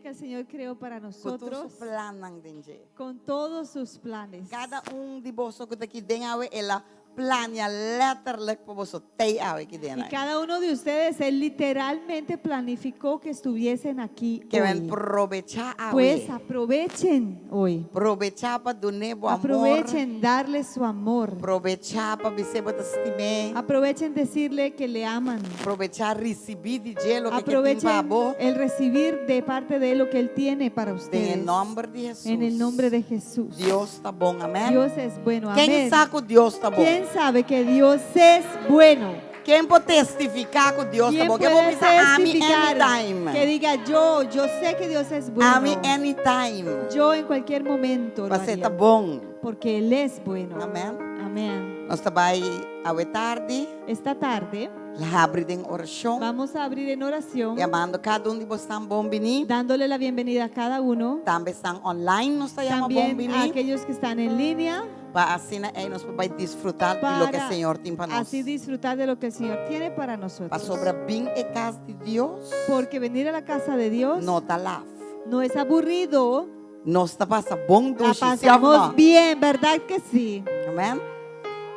que el Señor creó para Ku tur su nosotros, plannan den dje. con todos sus planes. Kada un di boso ku ta aki den awe, el a plania letterlijk pa boso t'ei awe aki den. Y cada uno de ustedes, Él literalmente planificó que estuviesen aquí Ke men hoy. probechá awe. Pues aprovechen hoy. Probechá pa dun'é bo amor. Aprovechen darle su amor. Probechá pa bis'é bo ta stim'é. Aprovechen decirle que le aman. Probechá risibí di dje loke ke tin pa Aprovechen bo. el recibir de parte de Él lo que Él tiene para Den e ustedes. nòmber di Hesus. En el nombre de Jesús. Dios ta bon. Amèn. Dios es bueno. Ken Amén. sa ku Dios ta bon? ¿Quién sabe que Dios es bueno? Ken por testifiká ku Dios ta ¿Quién bon? Ken por puede bisa ami testificar anytime? que diga yo, yo sé que Dios es bueno? Ami anytime. Yo en cualquier momento lo Pas'é haría, ta bon. porque Él es bueno. Amèn. Amén. Nos ta bai awe tardi. Esta tarde Habri den orashon. vamos a abrir en oración, Yamando kada un di boso bon biní. dándole la bienvenida a cada uno, Tambe esnan online nos ta yama bon también a biní. aquellos que están en línea, Pa asina ei nos por bai disfrutá di loke para Señor tin pa nos. así disfrutar de lo que el Señor tiene para nosotros. Pasobra bin e kas di Dios Porque venir a la casa de Dios no ta laf. no es aburrido. Nos ta pasa bon La dushi, sí òf pasamos no? bien, ¿verdad que sí? Amèn.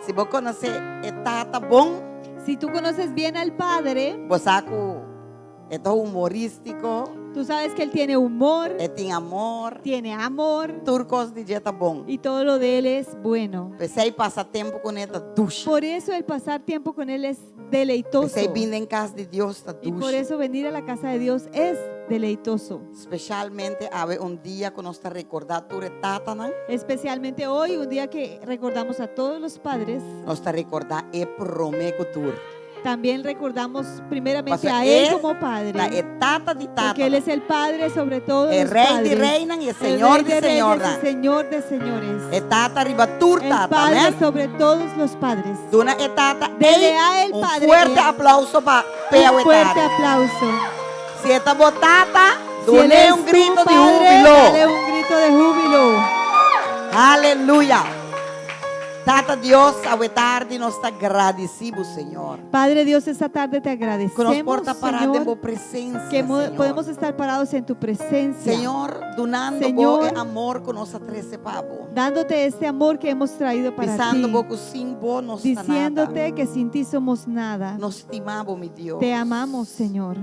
Si bo konosé e Tata bon, Si tú conoces bien al Padre, bo sa ku e ta humorístiko, tú sabes que Él tiene humor, e tin amor, tiene amor tur kos di dje ta bon. y todo lo de Él es bueno. P'esei pasa tempu kuné ta dushi. Por eso el pasar tiempo con Él es deleitoso. P'esei bin den kas di Dios ta Y por dushi. eso venir a la casa de Dios es deleitoso. Spesialmente awe un dia ku nos ta rekordá tur e tatanan. Especialmente hoy, un día que recordamos a todos los padres, Nos ta rekordá e promé ku tur. también recordamos primeramente Pasobra a Él e como Padre. ta e tata di Porque Él tatanan. es el Padre sobre todos E los rei di padres. reinan i e El señor Rey di de reyes señornan. y Señor de señores. E tata riba tur El tata. Padre Amèn. sobre todos los padres. Duna e tata Dele ei a el un Padre fuerte eh, aplauso pa p'e un fuerte awe tardi. aplauso. Si e ta bo tata, Si él dun'é es un tu grito di padre, húbilo. dale un grito de júbilo. Aleluya. Tata Dios, awe tardi nos ta gradisí bo, Señor. Padre Dios, esta tarde te Ku nos agradecemos, por ta pará den Señor, bo presensia, que mo- Señor. podemos estar parados en tu presencia, Señor, dunando bo Señor, e amor ku nos a trese pa bo. dándote este amor que hemos traído para Bisando ti, bo ku sin bo nos ta nada. diciéndote que sin ti somos nada. Nos stima bo, mi Dios. Te amamos, Señor.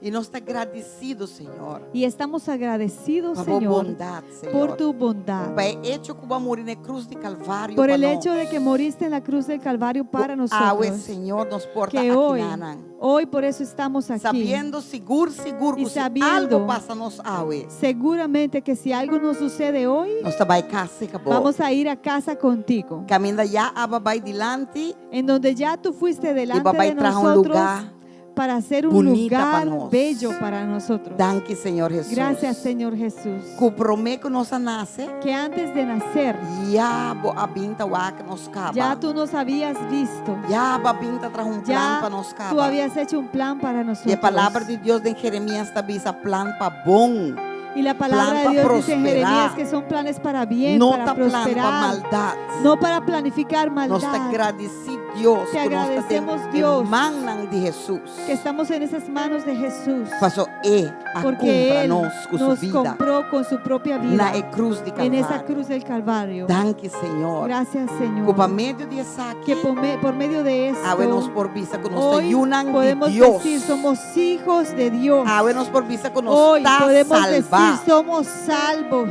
I nos ta gradisido, Señor. Y estamos agradecidos, Pa bo Señor, bondat, Señor. por tu bondad, Pa e echo ku bo a muri na e krus di Kalvario por pa el nos. hecho de que moriste en la cruz del Calvario para Ku awe, nosotros. Señor, nos por ta Que hoy, akinanan. hoy por eso estamos aquí. Sabiendo sigur, sigur Y ku si sabiendo algo pasa nos awe, Seguramente que si algo nos sucede hoy, nos ta bai kas serka bo. vamos a ir a casa contigo. Kaminda ya a bo a bai dilanti En donde ya tú fuiste i delante bo a bai de traha un nosotros lugá para hacer un bunita pa lugar nos. bello para nosotros. Danki, Señor Hesus. Gracias, Señor Jesús. Ku promé ku nos a nase, Que antes de nacer, ya bo a bin ta wak nos kaba. ya tú nos habías visto. Ya bo a bin ta traha un plan Ya pa nos tú kaba. habías hecho un plan para I e nosotros. palabra di Dios den Jeremias ta bisa plan pa bon. Y la palabra Plan de pa Dios dice en prosperá. Jeremías que son planes para bien, No para ta plan pa prosperar, maldat. no para planificar Nos ta maldad. gradisí Dios Te ku nos ta den agradecemos, Dios, e mannan di Hesus. que estamos en esas manos de Jesús, Paso e a porque kumpra Él nos ku su nos bida compró con su propia vida na e krus di en esa Kalvario. cruz del Calvario. Danki Señor. Gracias, Señor. Ku pa medio di esaki Que por, me- por medio de awe nos esto, por bisa ku nos ta hoy yunan di podemos Dios. decir somos hijos de Dios. Awe nos por bisa ku nos Hoy ta podemos decir salvá. somos salvos.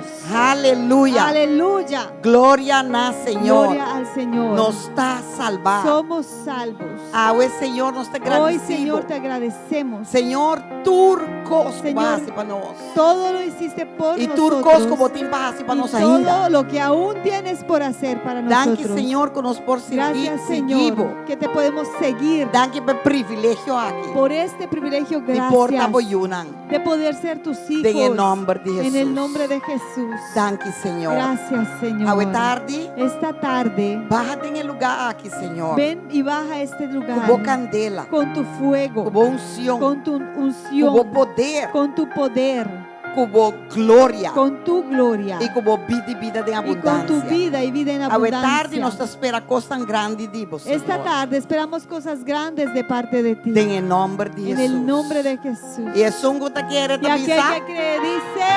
Aleluya. Aleluya. Gloria na Señor. Gloria al Señor. Nos ta salvá. Somos salvos. Awe Señor nos ta Hoy, gradisido. Señor, te agradecemos. Señor, tur kos ku Señor, bo a hasi pa nos. Todo lo hiciste por I tur nosotros. kos ku bo tin pa hasi pa Y nos ainda. todo lo que aún tienes por hacer para Danki, nosotros. Señor, ku nos por sigui, Gracias, sigui bo. Señor, que te podemos seguir Danki pa e privilegio aki. por este privilegio. Di por ta Gracias bo yunan. de poder ser tus Den e hijos. nòmber di En el Hesus. nombre de Jesús. Danki, Señor. Gracias, Señor. Awe tardi, Esta tarde, baha den e lugá aki, Señor. ven y baja a este Ku lugar bo kandela, con tu fuego, ku bo unshon, con tu ku bo unción, poder. con tu poder. Ku bo gloria. Con tu gloria. I ku bo bida i bida den Y con tu abundansia. vida y vida en Awe tardi abundancia. nos ta spera kosnan grandi di bo, Esta Señor. tarde esperamos cosas grandes de parte de ti. Den e nòmber di En el Hesus. nombre de Jesús. I esun ku ta kere Y ta aquel bisa. que cree dice.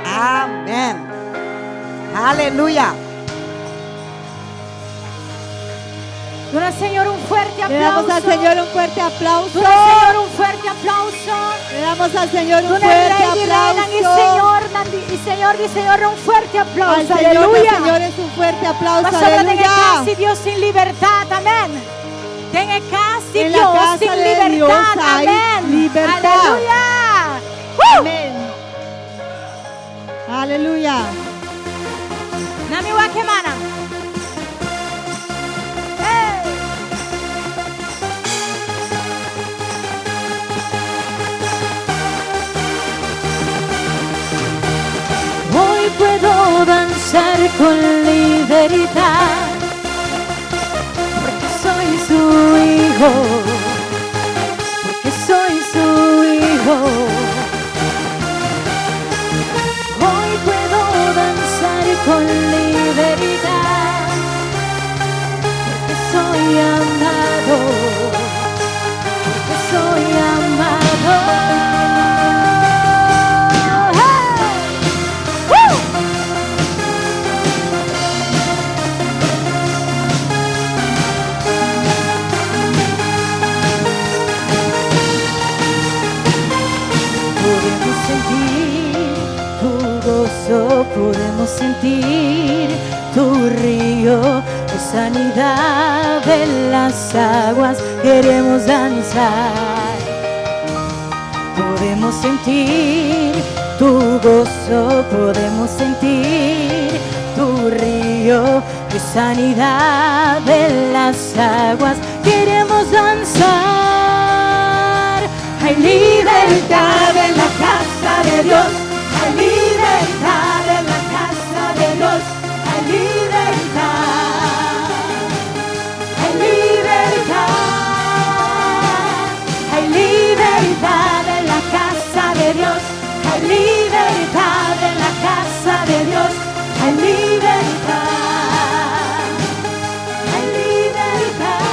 Amèn. Aleluya. Duna Señor un fuerte Le damos al aplauso. Señor un fuerte aplauso. Duna Señor un fuerte aplauso. Le damos al Señor un Duna fuerte Rey di Reinan i aplauso. Señor i Señor di Señornan un fuerte Al aplauso. Señor de Aleluya. señores un fuerte aplauso. Pasobra den e Aleluya. kas di Dios tin libertat. Amèn. Den e kas di En la Dios casa tin de libertat. Dios hay Amèn. libertad. Aleluya. Woo! Amén. Aleluya. Nami wakemana. Hey! Hoy puedo danzar con libertad, porque soy su hijo, porque soy su hijo. Hoy puedo danzar con libertad, porque soy amado, porque soy amado. ¡Hey! ¡Woo! Podemos sentir tu gozo, podemos sentir tu río de sanidad en las aguas, queremos danzar. Podemos sentir tu gozo, podemos sentir tu río de sanidad en las aguas, queremos danzar. Hay libertad en la casa de Dios, hay libertad en la casa de Dios, hay libertad, hay libertad, hay libertad en la casa de Dios, hay libertad en la casa de Dios, hay libertad, hay libertad.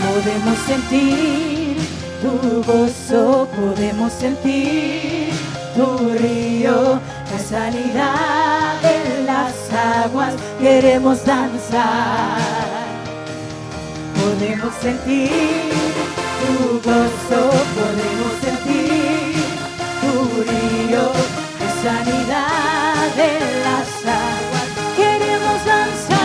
Podemos sentir tu gozo, podemos sentir tu río, la sanidad en las aguas, queremos danzar. Podemos sentir tu gozo, podemos sentir tu río, la sanidad en las aguas, queremos danzar.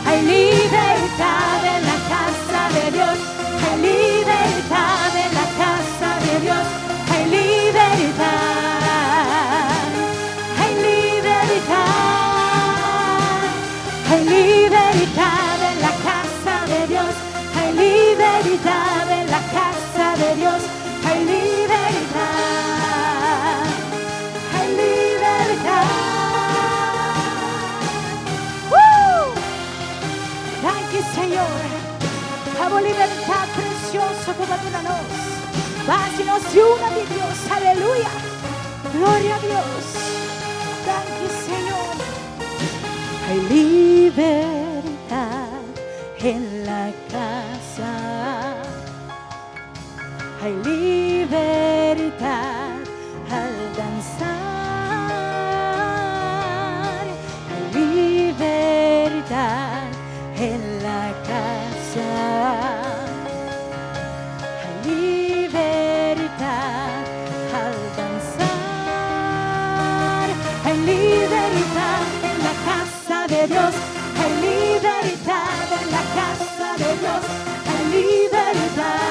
Hay libertad en la casa de Dios, hay libertad en la casa de Dios, hay libertad, hay libertad, hay libertad en la casa de Dios, hay libertad en la casa de Dios, hay libertad, hay libertad. ¡Woo! Danki, Señor. Pa libertat presioso ku Bo a duna nos. Basi nos yunan di Dios. Aleluya. Gloria na Dios. Danki, Señor. Hay libertad en la casa. Hay libertad al danzar. Hay libertad en la casa. Hay libertad al danzar. Hay libertad en la casa de Dios. Hay libertad en la casa de Dios. Hay libertad.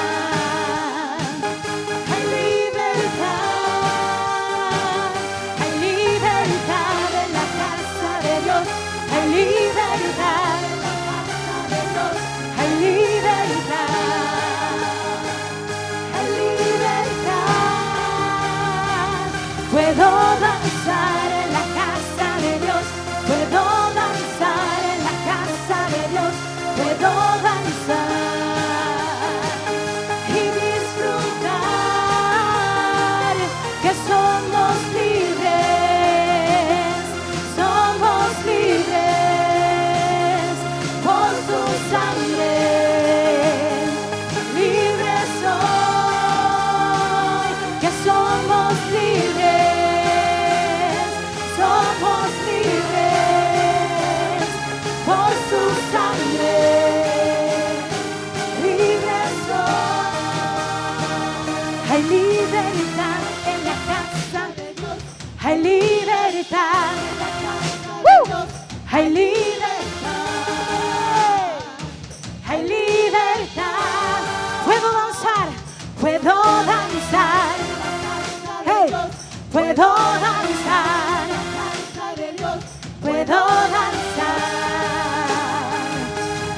Hay libertad. Hay libertad en la casa de Dios. Hay libertad en la casa de Dios. Hay libertad. Hay libertad. Puedo danzar en la casa de Dios. Puedo danzar en la casa de Dios. Puedo danzar y disfrutar. Hay libertad, hay libertad. Puedo danzar, puedo danzar. Hey, puedo danzar, puedo danzar.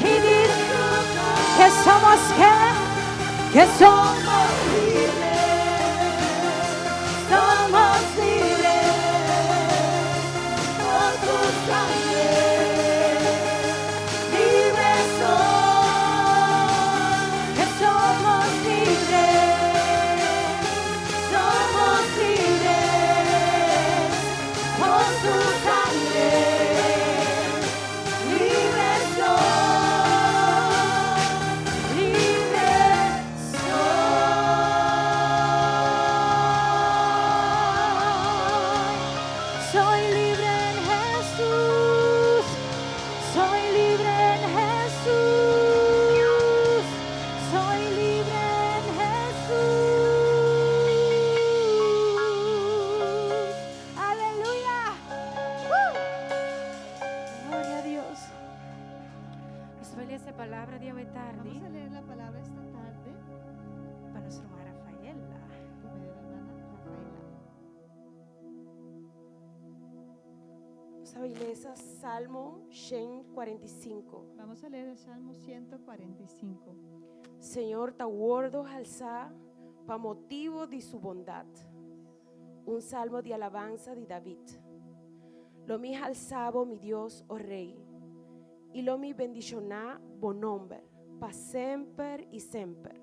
Y disfrutar que somos que, que somos libres, somos libres por tu sangre. Libre soy, que somos libres, somos libres por tu sangre. Libre soy, libre soy. Soy libre en Jesús, soy libre en Jesús, soy libre en Jesús. Aleluya. ¡Uh! Gloria a Dios. Nos ta bai lesa e palabra di awe tardi Vamos a leer la palabra esta tarde pa nos ruman Rafaela. por medio de la hermana Rafaela. Nos ta bai lesa Salmo 145. Vamos a leer el Salmo 145. Señor ta wòrdu halsá pa motibu di su bondat. Un salmo di alabansa di David. Lo mi halsa bo, mi Dios, o Rei, i lo mi bendishoná bo nòmber pa semper i semper.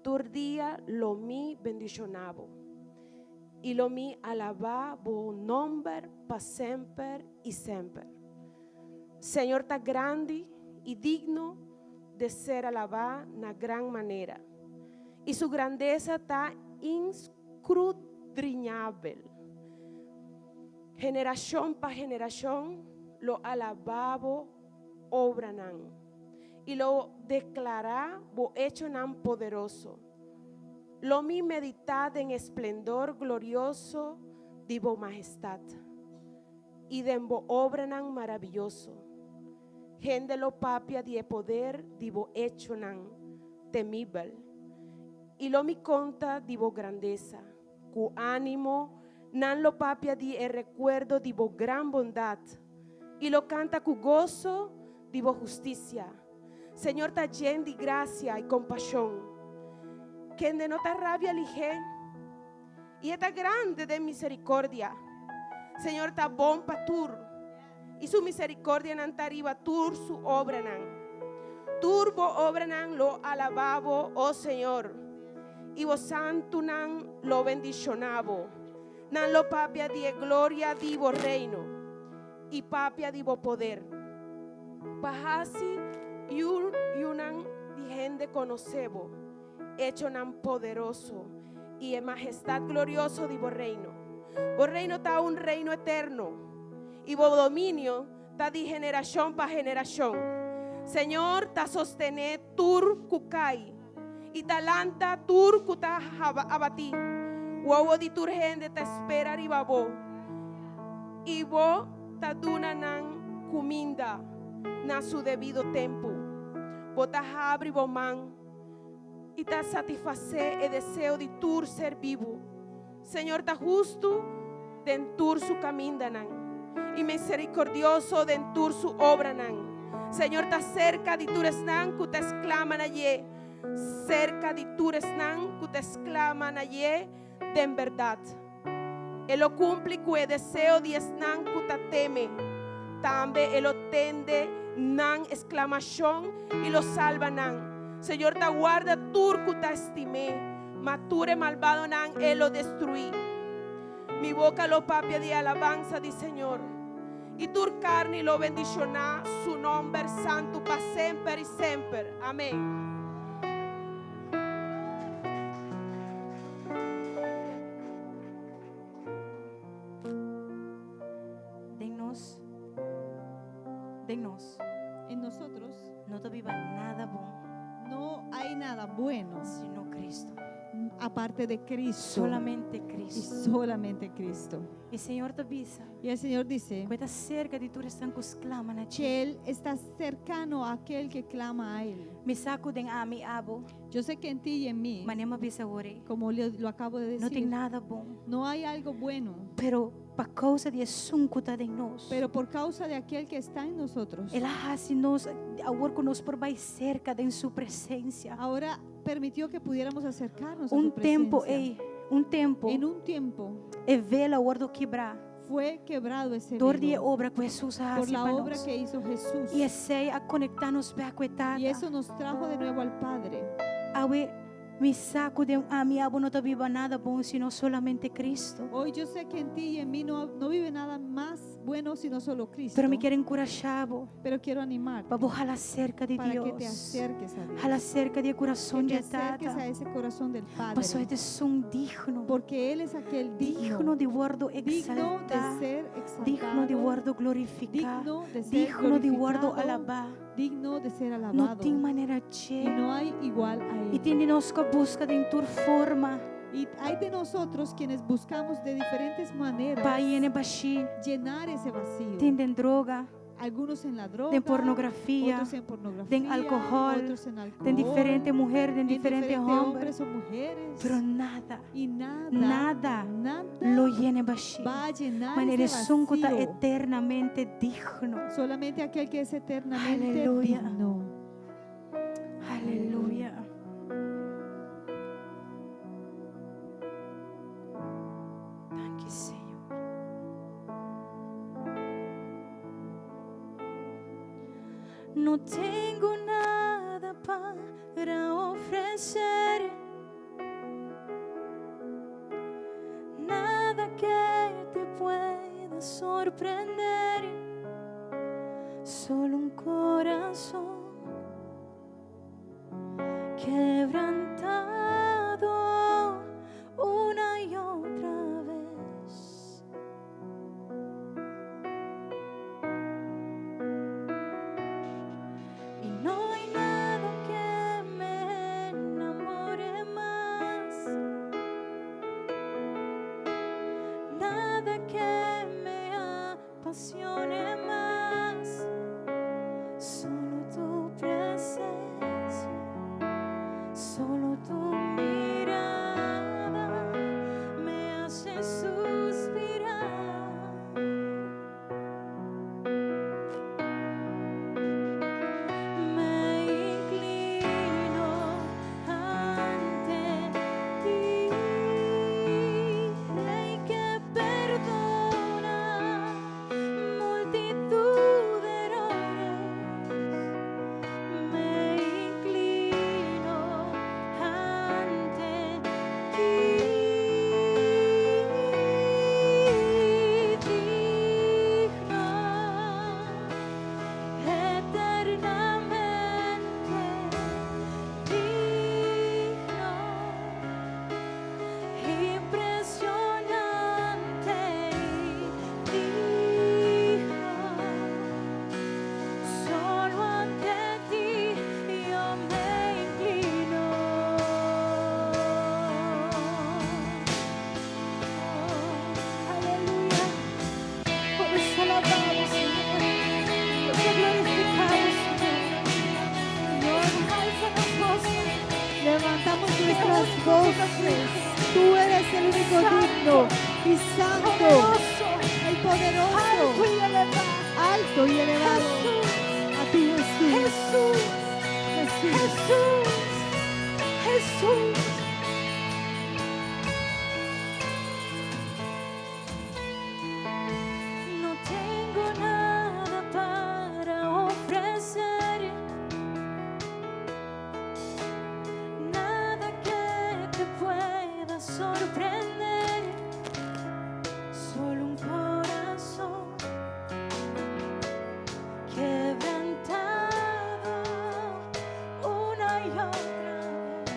Tur dia lo mi bendishoná bo, i lo mi alabá bo nòmber pa semper i semper. Señor ta grandi i digno di ser alabá na gran manera, i su grandesa ta inskrudriñabel. Generashon pa generashon lo alabá bo obranan i lo deklará bo echonan poderoso. Lo mi meditá den esplendor glorioso di bo mahestat i den bo obranan maravioso. Hende lo papia di e poder di bo echonan temibel i lo mi konta di bo grandesa. Ku ánimo nan lo papia di e rekuerdo di bo gran bondat i lo kanta ku goso di bo hustisia. Señor ta yen di grasia i kompashon, kende no ta rabia lihé i e ta grandi den miserikòrdia. Señor ta bon pa tur i su miserikòrdianan ta riba tur su obranan. Tur bo obranan lo alabá bo, o Señor, i bo santunan lo bendishoná bo. Nan lo papia di e gloria di bo reino i papia di bo poder, pa hasi yunan di hende konosé bo echonan poderoso i e mahestat glorioso di bo reino. Bo reino ta un reino eterno, i bo dominio ta di generashon pa generashon. Señor ta sostené tur ku kai i ta lanta tur ku ta abatí. Wowo di tur hende ta spera riba bo, i bo ta duna nan kuminda na su debido tempu. Bo ta habri bo man i ta satisfasé e deseo di tur ser bibu. Señor ta hustu den tur su kamindanan i miserikordioso den tur su obranan. Señor ta serka di tur esnan ku ta sklama na dje, serka di tur esnan ku ta sklama na dje den bèrdat. E lo kumpli ku e deseo di esnan ku ta teme. Tambe e lo tende nan esklamashon i lo salba nan. Señor ta warda tur ku ta stim'é, ma tur e malbadonan e lo destruí. Mi boka lo papia di alabansa di Señor, i tur karni lo bendishoná su nòmber santu pa semper i semper. Amèn. Den nos, den nos, En nosotros no ta biba nada bon, no hay nada bueno, sino Kristu. Aparte de Cristo. Solamente Y Cristo. solamente Cristo. I Señor ta bisa. Y el Señor dice Ku E ta serka di tur esnan ku sklama na que dje. Él está cercano a aquel que clama a Él. Mi sa ku den ami i abo. Yo sé que en ti y en mí, Manera mi a bisa awor. como lo acabo de No tin decir, nada bon. no hay algo bueno, Pero pa kousa di esun ku ta den nos. pero por causa de aquel que está en nosotros, El a hasi nos awor ku nos por bai serka den su presensia. Ahora permitió que pudiéramos acercarnos a Un su tempu, presencia. ei, un tempu, En un tiempo e velo a wòrdu kibrá. Fue quebrado ese Dor di velo obra ku Hesus por a hasi la pa obra nos. que hizo Jesús. I esei a konektá nos bèk ku e Y eso Tata. nos trajo de nuevo al Padre. Awe mi sa ku den ami i abo no ta biba nada bon sino solamente Cristo. Hoy yo sé que en ti y en mí no, no vive nada más bueno sino solo Cristo. Pero mi ke enkurashá bo Pero quiero animarte pa bo hala serka di para que te Dios. acerques a Dios. Hala serka di kurason Que di te acerques Tata. a ese corazón del Padre. Pasobra e ta esun digno. Porque Él es aquel Digno digno, di wòrdu digno de eksaltá. ser Digno di exaltado, wòrdu glorifiká. digno de ser Digno di wòrdu glorificado, alabá. Digno de ser No alabado. tin manera Y dje. no hay igual a I Él. tin di nos ku a buska den tur forma. Y hay de nosotros quienes buscamos de diferentes maneras Pa yena e bashí. Llenar ese vacío. Tin den droga. Algunos en la droga, Den pornografia. Otros en pornografía, Den alkohòl. Otros en alcohol, Den diferente muhé, den en diferente diferentes hòmber. Hombres o mujeres. Pero nada, Y nada, nada nada lo yena e bashí. Va a llenar Manera ese esun ku ta vacío. eternamente digno. Solamente aquel que es eternamente Aleluya. Digno. Aleluya. Danki, Señor. No tengo nada para ofrecer, nada que te pueda sorprender, solo un corazón quebrantado una y otra vez. Y no hay nada que me enamore más, nada que me apasione más, solo tu presencia, solo tu mirada me hace suspirar. Me inclino ante ti, Rey que perdona multitud de errores. Me inclino ante ti, digno eternamente digno, impresionante y digno. Solo ante ti yo me inclino. Oh, aleluya. Por eso alabamos, Señor. Te glorificamos, Señor. Señor, alza las voces. Levantamos nuestras voces. Tú eres el único digno y santo, Poderoso, el poderoso, alto y elevado. Alto y elevado. Jesús, A ti, Jesús. Jesús, Jesús. Jesús, Jesús. No tengo nada para ofrecer, nada que te pueda sorprender, solo un corazón quebrantado una y otra vez.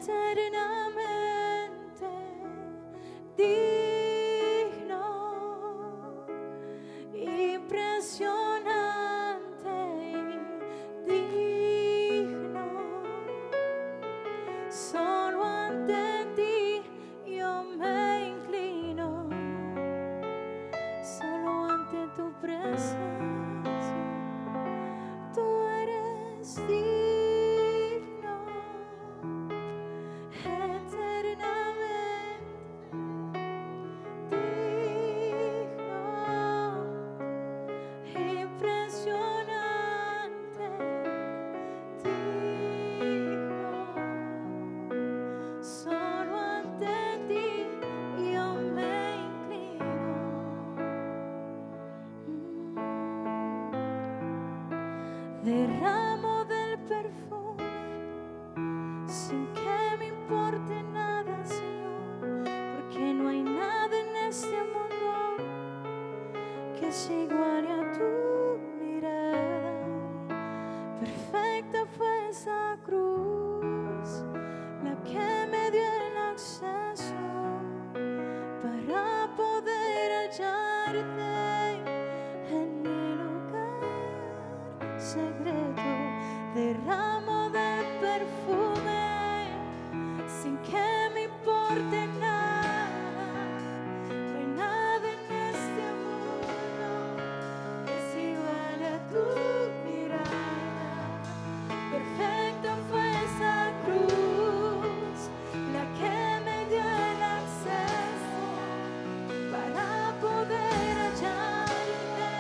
Eternamente digno, impresionante y digno. Solo ante ti yo me inclino, solo ante tu presencia. Tú eres digno, eternamente digno, impresionante digno. Solo ante ti yo me inclino. Derramo del perfume sin que me importe nada, Señor, porque no hay nada en este mundo que se iguale a tu mirada. Perfecta fue esa cruz, la que me dio el acceso para poder hallarte en mi lugar secreto. Derramo del perfume sin que me importe nada. No hay nada en este mundo que se iguale a tu mirada. Perfecta fue esa cruz, la que me dio el acceso para poder hallarte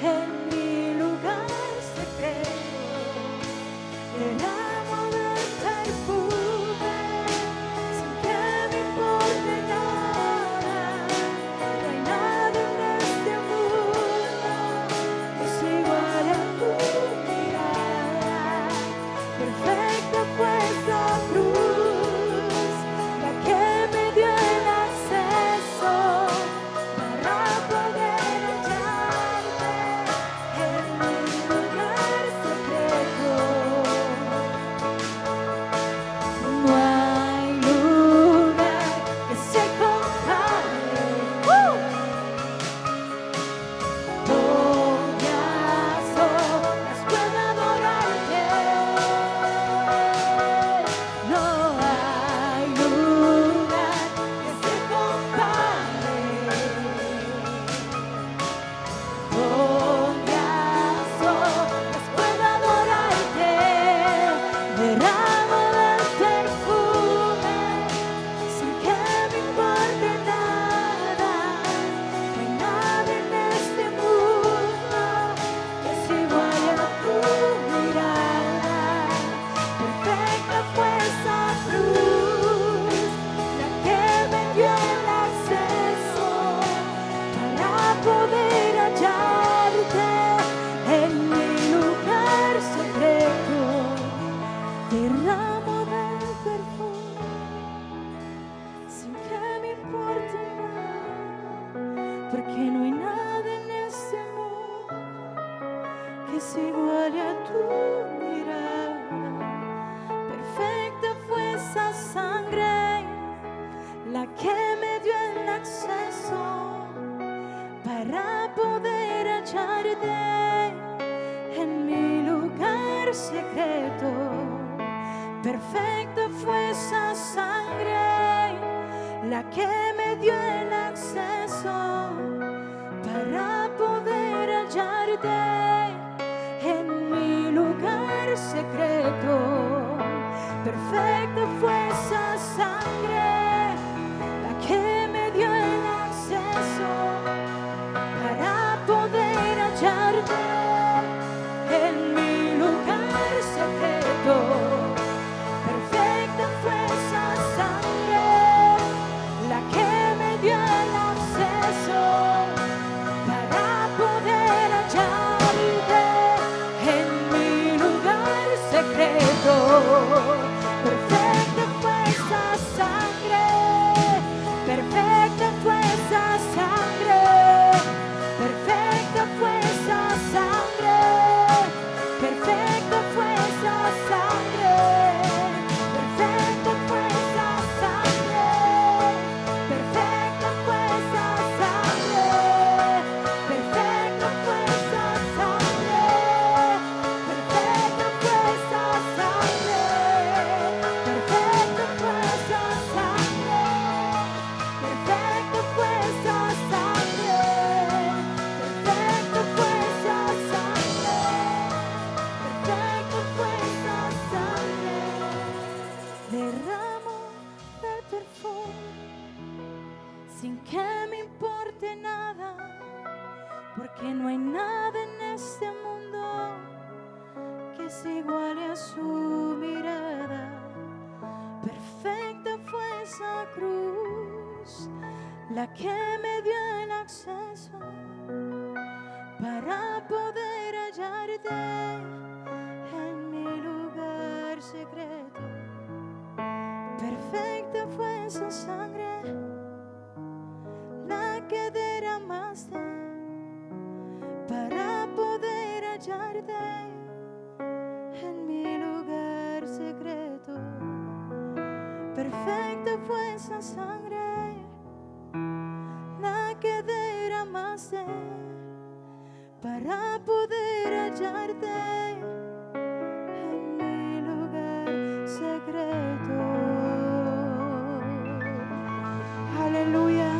en mi lugar secreto. Derramo del perfume sin que me importe nada. No hay nada en este mundo que se iguale a tu mirada. Perfecta fue esa cruz, la que me dio el acceso para poder hallarte en mi lugar secreto. No hay lugar que se compare. Donde a solas pueda adorarte. No hay lugar que se compare. Donde a solas pueda adorarte. Derramo del perfume sin que me importe nada. No hay nada en este mundo que se iguale a tu mirada. Perfecta fue esa cruz, la que me dio el acceso para poder hallarte en mi lugar secreto. Derramo del perfume sin que me importe nada, porque no hay nada en este mundo que se iguale a tu mirada. Perfecta fue esa sangre, la que me dio el acceso para poder hallarte en mi lugar secreto. Perfecta fue esa sangre, la que me dio el acceso para poder hallarte en mi lugar secreto. Perfecta fue esa sangre, la que me dio el acceso para poder hallarte en mi lugar secreto. Perfecta fue esa sangre, la que me dio el acceso para poder hallarte en mi lugar secreto. Perfecta fue esa sangre. Derramo del perfume sin que me importe nada, porque no hay nada en este mundo que se iguale a su mirada. Perfecta fue esa cruz, la que me dio el acceso para poder hallarte en mi lugar secreto. Perfecta fue esa sangre, la que derramaste para poder hallarte en mi lugar secreto. Perfecta fue esa sangre, la que derramaste para poder hallarte en mi lugar secreto. Aleluya.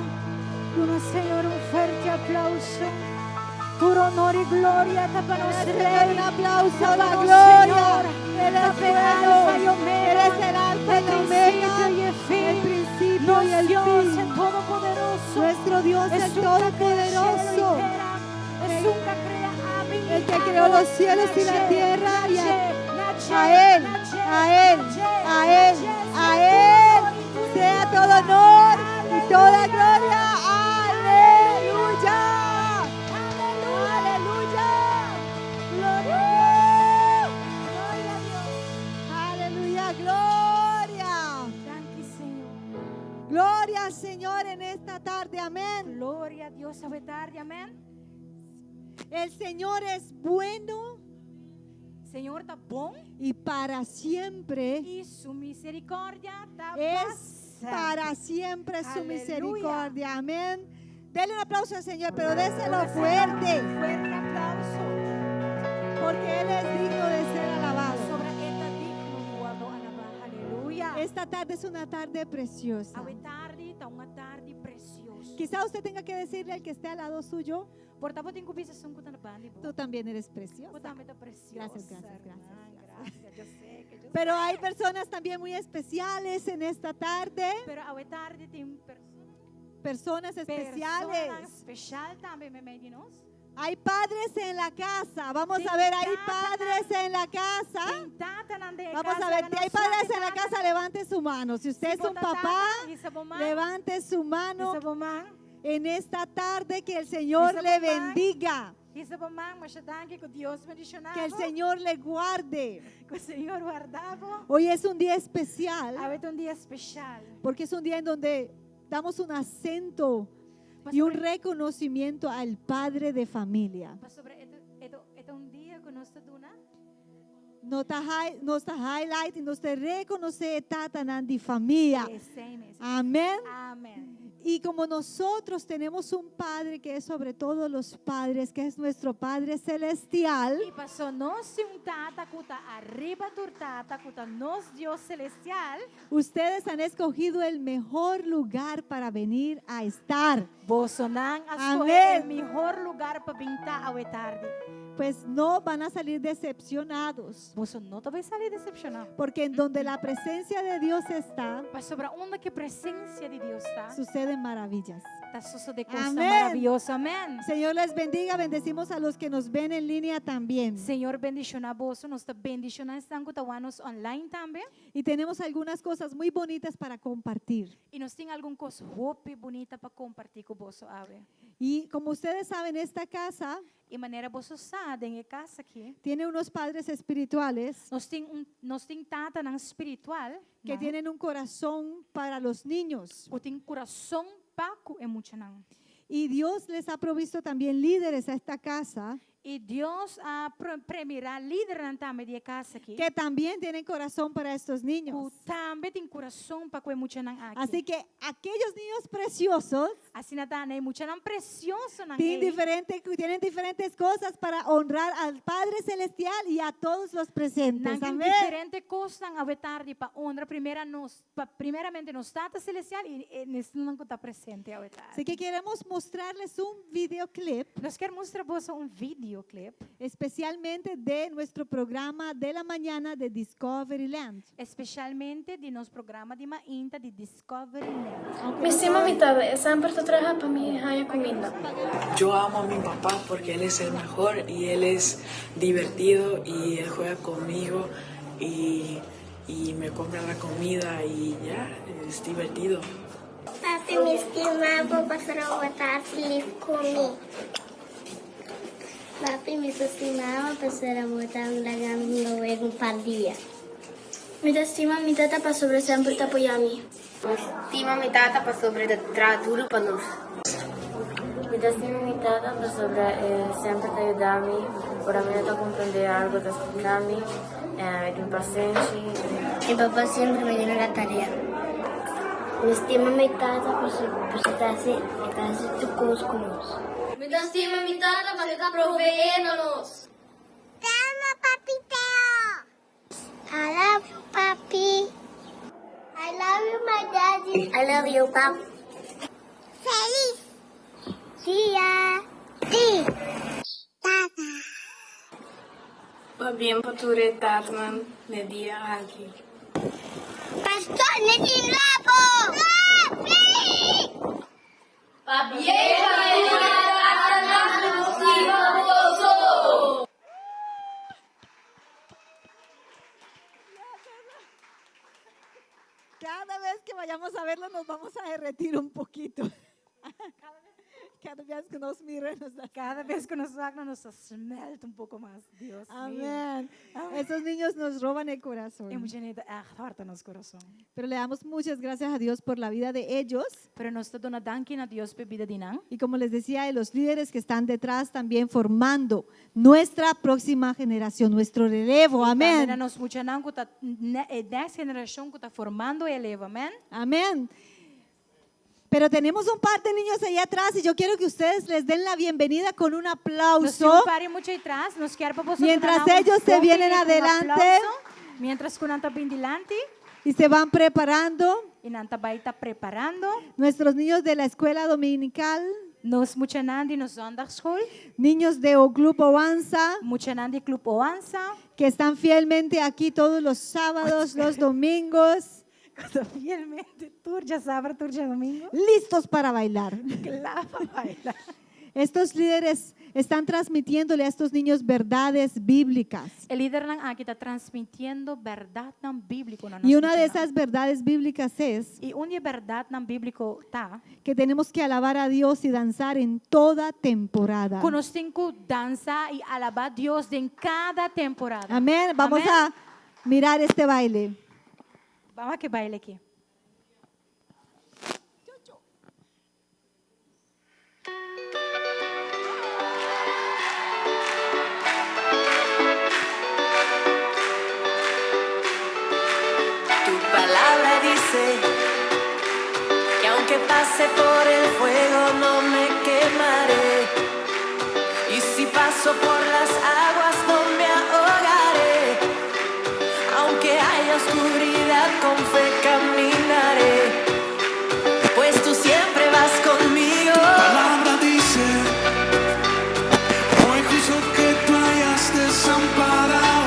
Duna Señor un fuerte aplauso. Tur honor i gloria ta pa nos Señor, Rei. un aplauso a la Pa nos gloria. Señor. Él es Ta bueno. Alfa y Omega. Él es el alfa y El la omega, principio y el fin. el principio Nos y el Dios, fin. el Todopoderoso. Nuestro Dios Es el un que crea Todopoderoso. cielo y tierra. Es un que crea a mí, El que a creó vos, los cielos y la na tierra y che, a na Él, che, na che, a Él, na che, a na Él, che, a sea Él, tu gloria y tu sea gloria. todo honor y toda gloria. Aleluya. Aleluya. Gloria a Dios. Gloria a Dios. Aleluya. Gloria. Danki, Señor. Gloria al Señor en esta tarde. Amén. Gloria a Dios. Awe tardi, amèn. El Señor es bueno Señor ta bon y para siempre i su miserikòrdia ta es para siempre su Aleluya. misericordia. Amén. Dele un aplauso al Señor, pero déselo fuerte, Fuerte aplauso. porque Él es digno de ser alabado. Pasobra e ta digno di wòrdu alabá. Aleluya. Esta tarde es una tarde preciosa. Awe tardi ta un tardi presioso. Quizá usted tenga que decirle al que esté al lado suyo, Por ta bo tin ku bisa esun ku ta na band'i bo. tú también eres Bo preciosa. tambe ta presioso. Gracias, gracias, gracias, Gracias. Yo sé que yo Pero hay personas también muy especiales en esta tarde, Pero awe tardi tin persona personas especiales. spesial tambe meimei di nos. Hay padres en la casa. Vamos a ver, hay padres en la casa. Tin tatanan den Vamos a ver, si hay padres en la casa, levante su mano. Si usted es un papá, levante su mano en esta tarde. Que el Señor le bendiga, Hisa bo man, masha danki ku Dios bendishoná. que el Señor le guarde. Ku Señor warda bo. Hoy es un día especial Awe ta un dia spesial. porque es un día en donde damos un acento y un reconocimiento al padre de familia. Pasobra e ta un dia ku nos ta duna. Nos ta nos ta highlight y nos ta rekonosé tatanan di famia. Esei mes. Amén. Amèn. Y como nosotros tenemos un Padre que es sobre todos los padres, que es nuestro Padre Celestial, I paso nos tin un tata ku ta ariba tur tata ku ta nos Dios selestial. ustedes han escogido el mejor lugar para venir a estar. Bosonan a skohe Amèn. e mihó lugá pa bin ta awe tardi. Pues no van a salir decepcionados, Boso no ta bai sali desepshoná. porque en donde la presencia de Dios está, Pasobra unda ku presensia di Dios ta, suceden maravillas. ta sosodé kos Amèn. maravioso. Amèn. Señor les bendiga, bendecimos a los que nos ven en línea también. Señor bendishoná boso, nos ta bendishoná esnan ku ta wak nos online tambe. Y tenemos algunas cosas muy bonitas para compartir. I nos tin algun kos hopi bunita pa kompartí ku boso awe. Y como ustedes saben, esta casa I manera boso sa den e kas aki. tiene unos padres espirituales Nos tin un nos tin tatanan spiritual que no? tienen un corazón para los niños. Ku tin kurason pa ku e muchanan. Y Dios les ha provisto también líderes a esta casa I Dios a premirá lidernan tambe den e kas aki. que también tienen corazón para estos Ku niños. tambe tin kurason pa ku e muchanan aki. Así que aquellos niños preciosos Asina ta e muchanan presiosonan tienen, ei. tienen diferentes cosas para honrar al Padre Celestial y a todos los presentes. Nan tin Amén. diferente kosnan awe tardi pa honra primera nos pa primeramente nos Tata Selestial i esnan ku ta presente awe tardi. Así que queremos mostrarles un videoclip Nos ke mustra boso un video. videoclip. Especialmente de nuestro programa de la mañana de Discovery Land. Espesialmente di nos programa di mainta di Discovery Land. Mi stima mi tata, e semper ta traha pa mi haña kuminda. Yo amo a mi papá porque él es el mejor y él es divertido y él juega conmigo y, y me compra la comida y ya, es divertido. Papi, mi stima bo pasobra bo ta lif ku mi. Papi, mi stima bo pasobra bo ta laga mi wega un par dia. Mi ta stima mi tata pasobra semper ta apoyá mi. Mi stima mi tata pasobra e ta traha duru pa nos. Mi ta stima mi tata pasobra e semper ta yuda mi ora mi no ta komprendé algu, ta splika mi, e tin pasenshi. Mi papa semper mi duna la tarea. Mi stima mi tata pasobra e ta hasi e ta hasi tur kos ku nos. Mi ta stima mi tata pasobra e ta proveé na nos. Te amo papi Teo. I love you papi. I love you my daddy. I love you pap. Feliz dia di tata. Pabien pa tur e tatanan n'e dia aki. Pastor Nitin Lobo! Papi! Pabien pa tur e tatanan ku stima boso! Cada vez que vayamos a verlo nos vamos a derretir un poquito. Cada vez que nos miren, nos da- Kada bes ku nos wak nan, nos ta smelt un poko mas. Dios mío. Amén. Esos niños nos roban el corazón. E muchanan ta echt hòrta nos kurason. Pero le damos muchas gracias a Dios por la vida de ellos. Pero nos ta duna danki na Dios pa e bida di nan. Y como les decía, de los líderes que están detrás también formando nuestra próxima generación, nuestro relevo. Tambe na Amén. nos muchanan ku ta e next generashon ku ta formando e relevo. Amèn. Amén. Pero tenemos un par de niños allá atrás y yo quiero que ustedes les den la bienvenida con un Nos tin aplauso. un par di mucha atras, nos kier pa boso Mientras duna nan un ellos se bon vienen bini ku un adelante. aplauso. Mientras ku nan ta bin dilanti Y se van preparando. i nan ta bai ta preparando. Nuestros niños de la escuela dominical, Nos muchanan di nos zondagschool, niños de O Club Oanza, muchanan di Club Oanza, que están fielmente aquí todos los sábados, los domingos, ku ta fielmente tur djasabra, tur djadumingu. listos para bailar. Kla pa baila. Estos líderes están transmitiéndole a estos niños verdades bíblicas. E lidernan aki ta transmitiendo bèrdatnan bíbliko na nos Y una de muchanan. esas verdades bíblicas es I un di e bèrdatnan bíbliko ta que tenemos que alabar a Dios y danzar en toda temporada. ku nos tin ku dansa i alabá Dios den kada temporada. Amén. Vamos Amén. a mirar este baile. Ban wak e baile aki. Tu palabra dice que aunque pase por el fuego no me quemaré. Y si paso por las aguas no me ahogaré. Aunque haya oscuridad con fe caminaré. Pues tú siempre vas conmigo. Tu palabra dice, no hay justo que tú hayas desamparado.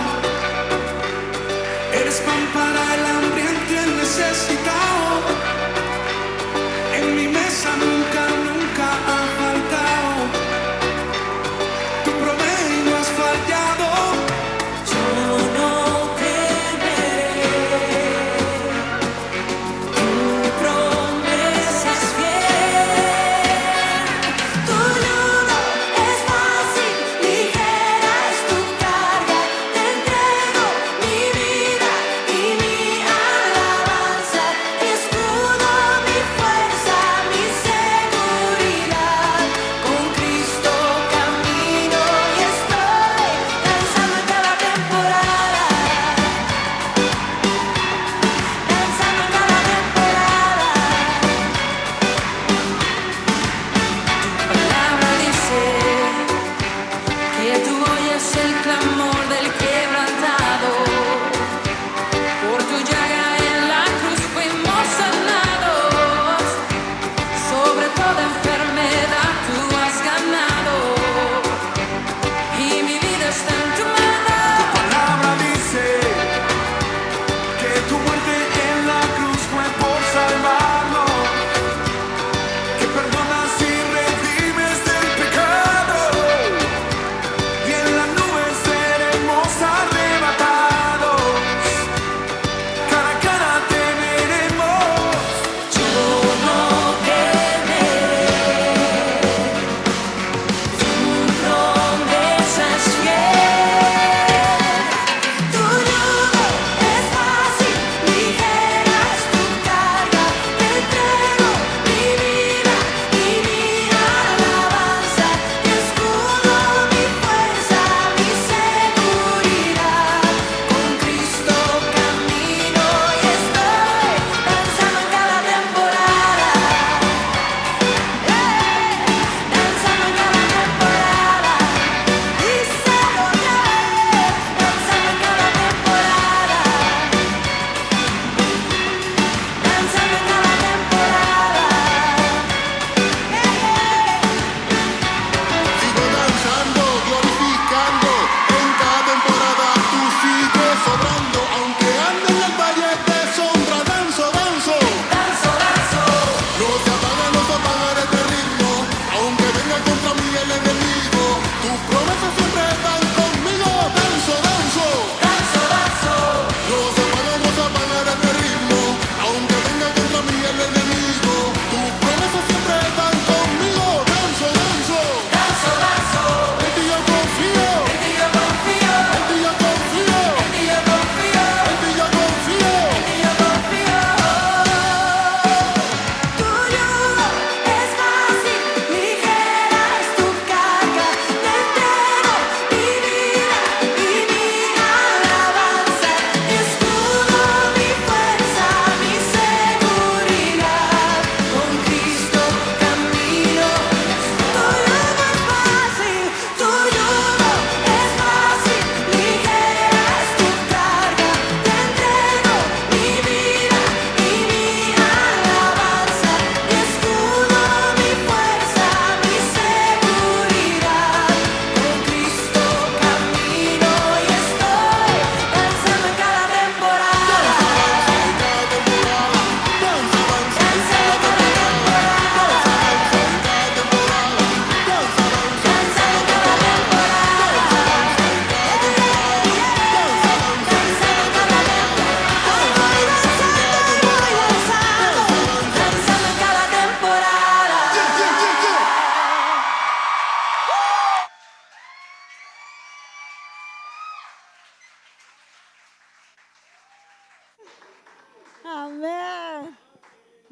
Eres pan para el hambriento y el necesitado. En mi mesa nunca, nunca ha faltado. Tú provees y no has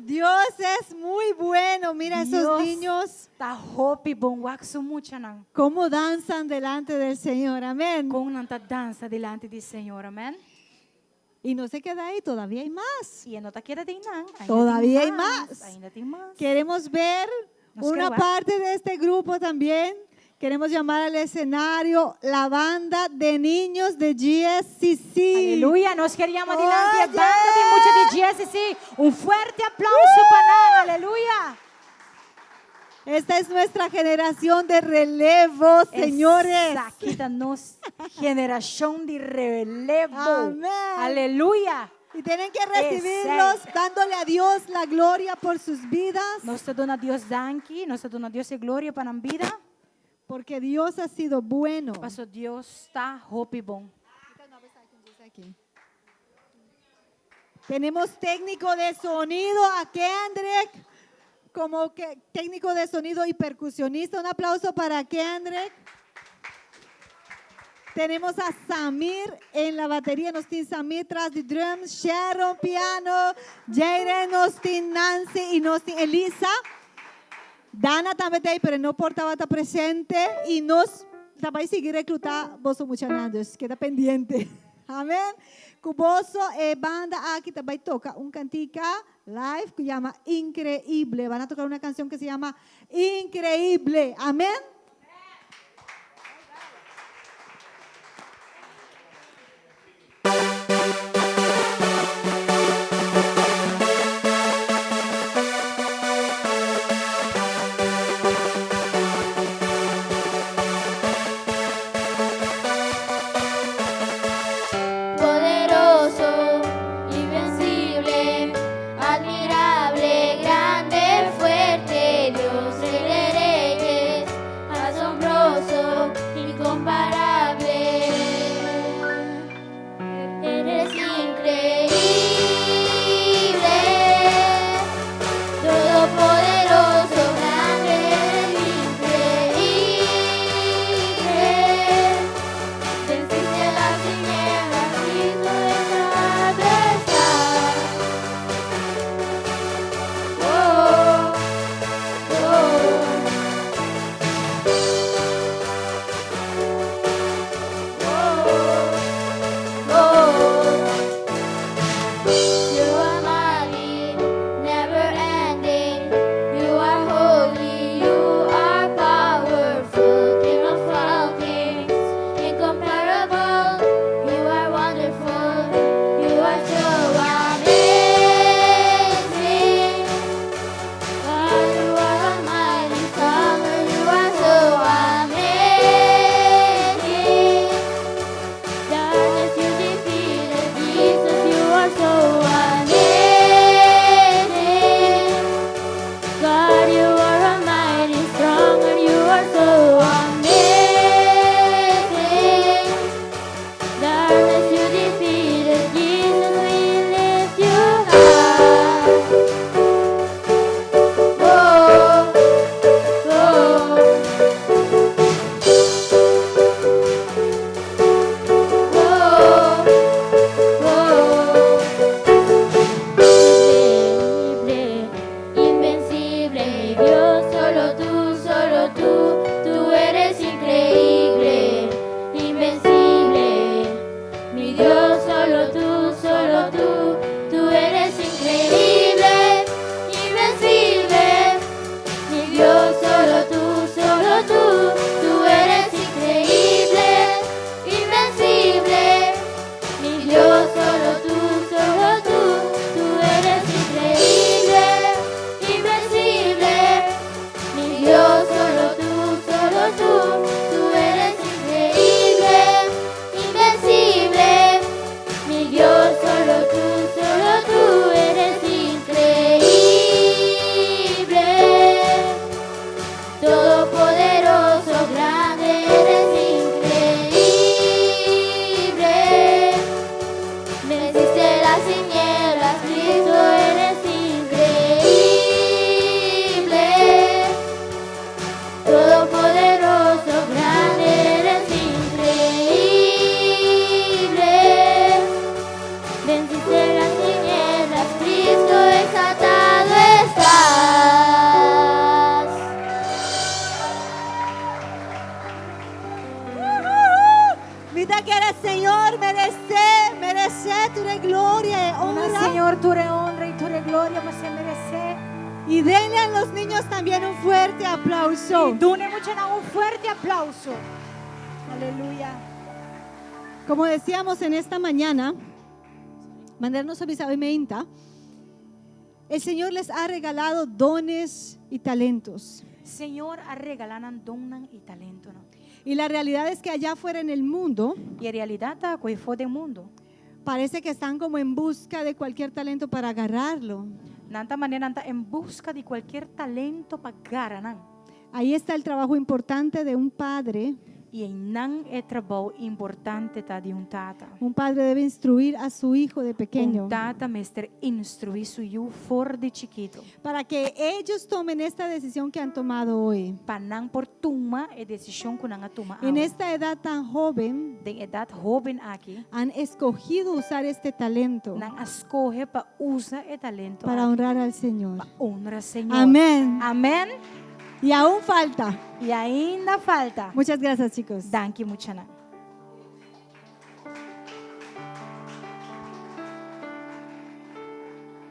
Dios es muy bueno. Mira esos Dios niños Ta hopi bon wak su muchanan. cómo danzan delante del Señor. Amén. Kon nan ta dansa dilanti di Señor. Amèn. Y no se queda ahí, todavía hay más. I no ta keda einan. Ainda Todavía tin hay más. Ainda tin mas. Queremos ver Nos una quer wak. parte de este grupo también. Queremos llamar al escenario la banda de niños de GSCC. Aleluya, nos ke yama dilanti Oye. e banda di mucha di GSC. Un fuerte aplouso pa nan. Aleluya. Esta es nuestra generación de relevo, señores. Esaki ta nos generashon di relevo. Amén. Aleluya. Y tienen que recibirlos dándole a Dios la gloria por sus vidas. Nos ta duna Dios danki, nos ta duna Dios e gloria pa nan bida. Porque Dios ha sido bueno. Paso Dios ta hopi bon. Tenemos técnico de sonido a Kendrick como que técnico de sonido y percusionista. Un aplauso para Kendrick. Tenemos a Samir en la batería, nos tin Samir tras di drums, Sharon piano, Jaden, nos tin Nancy y nos tin Elisa. Dana tambe t'ei, pero no por tabata presente y nos ta bai sigui recluta boso muchanan, dus keda pendiente. Amèn. Ku boso e banda aki ta bai toka un kantika live ku yama Increíble. Van a tocar una canción que se llama Increíble. Amèn. Poderoso, invencible, admirable, grande, fuerte, Dios, Rey de reyes. Aleluya, boso meresé. Y denle a los niños también un fuerte aplauso. I duna e muchanan un fuerte aplouso. Aleluya. Como decíamos en esta mañana, manera nos a bisa awe mainta, el Señor les ha regalado dones y talentos. Señor a regalá nan donnan i talentonan. Y la realidad es que allá afuera en el mundo, I e realidat ta ku afó den mundu, parece que están como en busca de cualquier talento para agarrarlo. Nan ta manera nan ta en buska di kualke talento pa gara nan. Ahí está el trabajo importante de un padre. I einan e trabou importante ta di un tata. Un padre debe instruir a su hijo de pequeño. Un tata mester instruí su yu for di chikitu. Para que ellos tomen esta decisión que han tomado hoy. Pa nan por tuma e desishon ku nan a tuma En awe. esta edad tan joven, Den e edat hóben aki, han escogido usar este talento nan a skohe pa usa e talento para aki honrar al Señor. pa honra Señor. Amén. Amèn. Y aún falta. I ainda falta. Muchas gracias, chicos. Danki muchanan.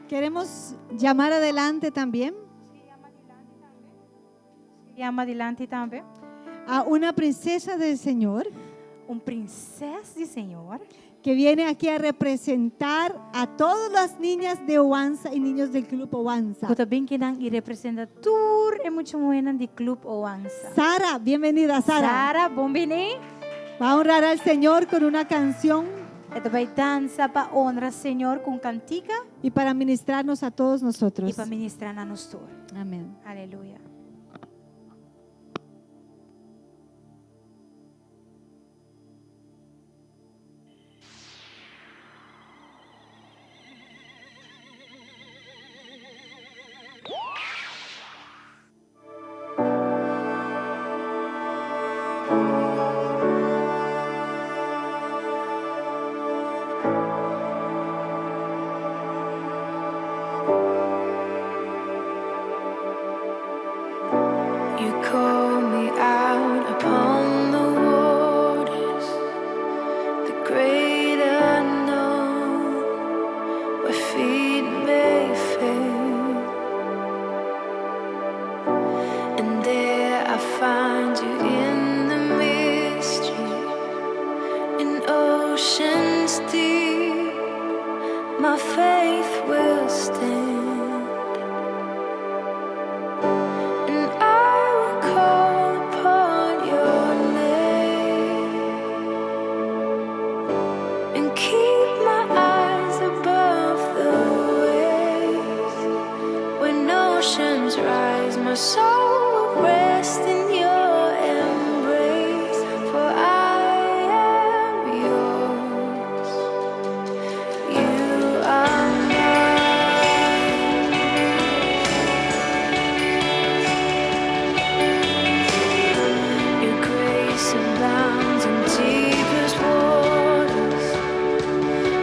Queremos llamar adelante también Yama dilanti tambe. a una princesa del Señor. Un prensès di Señor. Que viene aquí a representar a todas las niñas de Oanza y niños del Club Oanza. Ku ta bin akinan i representá tur e mucha muhénan di Club Oanza. Sara, bienvenida Sara. Sara, bon biní. Va a honrar al Señor con una canción. E ta bai dansa pa honra Señor ku un kantika. Y para ministrarnos a todos nosotros. I pa ministrá na nos tur. Amén. Aleluya. You call me out upon the waters, the great unknown, where feet may fail. And there I find you in the mystery, in oceans deep, my faith will stand. And I will call upon your name and keep my eyes above the waves. When oceans rise, my soul will rest in your embrace. For I am yours. You are mine. Your grace abounds in deepest waters.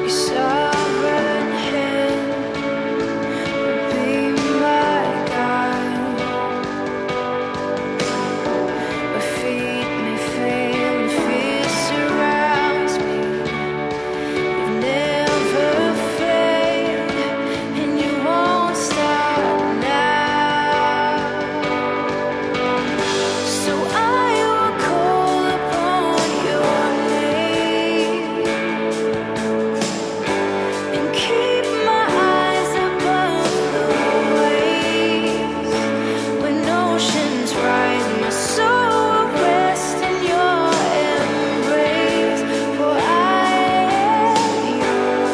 Your sovereign hand will be my guide. My feet may fail and fear surrounds me. You've never failed, and you won't start now. So I will call upon your name and keep my eyes above the waves. When oceans rise, my soul will rest in your embrace. For I am yours.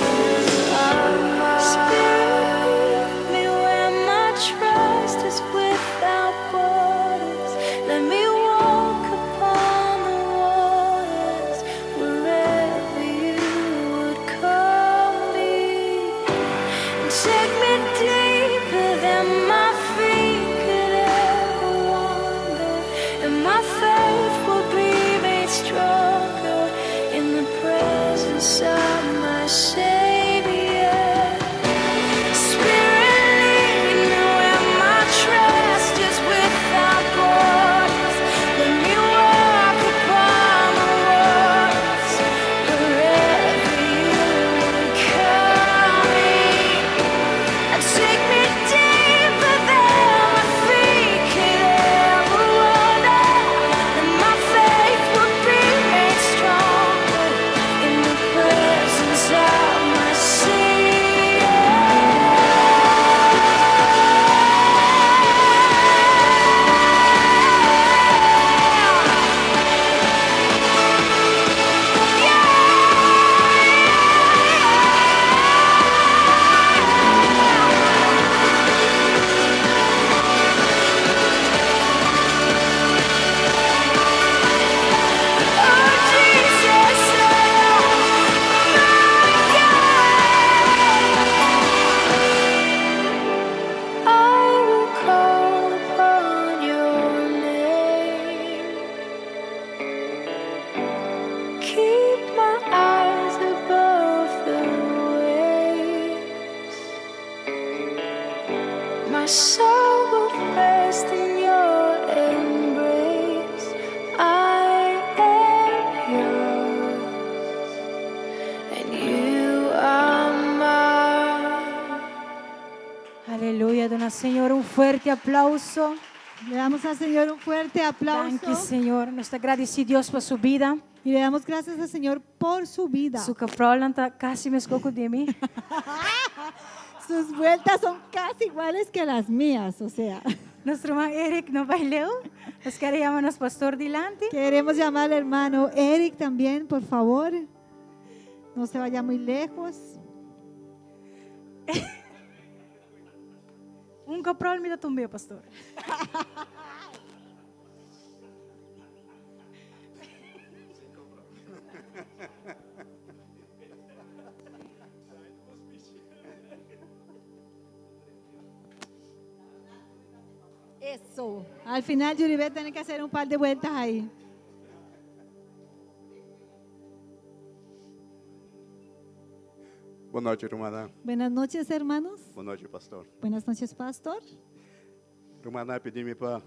You are mine. Spirit, lead me where my trust is without borders. Let me walk upon the waters wherever you would call me. And take me deeper than my feet could ever wander. And my faith will be made stronger in the presence of my Savior. Spirit, lead me where my trust is without borders. Let me walk upon the waters wherever you would call me. My soul will rest in your embrace. I am yours, and you are mine. Aleluya, duna Señor un fuerte aplauso. Le damos al Señor un fuerte aplauso. Danki, Señor. Nos ta gradisí Dios pa su bida. Y le damos gracias al Señor por su vida. Su kapròlnan ta kasi meskos ku di mi. Sus vueltas son casi iguales que las mías, o sea. Nos ruman Eric no bai leu. Nos kier yama nos pastor dilanti. Queremos llamar al hermano Eric también, por favor. No se vaya muy lejos. Un kapròl mi ta tumbe, pastor. Eso. Al final Yuribet tiene que hacer un par de vueltas ahí. Bon nochi, rumannan. Buenas noches, hermanos. Bon nochi, pastor. Buenas noches, pastor. Rumannan a pidi mi pa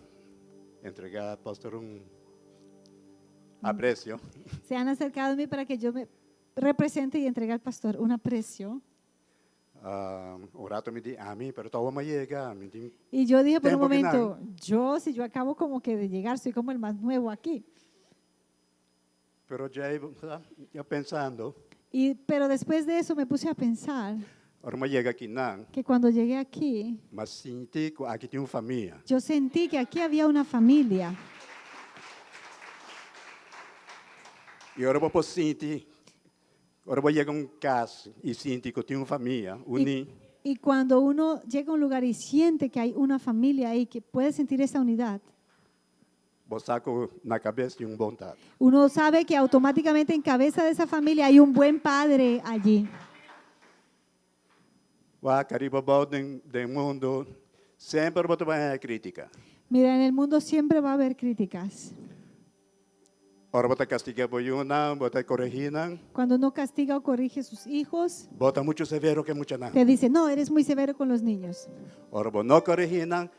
entregá pastor un apresio. Se han acercado a mí para que yo me represente y entregue al pastor un aprecio. Un rato mi di, ami, pero ta awor m'a yega, mi tin Y yo dije por un tempo ku nan. momento, yo si yo acabo como que de llegar, soy como el más nuevo aquí. Pero djei, ya pensando. Y, pero después de eso me puse a pensar Ora m'a yega akinan. que cuando llegué aquí, M'a sinti ku aki tin un famia. yo sentí que aquí había una familia. I ora bo por sinti, ora bo yega un kas i sinti ku tin un famia uní. Y cuando uno llega a un lugar y siente que hay una familia ahí, que puede sentir esa unidad, Bo sa ku na kabes tin un bon tata. uno sabe que automáticamente en cabeza de esa familia hay un buen padre allí. Wak ariba abou den den mundu semper bo ta bai haña krítika. Mira, en el mundo siempre va a haber críticas. Ora bo ta kastigá bo yunan, bo ta koregí nan. Cuando uno castiga o corrige a sus hijos, Bo ta muchu severo ku e muchanan. te dice, no, eres muy severo con los niños. Ora bo no koregí nan,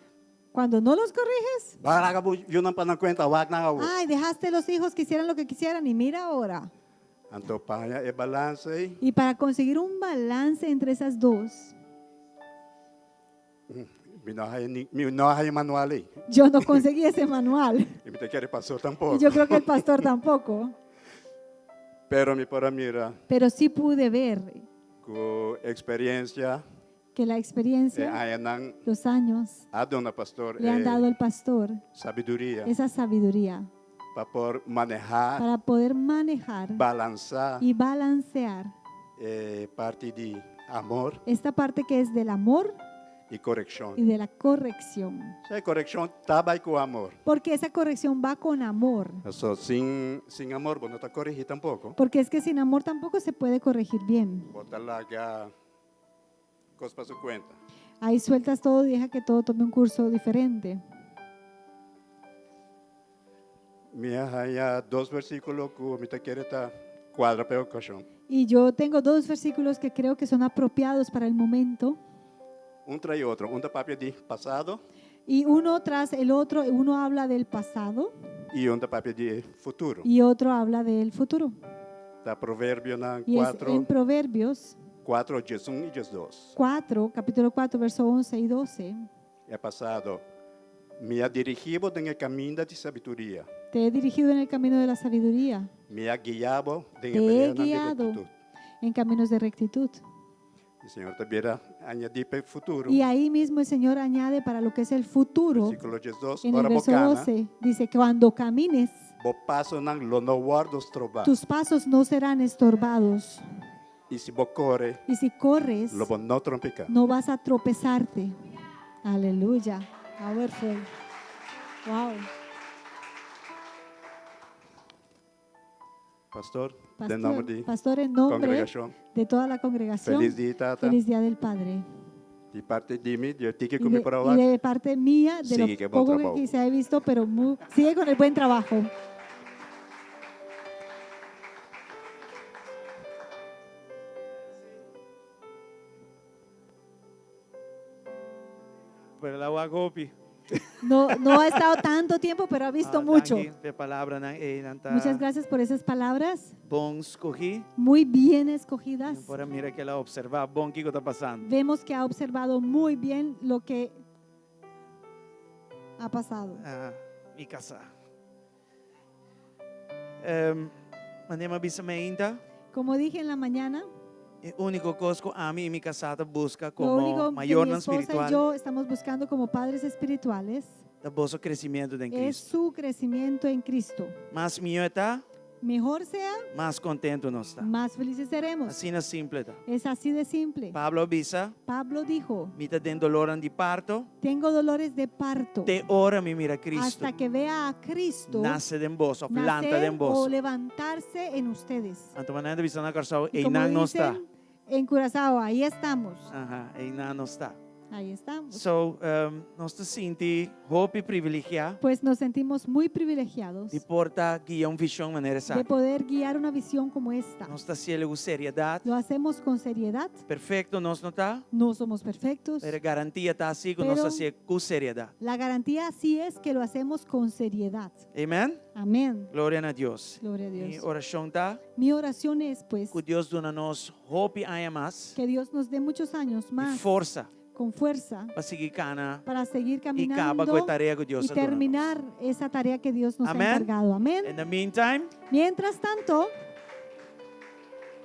Cuando no los corriges, B'a laga bo yunan pa nan kuenta, wak nan awor. ay, dejaste los hijos que hicieran lo que quisieran y mira ahora. Anto pa haña e balansa ei. Y para conseguir un balance entre esas dos, Mi no haña ni, mi no haña manual ei. yo no conseguí ese manual. I mi ta kere pastor tampoko. Y yo creo que el pastor tampoco. Pero mi por a mira. Pero sí pude ver Ku experiencia. que la experiencia, E añanan los años, a duna pastor le han e dado al pastor sabiduria esa sabiduría pa por manehá, para poder manejar balansá y balancear e parti di amor esta parte que es del amor i korekshon. y de la corrección. E korekshon ta bai ku amor. Porque esa corrección va con amor. So, sin, sin amor, bo no ta korigí tampoko. Porque es que sin amor tampoco se puede corregir bien. Bo ta laga kos pa su kuenta. Ahí sueltas todo y deja que todo tome un curso diferente. Mi a haña dos versíkulo ku mi ta kere ta kuadra pa e okashon. Y yo tengo dos versículos que creo que son apropiados para el momento. Un tras otro. Un ta papia di pasado. Y uno tras el otro, uno habla del pasado I un ta papia di futuro. y otro habla del futuro. Ta Proverbionan Y es 4, en Proverbios 4, 11 i 12. 4, capítulo 4, verso 11 y 12. E pasado. Mi a dirigí bo den e kaminda di sabiduria. Te he dirigido en el camino de la sabiduría. Mi a guia bo den Te e he veredanan di guiado rektitut. en caminos de rectitud. E Señor ta bira añadí pa e futuro. Y ahí mismo el Señor añade para lo que es el futuro. Versíkulo 12, En el Ora bo verso kana, 12 dice, cuando camines, bo pasonan lo no wòrdu strobá. tus pasos no serán estorbados. I si bo kore, Y si corres, lo bo no trompeká. no vas a tropezarte. Aleluya. Powerful. Wow. Pastor, Pastor, den nòmber di pastor, en nombre kongregashon. de toda la congregación. Felis dia, Tata. Feliz día del Padre. Di parti di mi, di tiki Y ku mi de, por y awak. de parte mía, de Sigue lo ku bon poco que trabou. quizá he visto, pero muy, sigue con el buen trabajo. pero el a wak hopi. No, no ha estado tanto tiempo, pero ha visto Ah, mucho. Danki p'e palabranan ei, nan ta Muchas gracias por esas palabras, bon skohí. muy bien escogidas. Por a mira ku el a opservá bon kiko ta pasando. Vemos que ha observado muy bien lo que ha pasado. Ah, mi kasá. Um, manera m'a bisa mainta, Como dije en la mañana, e úniko kos ku ami i mi kasá ta buska lo komo único que mi mayornan esposa y spiritual yo estamos buscando como padres espirituales ta boso kresementu den es Kristu. su crecimiento en Cristo. Mas mihó e ta, Mejor sea, mas kontentu nos ta. más felices seremos. Asina simpel ta. Es así de simple. Pablo a bisa, Pablo dijo, mi ta den dolónan di parto, tengo dolores de parto te ora mi mira Kristu. hasta que vea a Cristo Nase den boso, òf lanta nacer den o boso. levantarse en ustedes. Anto manera nan ta bisa na Kòrsou, Y como einan nos ta. dicen en Curazao, ahí estamos. Aha, einan nos ta. Ahí estamos. So, um, nos ta sinti hopi privilegiá Pues nos sentimos muy privilegiados di por ta guia un vishon manera de esaki. poder guiar una visión como esta. Nos ta hasié ku seriedat. Lo hacemos con seriedad. Perfekto nos no ta, No somos perfectos. pero garantia ta sí ku nos Pero- ta hasié ku seriedat. La garantía sí es que lo hacemos con seriedad. Amen? Amén. Gloria na Dios. Gloria a Mi Dios. orashon ta Mi oración es pues ku Dios duna nos hopi aña mas que Dios nos dé muchos años i más forsa con fuerza pa sigui kana para seguir i kaba ku e caminando tarea ku Dios y a duna nos. terminar esa tarea que Dios nos ha Amén. encargado. Amén. In the meantime, Mientras tanto,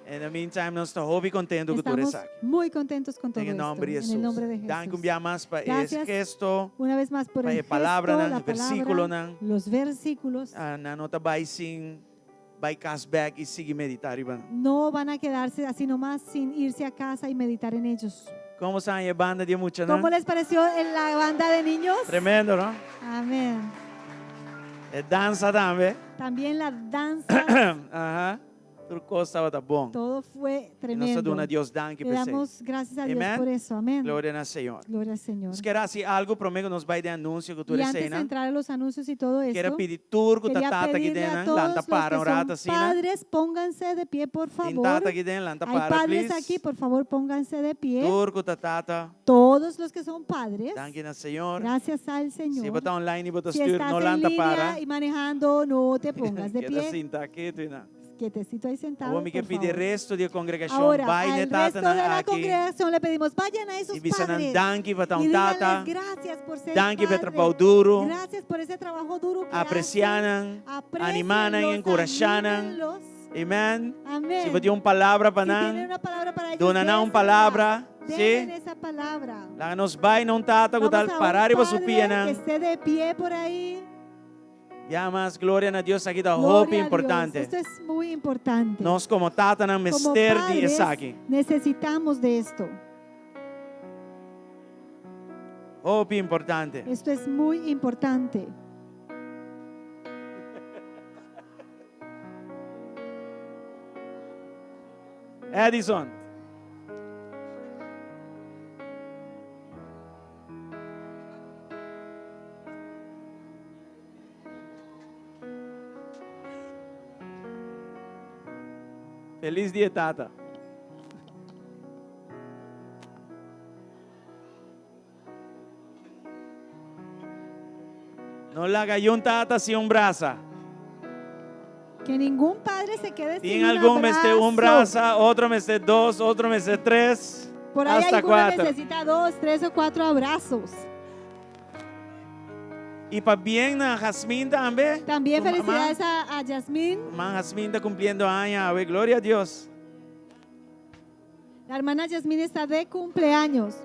in the meantime, nos ta hopi kontentu ku tur estamos esaki. muy contentos con todo Den e esto. nòmber di En Hesus. el nombre de Danki Jesús. un bia mas pa e Gracias gesto, una vez más por pa el e palabra, gesto, la versíkulo, palabra, los versículos. Ah, nan no ta bai sin bai kas bèk i sigui meditá riba nan. No van a quedarse así nomás sin irse a casa y meditar en ellos. Kon boso a haña e banda di muchanan? ¿Cómo les pareció en la banda de niños? Tremendo, no? Amén. E dansa tambe. También la danza, Aha. Tur kos tabata bon. todo fue I nos ta tremendo. duna Dios danki Le p'esei. damos gracias a Dios Amen. por eso. Amén. Gloria na Señor. Gloria al Señor. Nos ke hasi algu promé ku nos bai den anunsio ku tur Y antes de eseinan. entrar a los anuncios y todo Quiero esto, pidi tur ku quería ta tata pedirle aki a den, todos lanta los para que un rato son asina. padres, pónganse de pie, por Tin favor. tata aki den, lanta Hay para, padres please. aquí, por favor, pónganse de pie. Tur ku ta tata. Todos los que son padres, Danki na Señor. gracias al Si Señor. bo ta online i bo ta Si stuur, estás no en lanta línea para. y manejando, no te pongas de Keda pie. sinta ketu einan. Quietecito ahí sentado, Awor mi ke por pidi favor. resto di kongregashon, Ahora, bai al na tata resto de la aki. congregación le pedimos, vayan a esos I bisa nan padres danki pa ta y un tata. díganles gracias por ser Danki pa padre. trabou duru. Gracias por ese trabajo duro que Apresiá nan, hacen. animá nan, Aprécienlos, enkurashá nan. anímenlos. Amen. Amén. Si bo tin un palabra pa Si tienen nan, una palabra para ellos, duna nan un désela. palabra. Denle Sí? esa palabra. Laga nos bai na un tata ku Vamos ta a un pará riba su padre pia que nan. esté de pie por ahí. Ya mas gloria na Dios aki ta Gloria hopi a Dios. importante. Esto es muy importante. Nos komo tatanan Como mester di padres, esaki. necesitamos de esto. Hopi importante. Esto es muy importante. Edison. Felis dia, tata. No laga un tata sin un brasa. Que ningún padre se quede sin Tin un algun mester un abrazo. brasa, otro mester dos, otro mester tres, Por ahí hasta alguno kuater. necesita dos, tres o cuatro abrazos. I pabien na Jasmine tambe. También Su mamá. felicidades a, a Yasmín. Ruman Jasmine ta kumpliendo aña, awe, gloria na Dios. La hermana Yasmín está de cumpleaños.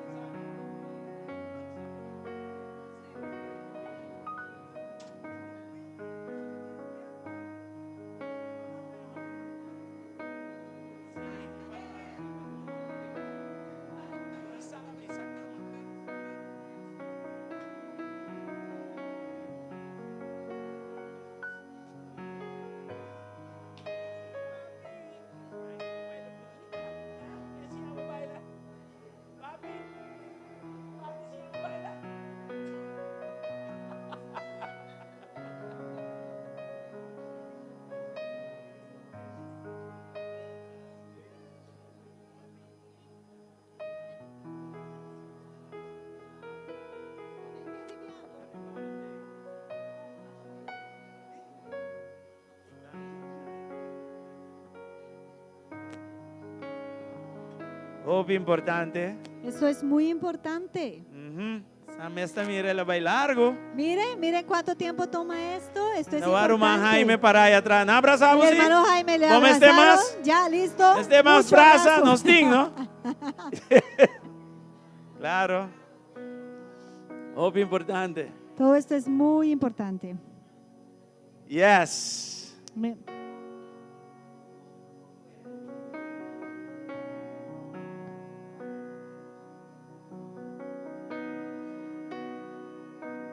Hopi importante. Eso es muy importante. Mhm. Sa mes ta mira el a bai largo. Miren, miren cuánto tiempo toma esto. Esto es Na wak ruman importante. Jaime pará ahí atras. Nan abrasá El bo, sí? hermano Jaime le Bo mester abrazaron. mas? Ya, listo. Mester mas Mucho brasa, abrazo. nos tin, no? Claro. Hopi importante. Todo esto es muy importante. Yes. Me-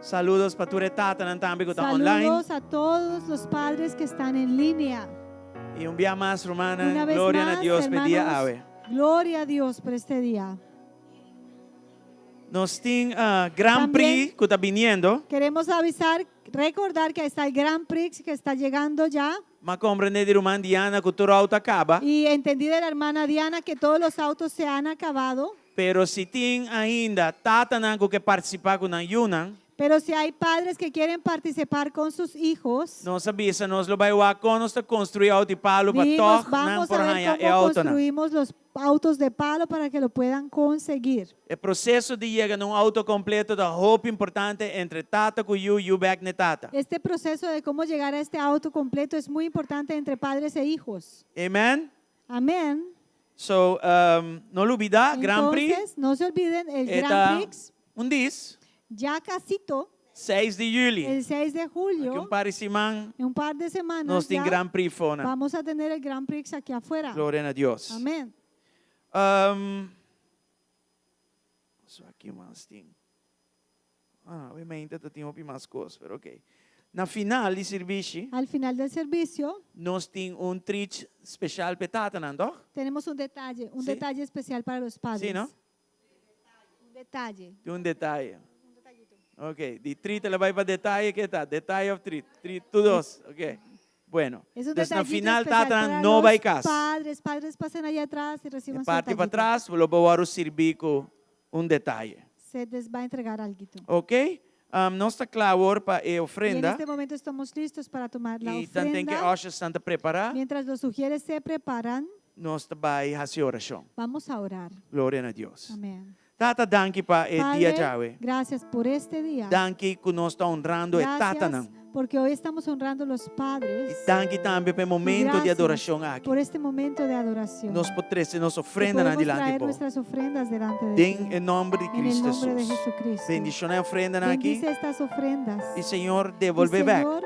Saludos pa tur e tatanan tambe ku ta online. Saludos a todos los padres que están en línea. I un bia mas, rumannan, Una vez gloria na más, Dios pa e dia hermanos, awe. Gloria a Dios por este día. Nos tin ah, Grand Prix ku ta biniendo. Queremos avisar, recordar que está el Grand Prix que está llegando ya. M'a komprendé di ruman Diana ku tur outo a kaba. Y entendí de la hermana Diana que todos los autos se han acabado. Pero si tin ainda tatanan ku ke partisipá ku nan yunan, Pero si hay padres que quieren participar con sus hijos, nos a bisa nos lo bai wak kon nos ta konstruí outo di palu pa dijimos, tòg nan vamos por a ver haña e cómo outonan. construimos los autos de palo para que lo puedan conseguir. E proseso di yega na un outo kompleto ta hopi importante entre tata ku yu, yu bèk n'e tata. Este proceso de cómo llegar a este auto completo es muy importante entre padres e hijos. Amen? Amén. So, um, no lubidá, Grand Prix Entonces, no se olviden, el e Grand ta Prix un dis, ya casito, 6 di yüli. el 6 de julio, Aki un par di siman, en un par de semanas, nos tin ya Grand Prix fona. vamos a tener el Grand Prix aquí afuera. Gloria na Dios. Amén. Um, so aki mas tin. Ah, obviamente ta tin hopi mas kos, pero ok. Na final di sirbishi, Al final del servicio, nos tin un treat special p'e tatanan, toch? tenemos un detalle, un Sí. detalle especial para los padres. Sí, no? Un detalle. Tin un detaye. Ok, di treat el a bai pa detaye, ke ta? Detaye of treat. Treat, tur dos. Ok. Bueno, Es un dus na detallito final especial tatanan para no los bai kas. Padres, padres pasen allá atrás y reciban su Parti detallito. patras, lo bo wòrdu sirbí ku un detaye. Se les va a entregar alguito. Ok? Um, nos ta kla awor pa e Y en ofrenda. este momento estamos listos para tomar la I tanten ku ofrenda. ushers ta prepará, Mientras los ujieres se preparan, nos ta bai hasi orashon. vamos a orar. Gloria na Dios. Amén. Tata, danki pa e dia Padre, djawe. gracias por este día. Danki ku nos ta honrando e Gracias tatanan. porque hoy estamos honrando los padres. Danki tambe pa e momento di Gracias adorashon aki. por este momento de adoración. Nos por trese nos Que ofrendanan podemos dilanti traer bo. nuestras ofrendas delante de ti. Den e nòmber di En el Cristo nombre de Hesus. Jesucristo. Bendishoná e ofrendanan aki. Bendice estas ofrendas. I Señor, Y, devolvé bèk Señor,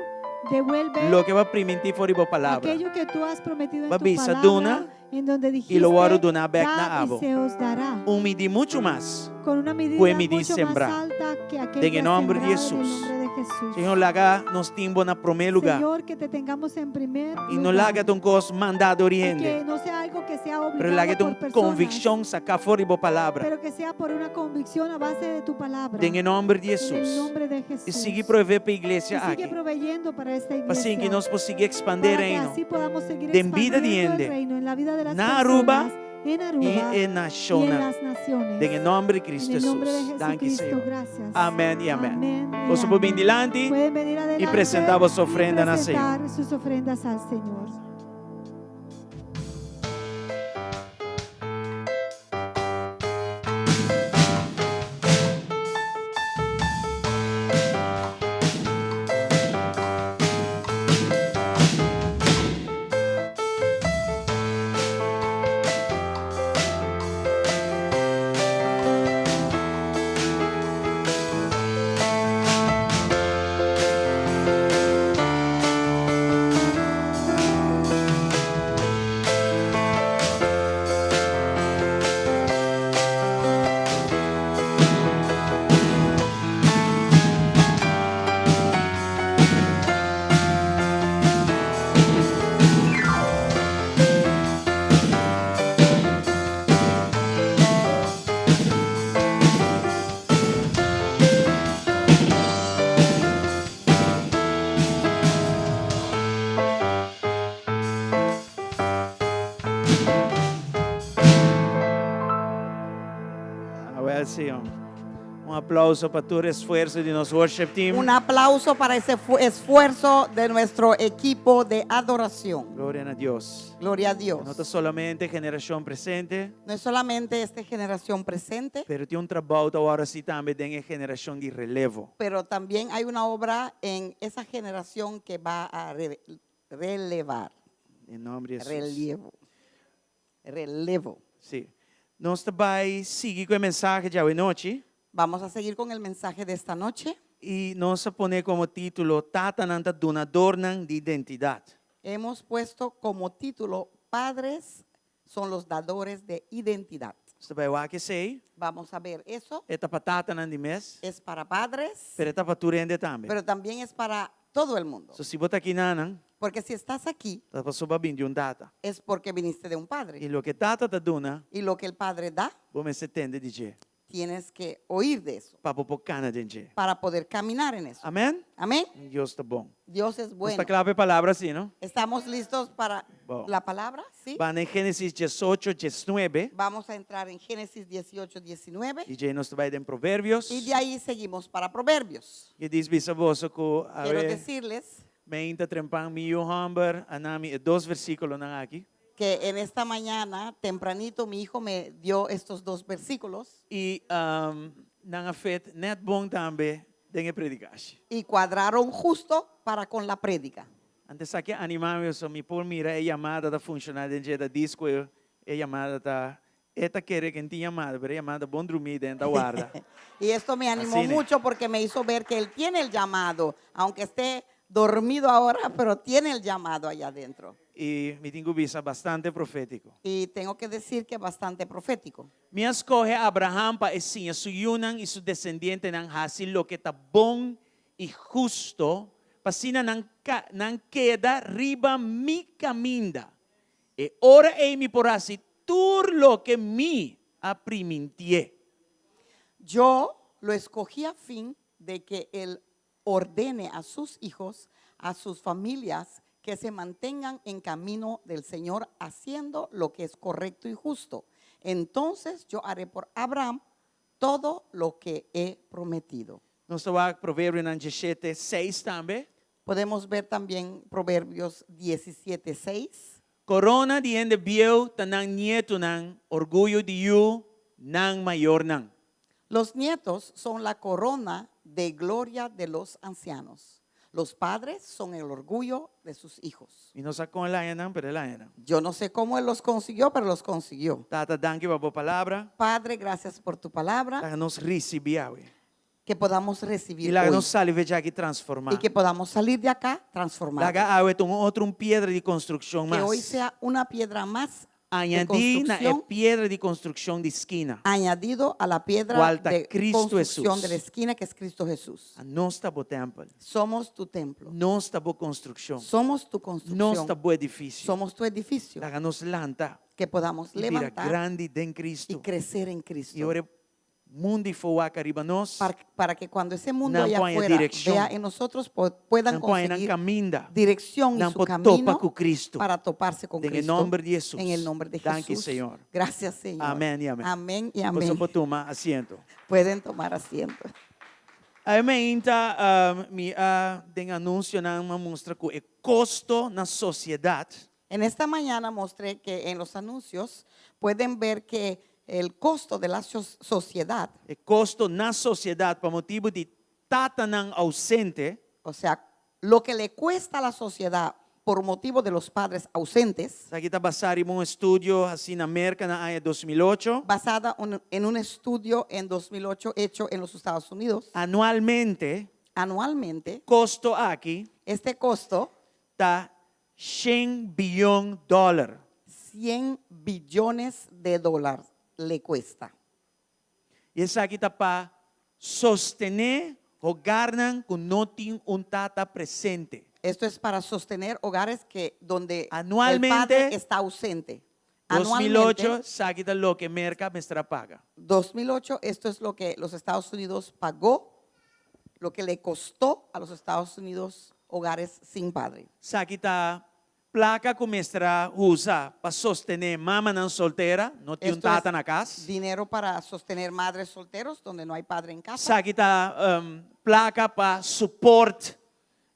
devuelve loke bo a primintí for di bo palabra. aquello que tú has prometido en Bo a tu bisa palabra, duna en donde i lo wòrdu dijiste, duná bèk na "Dad y abo. se os dará. Un midí muchu mas Con una medida ku e midí mucho más sembrá. alta que aquel Den que e ha nòmber di sembrado en el Hesus. nombre de Jesús. Señor, laga nos tin bo na promé lugá. Señor, que te tengamos en primer I no lugar. laga ta un kos mandá dor Y hende. que no sea algo que sea Pero laga obligado ta un por personas, konvikshon saká for di bo palabra. pero que sea por una convicción a base de tu palabra. Den e nòmber di En el Hesus. nombre de I Jesús. sigui proveé pa e Y iglesia sigue aki. proveyendo para esta Pa iglesia. asina ku nos por sigui ekspandé para que reino. así podamos seguir Den bida di expandiendo el hende. reino en la vida de las Na Aruba personas, en Aruba i e y en nashonnan. las naciones. Den e nòmber di Cristo En el nombre de Hesus. Danki, Jesucristo, Señor. gracias. Amèn i amèn. Amén y Boso por bin amén. dilanti Pueden venir i adelante presentá boso y ofrenda na Señor. presentar sus ofrendas al Señor. Awel, sí, hom. Un aplauso pa tur esfuerso di nos worship team. Un aplauso para ese esfuerzo de nuestro equipo de adoración. Gloria na Dios. Gloria a Dios. No ta solamente generashon presente. No es solamente esta generación presente. Pero tin un trabou ta awor así tambe den e generashon di relevo. Pero también hay una obra en esa generación que va a relevar. Den nomber di Hesus. Relievo. Relevo. Sí. Nos ta bai sigui ku e mensahe djawe nochi. Vamos a seguir con el mensaje de esta noche. I nos a pone komo título Tatanan ta dunadornan di identidat. Hemos puesto como título Padres son los dadores de identidad. Nos ta bai wak esei. Vamos a ver eso. E ta pa tatanan di mes. Es para padres. Pero e ta pa tur hende tambe. Pero también es para todo el mundo. So si bo ta akinanan. Porque si estás aquí. Ta pasobra bo a bin di un tata. Es porque viniste de un padre. I loke tata ta duna. Y lo que el padre da. Bo mester tende di dje. Tienes que oír de eso. Pa bo por kana den dje. Para poder caminar en eso. Amen? Amen? Dios ta bon. Dios es bueno. Nos ta kla pa e palabra si, no? Estamos listos para Bon. la palabra, si? Ban den Génesis diesocho, diesnuebe. Vamos a entrar en Génesis 18, 19. I djei nos ta bai den Proverbios. Y de ahí seguimos para Proverbios. Ke dis bisa boso ku a Quiero ver decirles meinta trempan mi yu hòmber a na mi e dos versíkulonan aki. Que en esta mañana tempranito mi hijo me dio estos dos versículos. I nan a fet nèt bon tambe den e predikashi. Y cuadraron justo para con la prédica. Anto esaki a animá mi pasobra mi por mira e yamada ta funshoná den dje ta dis ku e yamada ta E ta kere ken tin yamada, pero e yamada bon drumí den ta warda. Y esto me animó Asina. mucho porque me hizo ver que él tiene el llamado, aunque esté dormido ahora, pero tiene el llamado allá adentro. Y mi tin cu bisa bastante profético. Y tengo que decir que bastante profético. Mi a scoge Abraham pa e siña su yunan y su descendientenan haci loke ta bon y husto, pa asina nan nan keda riba mi caminda. E ora ei mi por hasi tur loke mi a primintié. Yo lo escogí a fin de que él ordene a sus hijos, a sus familias, que se mantengan en camino del Señor haciendo lo que es correcto y justo. Entonces yo haré por Abraham todo lo que he prometido. Nos ta wak Proverbionan diesshete, seis tambe. Podemos ver también Proverbios 17, 6. Korona di hende bieu ta nan nietunan, orguyo di yu, nan mayornan. Los nietos son la corona de gloria de los ancianos. Los padres son el orgullo de sus hijos. Mi no sa kon el haña nan, pero el haña nan. Yo no sé cómo él los consiguió, pero los consiguió. Tata, danki pa bo palabra. Padre, gracias por tu palabra. Laga nos risibí awe. Que podamos recibir I laga hoy. nos sali fe djaki transformá. Y que podamos salir de acá transformados. Laga awe ta un otro un piedra di konstrukshon Que hoy mas. sea una piedra más de Añadí na e construcción. piedra di konstrukshon di skina. Añadido a la piedra Cual ta de Cristo construcción Jesús. de la esquina que es Cristo Jesús. Nos ta bo tèmpel. Somos tu templo. Nos ta bo konstrukshon. Somos tu construcción. Nos ta bo edifisio. Somos tu edificio. Laga nos lanta. Que podamos I bira levantar grandi den Cristo. y crecer en Cristo. I ora e mundu afó wak ariba nos. Para que cuando ese mundo Nan allá por haña afuera dirección. vea en nosotros puedan Nan por haña nan conseguir caminda. dirección y Nan su por topa camino cu Cristo. para toparse con Den e Cristo. nomber di Hesus. En el nombre de Danki, Jesús. Señor. Gracias, Señor. Amén y amén. Amén y Boso amén. por tuma asiento. Pueden tomar asiento. Awe meinta, mi a den anuncionan m'a mustra cu e costo na sociedad. En esta mañana mostré que en los anuncios pueden ver que el costo de la sociedad. E costo na sociedad pa motibo di tatanan ausente. O sea, lo que le cuesta a la sociedad por motivo de los padres ausentes. Esaki ta basá riba un estudio hasi na Merca na aña 2008. Basada en un estudio en 2008 hecho en los Estados Unidos. Anualmente. Anualmente. Costo aki. Este costo. Ta shen biyon dòler. 100 billones de dólares le cuesta. I esaki ta pa sostené hogarnan ku no tin un tata presente. Esto es para sostener hogares que donde el Anualmente, padre está ausente. 2008, Anualmente, esaki ta loke Merca mester a paga. 2008, esto es lo que los Estados Unidos pagó, lo que le costó a los Estados Unidos hogares sin padre. Esaki ta. Plaka ku mester a usa pa sostené mamanan soltera, no tin un Esto es tata na kas. dinero para sostener madres solteros donde no hay padre en casa. Esaki ta plaka pa support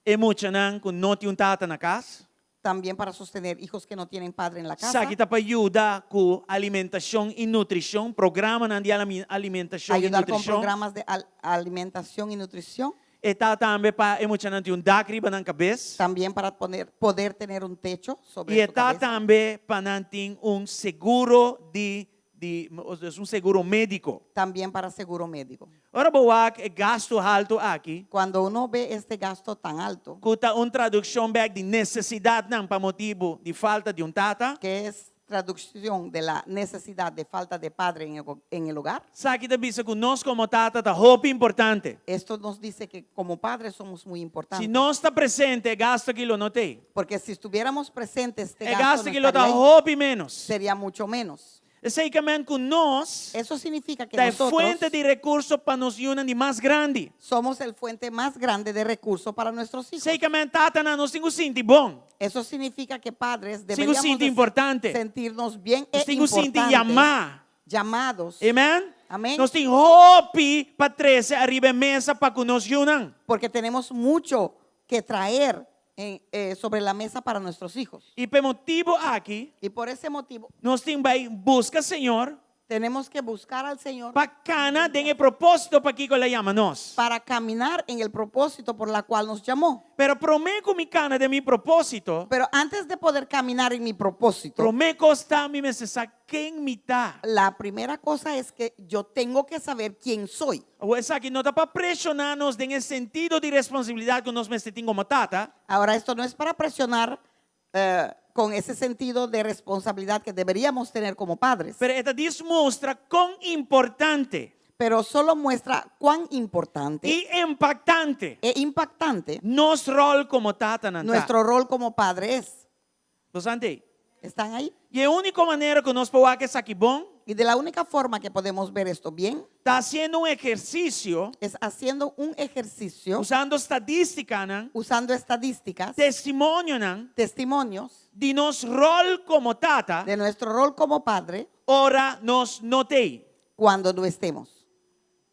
e muchanan ku no tin un tata na kas. También para sostener hijos que no tienen padre en la casa. Esaki ta pa yuda ku alimentashon i nutrishon, programanan di alimentashon i Ayudar con nutrishon. programas de alimentación y nutrición. E ta tambe pa e muchanan tin un dak riba nan kabes. También para poner, poder tener un techo sobre I e su ta cabeza. tambe pa nan tin un seguro di di es un seguro médiko. También para seguro médico. Ora bo wak e gastu haltu aki. Cuando uno ve este gasto tan alto. Ku ta un tradukshon bèk di nesesidatnan pa motibu di falta di un tata. Que es traducción de la necesidad de falta de padre en el hogar. Esaki ta bisa ku nos komo tata ta hopi importante. Esto nos dice que como padres somos muy importantes. Si nos ta presente e gastu aki lo no t'ei. Porque si estuviéramos presentes este E gasto gastu no aki lo ta estaría ahí. hopi ménos. Sería mucho menos. Esei ke men ku nos Eso significa que ta e nosotros fuente di rekurso pa nos yunan di mas grandi. somos el fuente más grande de recurso para nuestros hijos. Esei ke men tatanan nos tin ku sinti bon. Eso significa que padres Nos tin ku deberíamos sinti de importante. sentirnos bien e Nos tin ku sinti importantes, yamá. llamados. Amen? Amén. Nos tin hopi pa trese ariba e mesa pa ku nos yunan. Porque tenemos mucho que traer en, eh, sobre la mesa para nuestros hijos. I pa e motibu aki, Y por ese motivo nos tin bai buska Señor tenemos que buscar al Señor pa kana den e propósito pakiko el a yama nos. para caminar en el propósito por la cual nos llamó. Pero promé ku mi kana den mi propósito, Pero antes de poder caminar en mi propósito, promé kos ta mi mester sa ken mi ta. la primera cosa es que yo tengo que saber quién soy. Awor esaki no ta pa preshoná nos den e sentido di responsabilidat ku nos mester tin komo tata. Ahora, esto no es para presionar eh, con ese sentido de responsabilidad que deberíamos tener como padres. Pero e ta dis mustra kon importante. Pero solo muestra cuán importante. I impactante. E impactante. Nos ròl komo tatanan ta. Nuestro rol como padre es. Nos ante ei. Están ahí? I e úniko manera ku nos por wak esaki bon. Y de la única forma que podemos ver esto bien. Ta hasiendo un ehersisio. Es haciendo un ejercicio. Usando stadístikanan. Usando estadísticas. Testimonionan. Testimonios. Di nos ròl komo tata. De nuestro rol como padre. Ora nos no t'ei. Cuando no estemos.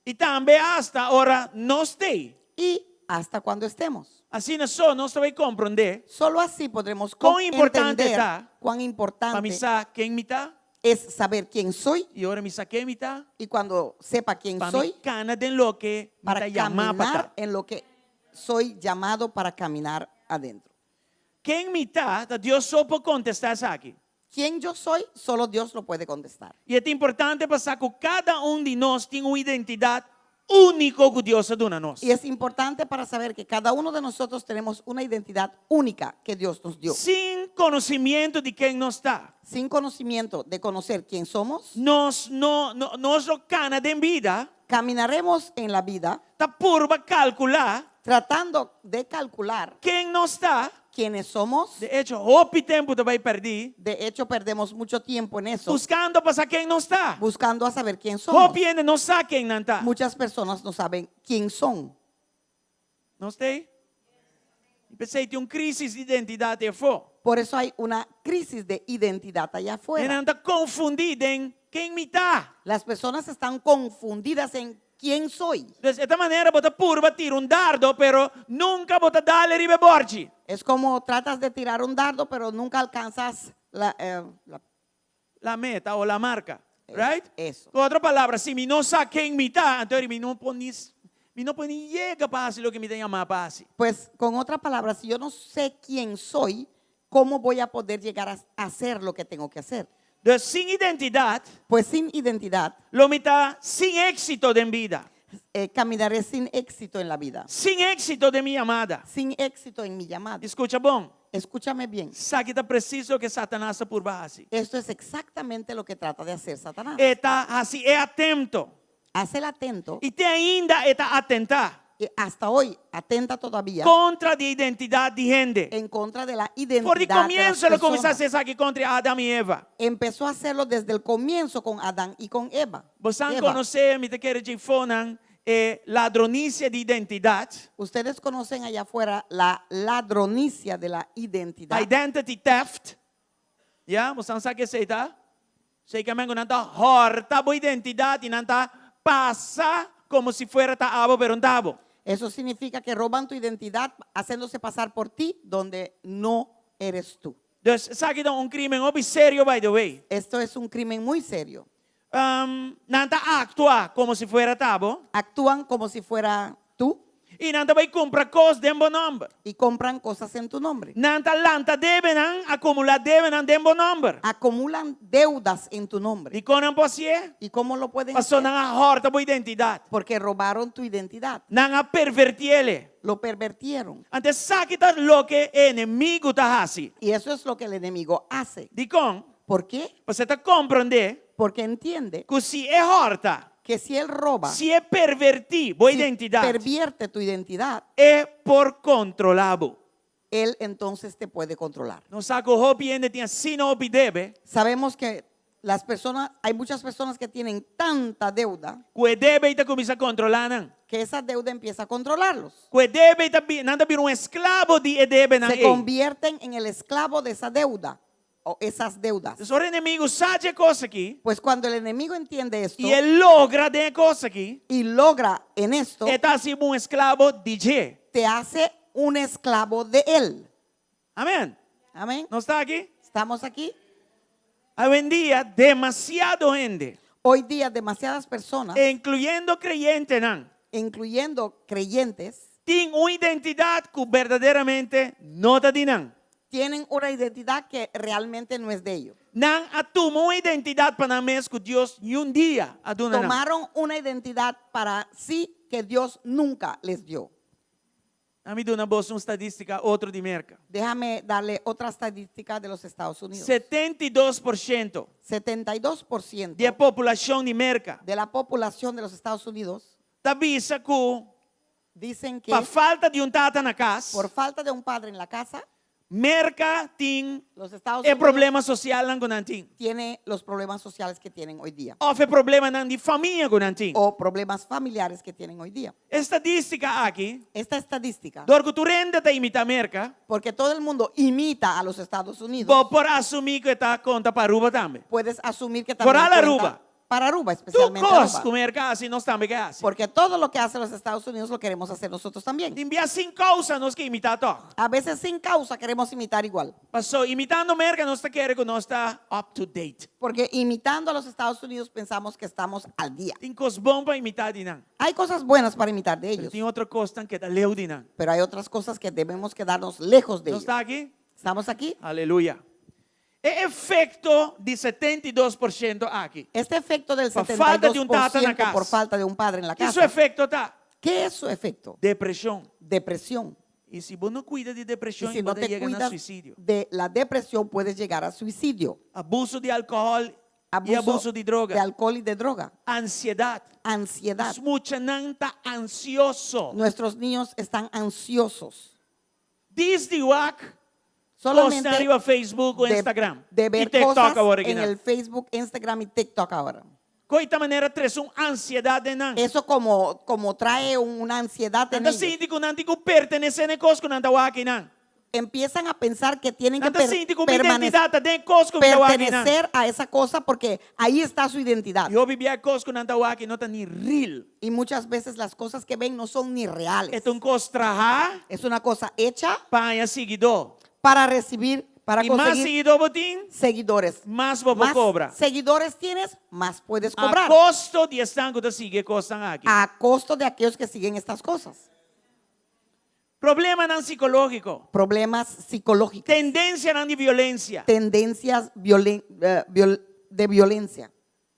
I tambe asta ora nos t'ei. Y hasta cuando estemos. Asina so nos ta bai komprondé. Solo así podremos Kon importante entender ta cuán importante pa mi sa ken mi ta. es saber quién soy. I ora mi sa ken mi ta. Y cuando sepa quién Pa mi soy, kana den loke mi para ta yamá pa ta. caminar en lo que soy llamado para caminar adentro. Ken mi ta, ta Dios so por kontestá esaki. Quién yo soy, solo Dios lo puede contestar. I e ta importante pa sa ku kada un di nos tin un identidat úniko ku Dios a duna nos. Y es importante para saber que cada uno de nosotros tenemos una identidad única que Dios nos dio. Sin konosimiento di ken nos ta. Sin conocimiento de conocer quién somos. Nos no, no, nos lo kana den bida. Caminaremos en la vida. Ta purba kalkulá. Tratando de calcular. Ken nos ta. Quiénes somos. De echo, hopi tempu ta bai pèrdí. De hecho, perdemos mucho tiempo en eso. Buskando pa sa ken nos ta. Buscando a saber quién somos. Hopi hende no sa ken nan ta. Muchas personas no saben quién son. Nos t'ei? I p'esei tin un krísis di identidat afó. Por eso hay una crisis de identidad allá afuera. Hendenan ta konfundí den ken mi ta. Las personas están confundidas en quién soy. Dus e ta manera bo ta purba tira un dardo, pero nunka bo ta dal riba e bòrchi. Es como tratas de tirar un dardo, pero nunca alcanzas la, eh, la La meta o la marca. Right? Eso. Ku otro palabra, si mi no sa ken mi ta, anto mi no por ni, mi no por ni yega pa hasi loke mi ta yamá pa hasi. Pues con otra palabra, si yo no sé quién soy, ¿cómo voy a poder llegar a hacer lo que tengo que hacer? Dus sin identidat. Pues sin identidad. Lo mi ta sin éksito den bida. Eh, caminaré sin éxito en la vida. Sin éksito den mi yamada. Sin éxito en mi llamada. Skucha bon. Escúchame bien. Esaki ta presis loke Satanas ta purba hasi. Esto es exactamente lo que trata de hacer Satanás. E ta hasi e atento. Hace el atento. I te ainda e ta atentá. Y hasta hoy atenta todavía. Kontra di identidat di hende. En contra de la identidad For di de las komienso el a kuminsá personas. hasi esaki kontra Adam i Eva. Empezó a hacerlo desde el comienzo con Adán y con Eva. Bosan Eva. konosé, mi ta kere dje fonan. e ladronisia di identidat. Ustedes conocen allá afuera la ladronicia de la identidad. Identity theft. Ya, bo sa ke esei ta? Esei ke men ku nan ta hòrta bo identidat i nan ta pasa komo si fuera ta abo pero no ta abo. Eso significa que roban tu identidad haciéndose pasar por ti donde no eres tú. Dus esaki ta un krimen hopi serio by the way. Esto es un crimen muy serio. Nan ta aktua komo si fuera ta bo. Actúan como si fuera tú. I nan ta bai kumpra kos den bo nòmber. Y compran cosas en tu nombre. Nan ta lanta debenan, akumulá debenan den bo nòmber. Acumulan deudas en tu nombre. Dikon nan por hasié? Y cómo lo pueden Pasobra hacer? nan a hòrta bo identidat. Porque robaron tu identidad. Nan a pervertiele. Lo pervertieron. Anto esaki ta loke e enemigu ta hasi. Y eso es lo que el enemigo hace. Dikon? Por qué? Pasobra e ta komprondé. Porque entiende. Ku si e hòrta. Que si él roba. Si e pervertí bo Si identidat. pervierte tu identidad. E por kontrolá bo. Él entonces te puede controlar. Nos sa ku hopi hende tin asina hopi debe. Sabemos que las personas, hay muchas personas que tienen tanta deuda. Ku e debe ei ta kuminsá kontrolá nan. Que esa deuda empieza a controlarlos. Ku e debe ei ta nan ta bira un esklabo di e debenan Se ei. convierten en el esclavo de esa deuda o esas deudas. Pues ora e enemigu sa dje kos aki. Pues cuando el enemigo entiende esto. I e logra den e kos aki. Y logra en esto. E ta hasi bo un esklabo di dje. Te hace un esclavo de él. Amen. Amen. Nos ta aki? Estamos aquí? Awendia demasiado hende. Hoy día demasiadas personas. Incluyendo creyentenan. Incluyendo creyentes. Tin un identidad cu berdaderamente no ta di nan. Tienen una identidad que realmente no es de ellos. Nan a tuma un identidad pa nan mes cu Dios niun dia a duna nan. Tomaron una identidad para sí que Dios nunca les dio. Ami duna boso un stadistica otro di Merca. Déjame darle otra estadística de los Estados Unidos. 72% 72% di e poblacion di Merca. De la población de los Estados Unidos. Ta bisa cu Dicen que pa falta di un tata na cas. Por falta de un padre en la casa. Merca tin Los Estados e Unidos problema socialnan cu nan tin. tiene los problemas sociales que tienen hoy día. Of e problemanan di famia cu nan tin. O problemas familiares que tienen hoy día. E stadistica aki. Esta estadística. Dor cu tur hende ta imita Merca. Porque todo el mundo imita a los Estados Unidos. Bo por asumi cu e ta conta pa Aruba tambe. Puedes asumir que también Foral cuenta Aruba. para Aruba, Tur especialmente cos Aruba. cu Merca haci, nos tambe ke haci. Porque todo lo que hacen los Estados Unidos lo queremos hacer nosotros también. Tin bia sin causa nos ke imita toch. A veces sin causa queremos imitar igual. Paso imitando Merca nos ta kere cu nos ta up to date. Porque imitando a los Estados Unidos pensamos que estamos al día. Tin cos bon pa imita di nan. Hay cosas buenas para imitar de Pero ellos. tin otro cosnan keda leu di nan. Pero hay otras cosas que debemos quedarnos lejos de Nos ellos. ta aki? ¿Estamos aquí? Aleluya. E efecto di 72% aki. Este efecto del Pa falta di un tata na 72% cas. por falta de un padre en la Ki su casa. efecto ta? ¿Qué es su efecto? Depresion. Depresión. Y si bo no cuida di Y depresion, si no bo ta te yega na cuidas suicidio. de la depresión, puedes llegar a suicidio. Abuso di alcohol y Abuso abuso di droga. de alcohol y de droga. Ansiedad. Ansiedad. Nos muchanan ta ansioso. Nuestros niños están ansiosos. Djis di wak Solamente Cosnan riba Facebook o de, Instagram. de ver y TikTok cosas awor en el Facebook, Instagram y TikTok ahora. Cu ta manera trece un ansiedad den nan. Eso como, como trae una ansiedad en Nan ta ellos. sinti cu nan tin cu pertenece na e cos cu nan ta wak einan. Empiezan a pensar que tienen que Nan ta per- sinti cu mi permanec- identidad ta den cos cu mi ta wak einan. pertenecer a esa cosa porque ahí está su identidad. Y hopi bia cos cu nan ta wak no ta ni real. Y muchas veces las cosas que ven no son ni reales. E ta un cos traha. Es una cosa hecha Pa haña siguidó. para recibir, para Y mas conseguir siguidó bo tin, seguidores. mas bo por Más cobra. seguidores tienes, más puedes A cobrar. costo di esnan cu ta sigui e cosnan aki. A costo de aquellos que siguen estas cosas. Problemanan psicológico. Problemas psicológicos. Tendencianan di violencia. Tendencias violen, eh, viol, de violencia.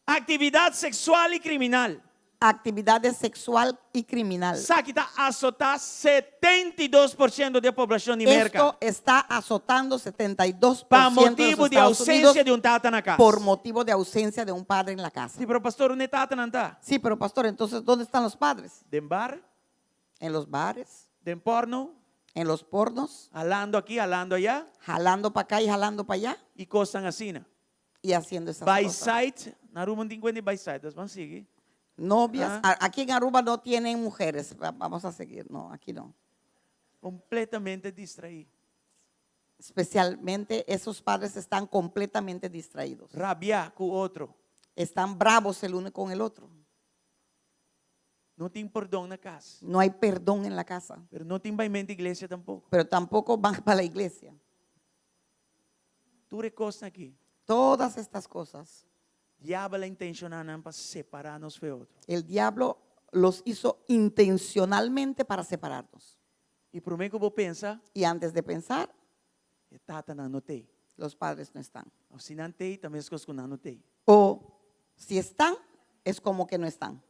Actividad sexual y criminal. Actividades sexual y criminal. Esaki ta azota 72% di e poblacion di Merca. Esto está azotando 72% Pa de los motibo di Estados ausencia Unidos di un tata na cas. por motivo de ausencia de un padre en la casa. Sí, pero pastor, unda e tatanan ta? Sí, pero pastor, entonces, ¿dónde están los padres? Den bar? En los bares. Den porno? En los pornos. Halando aki, halando aya. Jalando para acá y jalando para allá. Y cosnan asina. Y haciendo esas By cosas. site, na Aruba no tin cuenta di by site, dus ban sigui. Novias. Ah. A- Aquí en Aruba no tienen mujeres. Va- Vamos a seguir. No, aquí no. Kompletamente distraí. Especialmente esos padres están completamente distraídos. Rabia ku otro. Están bravos el uno con el otro. No tin pordon na kas. No hay perdón en la casa. Pero no tin baimentu iglesia tampoko. Pero tampoco van para la iglesia. Tur e kosnan aki. Todas estas cosas. Diabel a intenshoná nan pa separá nos fo'i otro. El diablo los hizo intencionalmente para separarnos. I promé ku bo pensa, Y antes de pensar, e tatanan no t'ei. los padres no están. Òf si nan t'ei, ta meskos ku nan no t'ei. O si están, es como que no están.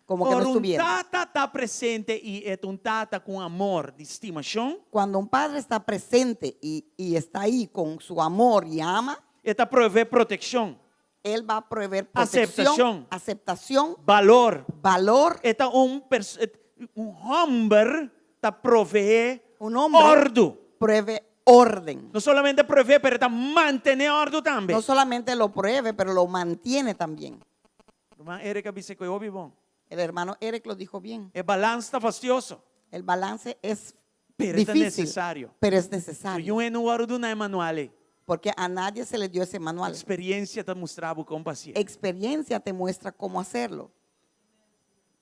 Como que no Ora un estuvieron. tata ta presente i e ta un tata ku amor di stimashon. Cuando un padre está presente y, y está ahí con su amor y ama, E ta proveé protekshon. él va a proveer protección, Aceptación. aceptación, Balor. valor. E ta un pers- un hòmber ta proveé Un hombre òrdu. provee orden. No solamente proveé, pero e ta mantené òrdu tambe. No solamente lo provee, pero lo mantiene también. Ruman Eric a bisa ku e hopi bon. El hermano Eric lo dijo bien. E balans ta fastioso. El balance es Pero ta difícil, nesesario. pero es necesario. Niun hende no a wòrdu duná e manual ei. Porque a nadie se le dio ese manual. Eksperensia ta mustra bo kon pa hasié. Experiencia te muestra cómo hacerlo.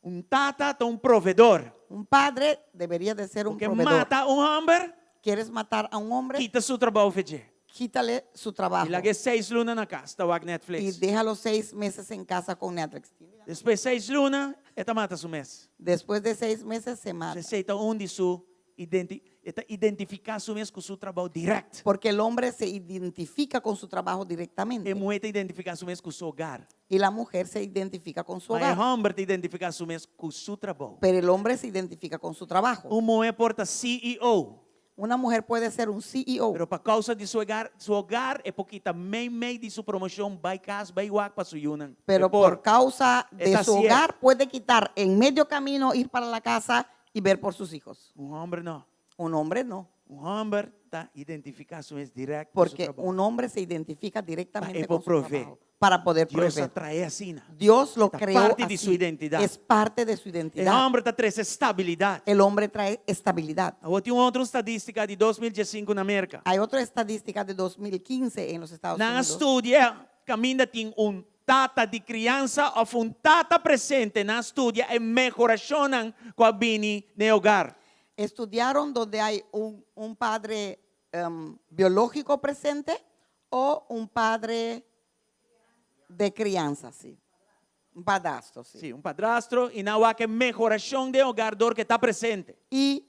Un tata ta un proveedor. Un padre debería de ser un Bo ke proveedor. mata un hòmber, ¿Quieres matar a un hombre? kita su trabou fo'i dje. Quítale su trabajo. I lag'é seis luna na kas, ta wak Y Netflix. déjalo seis meses en casa con Netflix. Despues seis luna, e ta mata su mes. Después de seis meses se mata. Esei ta un di su identi e ta identifiká su mes ku su trabou dirèkt. Porque el hombre se identifica con su trabajo directamente. E muhé ta identifiká su mes ku su hogar. Y la mujer se identifica con su Ma e hogar. hòmber ta identifiká su mes ku su trabou. Pero el hombre se identifica con su trabajo. Un muhé por ta CEO. Una mujer puede ser un CEO. Pero pa kousa di su hogar, su hogar e por kita mei mei di su promoshon bai kas, bai wak pa su yunan. Pero E por. por causa de E ta su hasié. hogar puede quitar en medio camino, ir para la casa y ver por sus hijos. Un hòmber no. Un hombre no. Un hòmber ta identifiká su mes dirèkt ku su Porque trabou. un hombre se identifica directamente Pa e con por su proveé. trabajo para poder Dios a proveer. trah'é asina. Dios lo Ta creó parti di así. su identidat. Es parte de su E identidad. hòmber ta trese estabilidat. El hombre trae estabilidad. Awor tin un otro estadístika di 2015 na Merka. Hay otra estadística de 2015 en los Estados Nan a Unidos. studia kaminda tin un tata di kriansa òf un tata presente. Nan a studia e mehorashonnan ku a bini na e hogar. Estudiaron donde hay un, un padre em, biológico presente o un padre de crianza, sí. Un padrastro, sí. Sí, un padrastro i nan a wak e mehorashon den hogar dor ku e ta presente. Y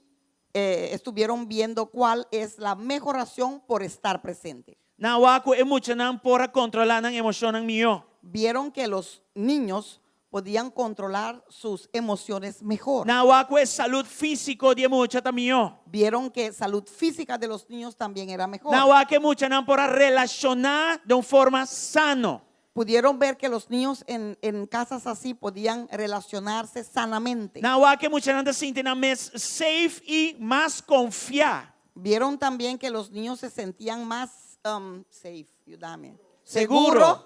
eh, estuvieron viendo cuál es la mejoración por estar presente. Nan a wak ku e muchanan por a kontrolá nan emoshonnan mihó. Vieron que los niños podían controlar sus emociones mejor. Nan a wak ku e salú físiko di e mucha ta mihó. Vieron que salud física de los niños también era mejor. Nan a wak ku e muchanan por a relashoná den un forma sano. Pudieron ver que los niños en, en casas así podían relacionarse sanamente. Nan a wak ku e muchanan ta sinti nan mes safe i mas konfiá. Vieron también que los niños se sentían más um, safe, ayúdame, Seguro. seguro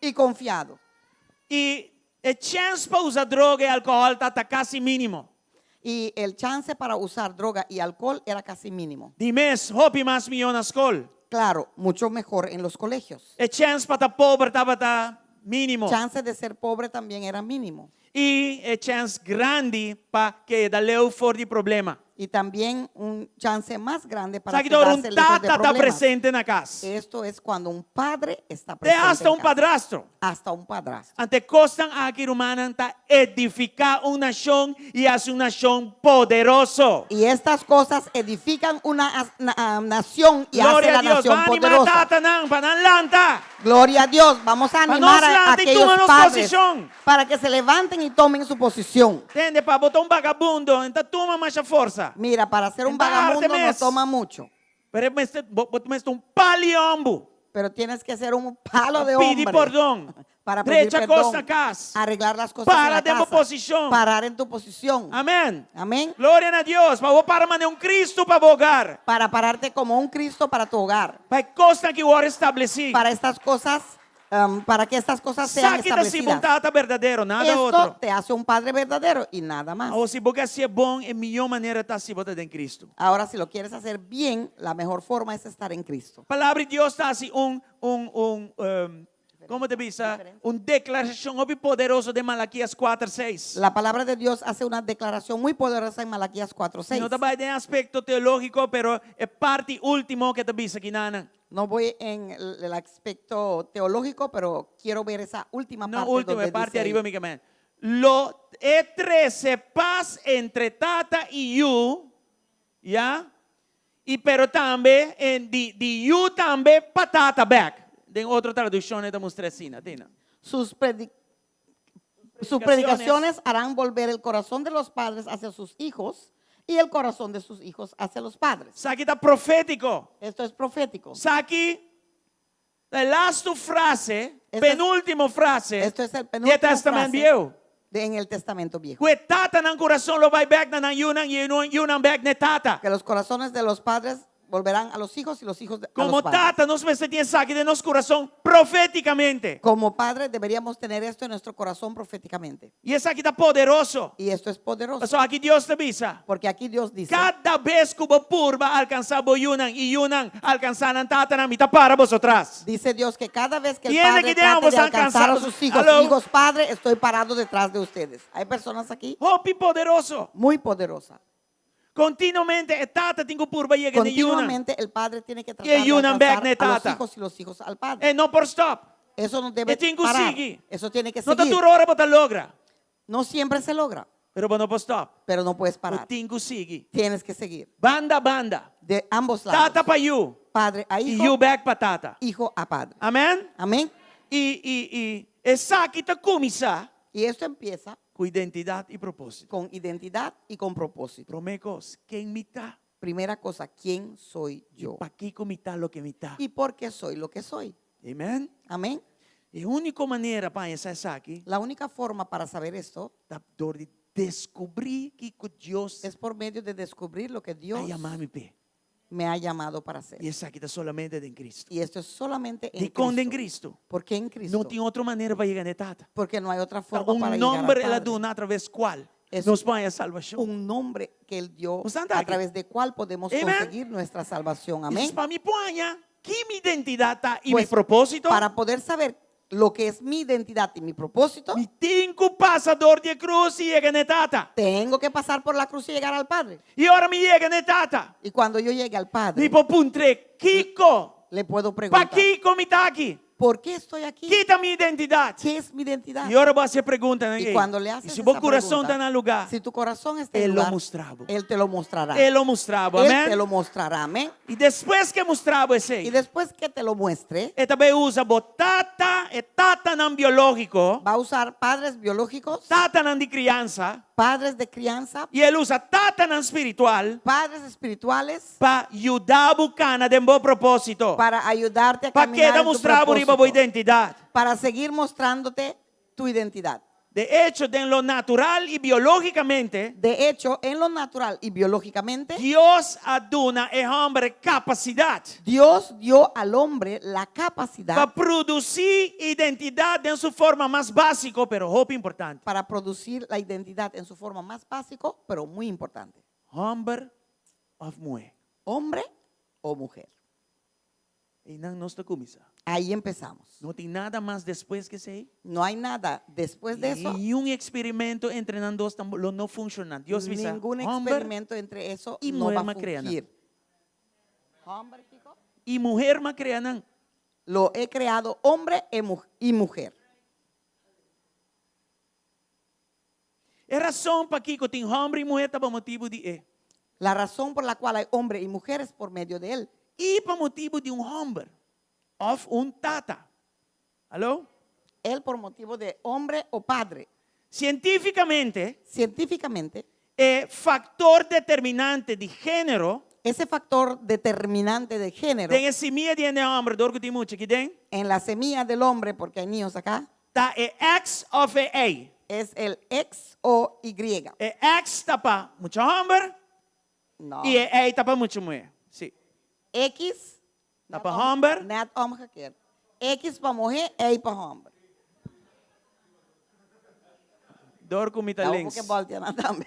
y confiado. I e chèns pa usa droga i alkohòl tabata kasi mínimo. Y el chance para usar droga y alcohol era casi mínimo. Di mes, hopi mas mihó na skol. Claro, mucho mejor en los colegios. E chèns pa ta pober tabata mínimo. Chance de ser pobre también era mínimo. I e chèns grandi pa keda leu for di problema. Y también un chance más grande para Sabe ku ora un quedarse lejos de tata ta problemas. presente na kas. Esto es cuando un padre está Te presente. hasta en un casa. padrastro. Hasta un padrastro. Anto e kosnan aki rumannan ta edifiká un nashon i hasi un nashon poderoso. Y estas cosas edifican una as- na- ah, nación y hacen Gloria la a Dios. nación Ban animá poderosa. tatanan, pa nan lanta. Gloria a Dios. Vamos a Pa animar nos a lanta i aquellos tuma nos padres posishon. para que se levanten y tomen su posición. Tende pa bo ta un bagabundo, no ta tuma masha forsa. Mira, para ser un N ta harta vagabundo no mes. toma mucho, Pero mester, bo, bo mester ta un pal'i hòmber. pero tienes que ser un palo de Pidi hombre pordon. para pedir Drecha kos perdón, na kas. arreglar las cosas en Para la den bo casa, posishon. parar en tu posición. Amèn. Amén. Gloria na Dios. Pa bo para manera un Kristu pa bo hogar. Para pararte como un Cristo para tu hogar. Pa e kosnan aki wòrdu establesí. Para estas cosas Para que estas cosas sean Esaki ta hasi bo un establecidas. tata berdadero, nada Esto otro. te hace un padre verdadero y nada más. Awor, si bo ke hasié bon, e mihó manera ta si bo ta den Cristo. Ahora, si lo quieres hacer bien, la mejor forma es estar en Cristo. Palabra di Dios ta hasi un, un, un, komo ta bisa, un deklarashon hopi poderoso den Malakias kuater seis. La palabra de Dios hace una declaración muy poderosa en Malaquías 4, Mi 6. no ta bai den aspekto teológiko, pero e parti último ke ta bisa kinanan. No voy en el aspecto teológico, pero quiero ver esa última No parte último, donde e parti dice ariba mi ke men. Lo e trese pas entre tata i yu, ya, i pero tambe en di di yu tambe pa tata bèk. Den otro tradukshon e ta mustra asina, tina. Sus predi Sus predicaciones harán volver el corazón de los padres hacia sus hijos y el corazón de sus hijos hacia los padres. Esaki ta profétiko. Esto es profético. Esaki ta e lastu frase, penúltimo frase Esto es el di e penúltimo Tèstamènt frase Bieu. de en el Testamento Viejo. Ku e tatanan kurason lo bai bèk na nan yunan i e yunan bèk na e tata. Que los corazones de los padres Volverán a los hijos y los hijos a Como los padres. tata nos mester tin esaki den nos kurason profétikamente. Como padre deberíamos tener esto en nuestro corazón proféticamente. I esaki ta poderoso. Y esto es poderoso. Pasobra aki Dios ta bisa. Porque aquí Dios dice. Kada bes ku bo purba alkansá bo yunan i yunan alkansá nan tatanan, mi ta para boso tras. Dice Dios que cada vez que el Tiene padre que trate de digamos, alcanzar a alcanzar- sus hijos, Aló. hijos padre, estoy parado detrás de ustedes. Hay personas aquí Hopi poderoso. muy poderosa. Continuamente e tata tin ku purba yega na e yunan. Continuamente el padre tiene que I tratar e de yunan bek alcanzar na e a los tata. hijos y los hijos al padre. E no por stop. Eso no debe E tin ku parar. sigui. Eso tiene que No ta seguir. tur ora bo ta logra. No siempre se logra. Pero bo no por stop. Pero no puedes parar. Bo tin ku sigui. Tienes que seguir. Banda banda. De ambos lados. Tata pa yu. Padre a I hijo. yu bek pa tata. Hijo a padre. Amen? Amen. I, i, i esaki ta kuminsá. Y esto empieza. Ku identidat i propósito. Con identidad y con propósito. Promé kos, ken mi ta? Primera cosa, quién soy yo? I pakiko mi ta loke mi ta? Y por qué soy lo que soy? Amen. Amén. E úniko manera pa haña sa esaki. La única forma para saber esto. Ta dor di deskubrí kiko Dios. Es por medio de descubrir lo que Dios. A yama mi p'e. Me ha llamado para hacer. I esaki ta solamente den Cristo. Y esto es solamente en Dikon den Cristo. Cristo? ¿Por qué en Cristo? No tin otro manera pa yega na e Tata. Porque no hay otra Ta forma un para llegar al nomber el a Padre. duna atraves kual Es nos por haña salbashon. un nombre que Él dio Nos anda a aki. través de cual podemos Amen. conseguir nuestra salvación. Amén. Entonces, pa mi por haña ki mi identidad ta i mi Pues, propósito. Para poder saber lo que es mi identidad y mi propósito. Mi tin ku pasa dor di e krus i yega na e Tata. Tengo que pasar por la cruz y llegar al Padre. I ora mi yega na e Tata. Y cuando yo llegue al Padre. Mi por puntr'é kiko. Le puedo preguntar. Pakiko mi ta aki? ¿Por qué estoy aquí? Ki ta mi identidad? ¿Qué es mi identidad? I ora bo hasi e pregunta, Y cuando le haces I si bo esa kurason pregunta, ta na lugá, si tu corazón está en E lo lugar, mustra bo. Él te lo mostrará. E lo mustra bo, Él amén. te lo mostrará, amén. I despues ku e mustra bo esei. Y después que te lo muestre, E ta bai usa bo tata, e tatanan biológiko. Va a usar padres biológicos. Tatanan di kriansa. Padres de crianza. I e lo usa tatanan spiritual. Padres espirituales. Pa yuda bo kana den bo propósito. Para ayudarte a Pa caminar keda en tu mustra bo riba bo propósito. identidat. Para seguir mostrándote tu identidad. De echo, den lo natural i biológikamente. De hecho, en lo natural y biológicamente. Dios a duna e hòmber kapasidat. Dios dio al hombre la capacidad. Pa produsí identidat den su forma mas básiko, pero hopi importante. Para producir la identidad en su forma más básico, pero muy importante. Hòmber òf muhé. Hombre o mujer. Einan nos ta kuminsá. Ahí empezamos. No tin nada mas despues ku esei. No hay nada después de eso. Ningun eksperimento entre nan dos lo no funshoná. Dios bisa, Ningún hòmber experimento entre eso i no muher va a m'a krea nan. fungir. Hombre, kiko? I muher m'a krea nan. Lo he creado hombre e y mujer. E rason pakiko tin hòmber i muher ta pa motibu di e. La razón por la cual hay hombre y mujer es por medio de él. I pa motibu di un hòmber òf un tata. Aló? Él por motivo de hombre o padre. Sientífikamente. Científicamente. E faktor determinante di género. Ese factor determinante de género. Den e simia di hende hòmber, dor ku tin mucha aki den. En la semilla del hombre, porque hay niños acá. Ta e X òf e Y. Es el X o Y. E X ta pa mucha hòmber. No. I e Y ta pa mucha muhé. Sí. X. Ta pa hòmber. Net omgekeerd. X pa muhé, Y pa hòmber. Dor ku mi ta Dabo links. porque voltea nan tambe.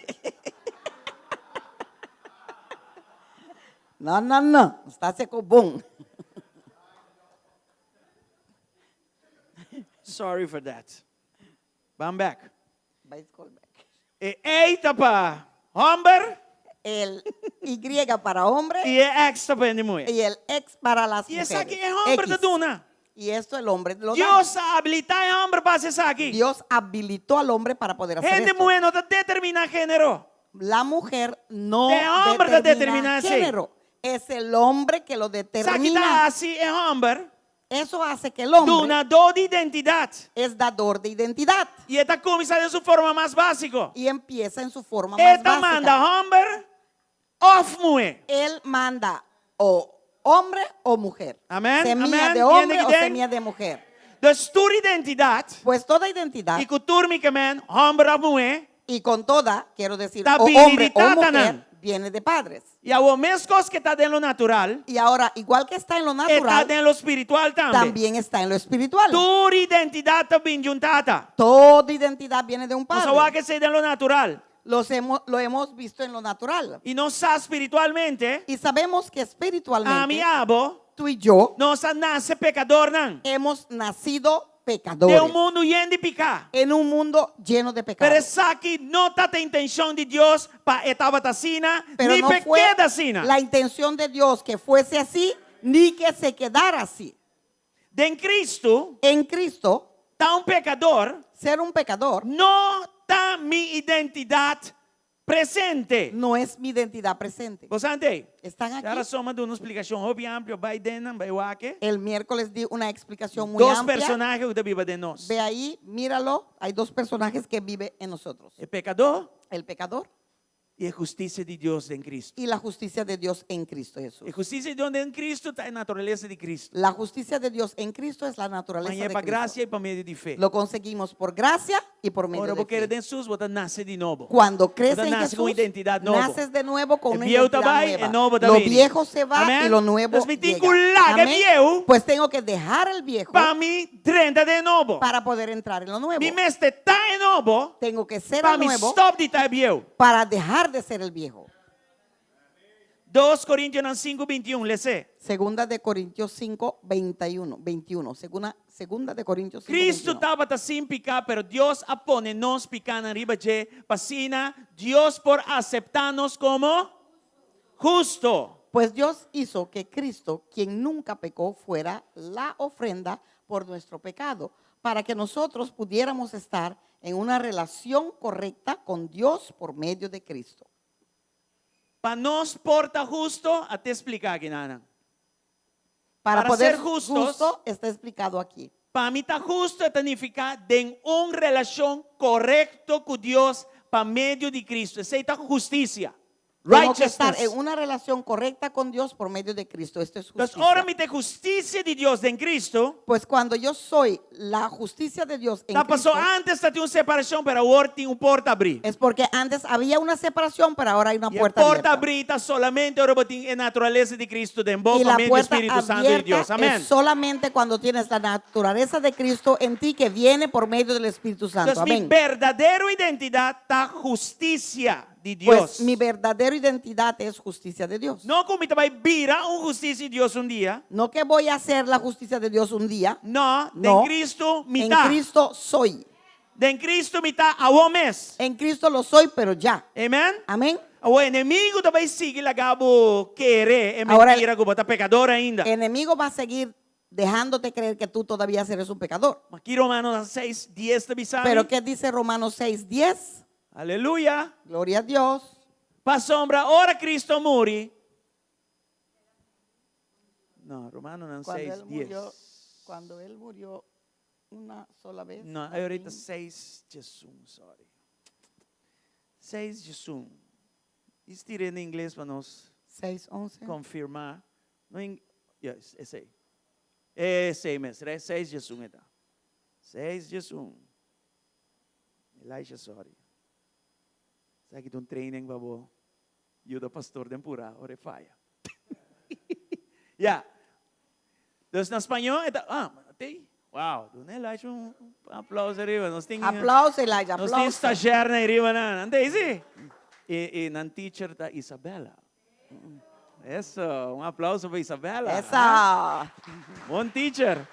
No, no, no. Sta seko bon. Sorry for that. Ban bek. Bai skol bek. E Y ta pa hòmber. El Y para hombre. I e X ta pa hende muhé. Y el X para las I mujeres. esaki e hòmber ta X. duna. Y esto el hombre lo da. Dios a abilitá e hòmber pa hasi esaki. Dios habilitó al hombre para poder hacer Hende esto. muhé no ta determiná género. La mujer no E hòmber ta determina determiná esei. género. Es el hombre que lo Esaki ta determina. hasi e hòmber Eso hace que el hombre dunadó di identidat. es dador de identidad. I e ta kuminsá den su forma mas básiko. Y empieza en su forma E más ta básica. manda hòmber òf muhé. Él manda o hombre o mujer. Amén, Semilla amén. de hombre Tiene o que ten. semilla de mujer. Dus tur identidat. Pues toda identidad. I ku tur mi ke men, hòmber òf muhé. Y con toda, quiero decir, Ta o bini hombre di o mujer, tatanan. viene de padres. I awor meskos ku ta den lo natural. Y ahora, igual que está en lo E ta natural, den lo spiritual tambe. también está en lo espiritual. Tur identidat ta bin di un tata. Toda identidad viene de un Nos a padre. wak esei den lo natural. Los hemos, lo hemos visto en lo natural. I nos sa spiritualmente. Y sabemos que espiritualmente, Ami abo. tú y yo, Nos a nase pekadornan. hemos nacido pecadores. Den un mundu yen di piká. En un mundo lleno de pecado. Pero esaki no tabata intenshon di Dios pa e tabata asina, Pero ni no pa fue keda asina. la intención de Dios que fuese así, ni que se quedara así. Den Cristo, En Cristo, ta un pekador, ser un pecador, no ta mi identidat presente. No es mi identidad presente. Bo sa ei? Están aquí. Djarason m'a duna un splikashon hopi amplio, bai den nan, bai wak e. El miércoles di una explicación muy Dos amplia. personahe ku ta biba den nos. Ve ahí, míralo. Hay dos personajes que viven en nosotros. E pekadó El pecador i e hustisia di Dios den Cristo. y la justicia de Dios en Cristo Jesús. E hustisia di Dios den Cristo ta e naturalesa di Cristo. La justicia de Dios en Cristo es la naturaleza Hañ'é de pa Cristo. grasia i pa medio di fe. Lo conseguimos por gracia y por medio Ora de bo kere fe. den Hesus, bo ta nase di nobo. Cuando crees Bo ta en nase ku Jesús, identidat nobo. naces de nuevo con E una bieu ta identidad bai, nueva. e nobo ta Lo bini. viejo se va Amén. y lo nuevo Dus mi tin llega. ku laga e Amén. bieu Pues tengo que dejar el viejo pa mi drenta den e nobo. para poder entrar en lo nuevo. Mi mester ta e nobo Tengo que ser pa el mi nuevo stop di ta e bieu. para dejar de ser el viejo. 2 Korintionan 5, 21, les'é. Segunda de Corintios 5, 21. 21. Segunda, segunda de Corintios 5, Cristo 21. tabata sin piká, pero Dios a pone nos pikánan riba dje, pa asina Dios por aseptá nos komo hustu. Pues Dios hizo que Cristo, quien nunca pecó, fuera la ofrenda por nuestro pecado, para que nosotros pudiéramos estar en una relación correcta con Dios por medio de Cristo. Pa nos por ta hustu, a splika aki, Nana. Para, Para poder ser justos, justo está explicado aquí. Pa mi ta hustu ta nifiká den un relashon korekto ku Dios pa medio di Cristo. Esei ta hustisia. Tengo que estar Righteousness. en una relación correcta con Dios por medio de Cristo. Esto es Entonces, justicia. ora mi ta hustisia di Dios den Cristo. Pues cuando yo soy la justicia de Dios en Ta pasó Cristo, antes tabatin un separashon, pero awor tin un porta habrí. es porque antes había una separación, pero ahora hay una E puerta porta abierta. habrí ta solamente ora bo tin e naturalesa di Cristo den bo Y pa la medio di puerta Spiritu Santu di Dios. abierta Amèn. es solamente cuando tienes la naturaleza de Cristo en ti que viene por medio del Espíritu Santo. Entonces, mi Amén. berdadero identidat ta hustisia di Dios. Pues mi verdadera identidad es justicia de Dios. No ku mi ta bai bira un hustisia di Dios un dia. No que voy a hacer la justicia de Dios un día. No, No. den Cristo En mi ta. Cristo soy. Den Cristo mi ta awor mes. En Cristo lo soy, pero ya. Amèn? Amén. E enemigu ta bai sigui laga bo kere e Ahora, mentira ku bo ta pekador ainda. Enemigo va a seguir dejándote creer que tú todavía eres un pecador. Aki Romanonan 6, 10 ta bisa mi. Pero ¿qué dice Romanos 6, 10? Aleluya. Gloria a Dios. Pasobra, ora Cristo a muri. No, Romanonan Cuando 6, él murió, 10. cuando él murió una sola vez. No, ahorita 6, 11, sorry. 6, 11. Estir'é na ingles pa nos 6, 11. konfirmá. No, in, yes, esei. Esei mes, 6, 11 ta. 6, 11. Elijah, sorry. Esaki ta un training pa bo yuda pastor den purá, ora e faya. Ya. Entonces, na spañó, ah, Tei. Wow, duna Elijah un aplauso ariba. Nos tin Aplauso Elijah, Nos tin aplauso. stagiairnan ariba nan. Nan tei si. I i nan teacher ta Isabella. Eso, un aplauso pa Isabella. Esa. Bon teacher.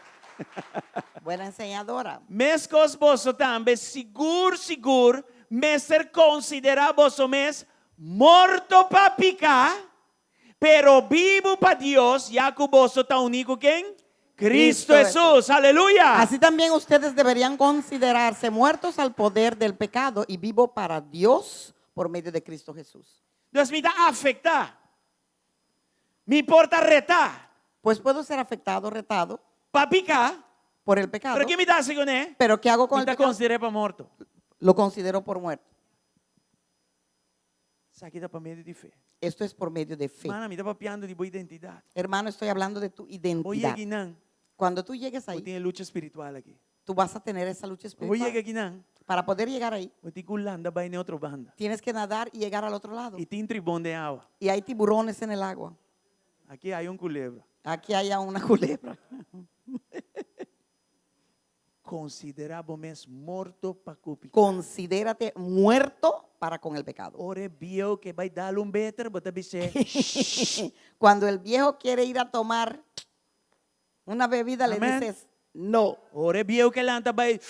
Buena enseñadora. Meskos boso tambe sigur sigur mester konsiderá boso mes morto pa piká, pero bibu pa Dios, ya ku boso ta uní ku ken? Cristo Hesus. Aleluya! Así también ustedes deberían considerarse muertos al poder del pecado y vivo para Dios por medio de Cristo Jesús. Dus mi ta afektá. Mi por ta retá. Pues puedo ser afectado, retado. Pa piká. Por el pecado. Pero ke mi ta hasi kuné? Pero ke hago con Mi el ta pecado? konsider'é pa morto. Lo considero por muerto. Esaki ta pa medio di fe. Esto es por medio de fe. Mana, mi ta papiando di bo identidat. Hermano, estoy hablando de tu Bo identidad. yega einan. Cuando tú llegues Bo ahí, tin e lucha spiritual aki. tú vas a tener esa lucha Bo espiritual. yega akinan. Para poder llegar ahí, Bo tin ku landa bai na otro banda. tienes que nadar y llegar al otro lado. I tin tribon den awa. Y hay tiburones en el agua. Aki hay un culebra. Aquí hay una culebra. Konsiderá bo mes morto pa ku piká. Considérate muerto para con el pecado. Ora e bieu ke bai dal un beter, bo ta bis'é, Cuando el viejo quiere ir a tomar una bebida, le Amén. dices, no. Ora e bieu ke lanta bai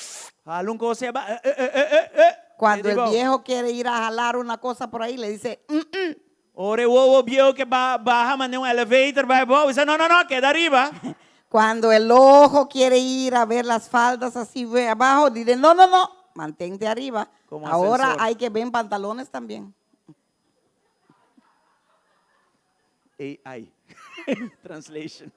hala un kos, e ba, eh, eh, eh, eh, eh. Cuando E el di bo. viejo quiere ir a jalar una cosa por ahí, le dice, mm, mm. Ora e wowo bieu ke ba baha manera un elevator bai abou, bisa, no, no, no, keda ariba. Cuando el ojo quiere ir a ver las faldas así ve abajo, dice, no, no, no, mantente arriba. Como Ahora ascensor. hay que ver en pantalones también. AI. Translation.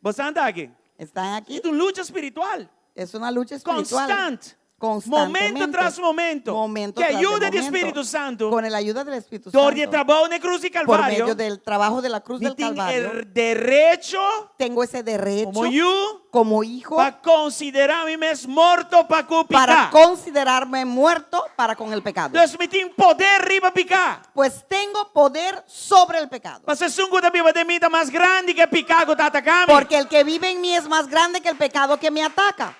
Bo ta aki? Están aquí. E ta un lucha spiritual. Es una lucha espiritual. Constant. Constantemente. Momento tras momento. Momento Ku tras de ayuda di momento. Spiritu Santu. Con la ayuda del Espíritu Dor di Santo. trabou na krus di Por Kalvario. medio del trabajo de la cruz Mi del tin Calvario. e derecho. Tengo ese derecho. Komo yu. Como hijo. Pa konsiderá mi mes morto pa ku piká. Para considerarme muerto para con el pecado. Dus mi tin poder riba piká. Pues tengo poder sobre el pecado. Pasobra esun ku ta biba den mi ta mas grandi ku e piká ku ta ataká mi. Porque el que vive en mí es más grande que el pecado que me ataca.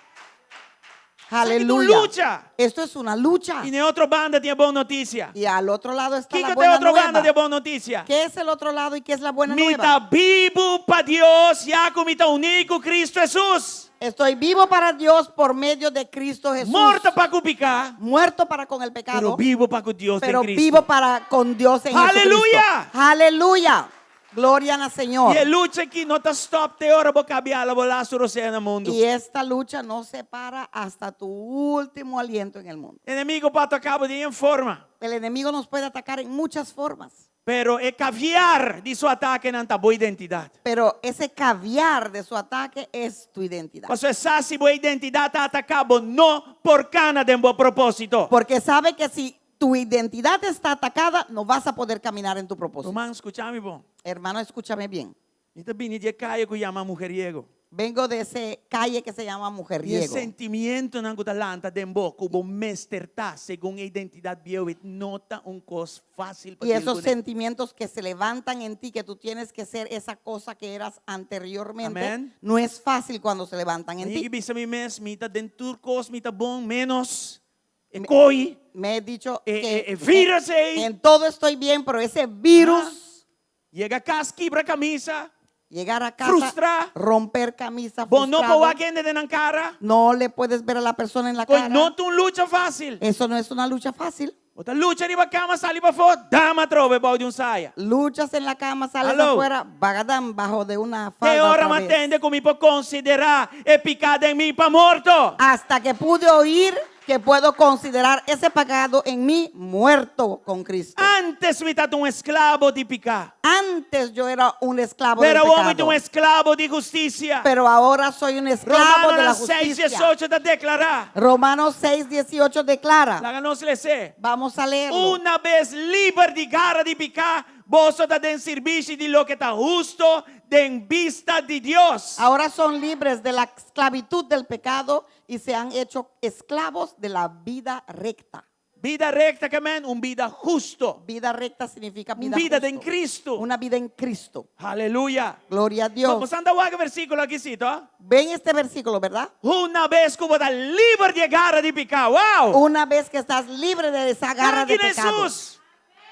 Aleluya. lucha. Esto es una lucha. I na otro banda tin bon notisia. Y al otro lado está la Kiko buena tin otro banda nueva. di bon notisia? ¿Qué es el otro lado y qué es la buena Mi nueva? ta bibu pa Dios, ya ku mi ta uní ku Kristu Hesus. Estoy vivo para Dios por medio de Cristo Jesús. Morto pa ku piká. Muerto para con el pecado. Pero bibu pa ku Dios pero den Kristu. vivo para con Dios en Aleluya. Jesucristo. Aleluya. Gloria al Señor. I e lucha aki no ta stòp te ora bo kaba di hala bo lastu rosea na mundu. Y esta lucha no se para hasta tu último aliento en el mundo. Enemigu por ataká bo den forma. El enemigo nos puede atacar en muchas formas. Pero e caviar di su atakenan ta bo identidat. Pero ese caviar de su ataque es tu identidad. Pasobra e sa si bo identidat ta ataká bo no por kana den bo propósito. Porque sabe que si tu identidad está atacada, no vas a poder caminar en tu propósito. Ruman, skucha mi bon. Hermano, escúchame bien. Mi ta bini di e kaya ku yama Mujeriego. Vengo de ese calle que se llama I e Mujeriego. sentimentunan ku ta lanta den bo, ku bo mester ta segun e identidat bieu, no ta un kos fásil pa Y esos deal sentimientos que se levantan en ti, que tú tienes que ser esa cosa que eras anteriormente, Amén. no es fácil cuando se levantan en Mi ti. bisa mi mes, mi ta den tur kos, mi ta bon, menos e koi. Me he dicho E, que e, e virus ei. en todo estoy bien, pero ese virus, Yega kas, kibra kamisa. llegar a casa, Frustrá. romper camisa, Bo no frustrado, por wak hende den nan kara. no le puedes ver a la persona en la Koi cara. no ta un lucha fásil. Eso no es una lucha fácil. Bo ta lucha riba kama, sali pafó, dam atrobe bou di un saya. Luchas en la cama, sales Aló. afuera, bagadán, bajo de una Te falda. ora otra m'a vez. tende ku mi por konsiderá e piká den mi pa morto. Hasta que pude oír que puedo considerar ese pecado en mí muerto con Cristo. Antes mi tabata un esklabo di piká. Antes yo era un esclavo Pero del awor mi pecado. un esklabo di hustisia. Pero ahora soy un esclavo de la Romanonan 6, justicia. 18 ta deklará. Romanos 6, 18 declara. Laga nos les'é. Vamos a leerlo. Una bes liber di gara di piká, boso ta den sirbishi di loke ta hustu den bista di Dios. Ahora son libres de la esclavitud del pecado y se han hecho esclavos de la vida recta. Bida rekta ke men un bida husto. Vida recta significa Un vida bida den justo. Cristo. Una vida en Cristo. Aleluya. Gloria a Dios. Bo ta wak e versíkulo aki si, to? Ven este versículo, ¿verdad? Una bes ku bo ta liber di e gara di piká. Wow! Una vez que estás libre de esa garra de Danki na pecado. Hesus.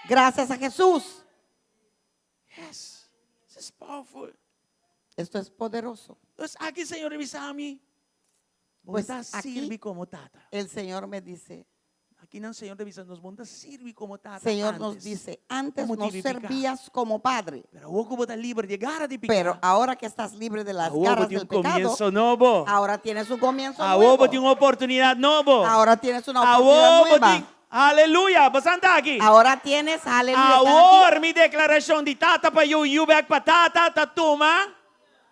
Gracias a Jesús. Yes. This is powerful. Esto es poderoso. Entonces aki Señor ta bisa mi. Pues Bo n' ta aquí sirbi komo tata. el Señor me dice, Aki nan Señor ta bisa nos bo n' ta sirbi komo tata. Señor nos antes. dice, antes Komo no tipifiká. servías como padre, Pero awor ku bo ta liber di e gara di piká. pero ahora que estás libre de las Awor garras tin del un pecado, komienso nobo. ahora tienes un comienzo Awor nuevo. tin un oportunidat nobo. Ahora tienes una oportunidad Awor nueva. tin Aleluya, boso ta aki. Ahora tienes, aleluya. están aquí. Awor mi deklarashon di tata pa yu, yu bèk pa tata, ta tuma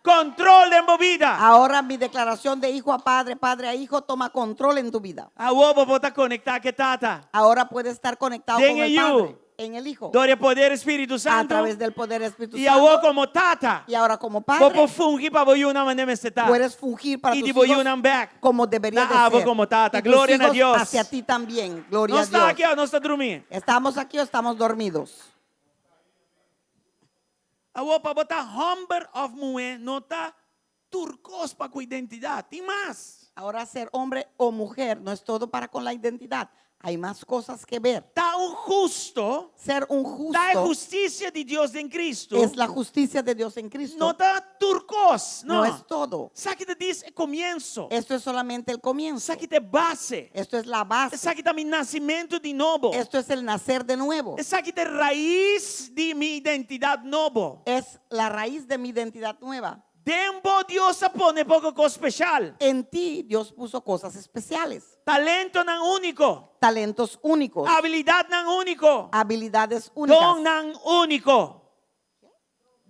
kontrol den bo bida. Ahora mi declaración de hijo a padre, padre a hijo, toma control en tu vida. Awor bo por ta konektá ku tata. Ahora puedes estar conectado Den con el e yu. Padre, en el Hijo, Dor di e poder Spiritu a Santu. través del poder del Espíritu I Santo. awor komo tata. Y ahora como Bo padre, por fungi pa bo yunan manera mester ta. puedes fungir para I tus di bo hijos yunan bèk. como debería Na abo de ser. komo tata. Y tus Gloria na hijos Dios. hacia ti también. Gloria Nos a ta Dios. aki òf nos ta drumí. ¿Estamos aquí o estamos dormidos? Awor pa bo ta hòmber òf muhé no ta tur kos pa ku identidat. Tin mas. Ahora ser hombre o mujer no es todo para con la identidad. Hay más cosas que ver. Ta un hustu. Ser un justo Ta e hustisia di Dios den Kristu. es la justicia de Dios en Cristo. No ta tur kos, no. No es todo. Esaki ta djis e komienso. Esto es solamente el comienzo. Esaki ta e base. Esto es la base. Esaki ta mi nasementu di nobo. Esto es el nacer de nuevo. Esaki ta e rais di mi identidat nobo. Es la raíz de mi identidad nueva. Den bo Dios a pone poko kos spesial. En ti Dios puso cosas especiales. Talentonan úniko. Talentos únicos. Habilidatnan úniko. Habilidades únicas. Donnan úniko.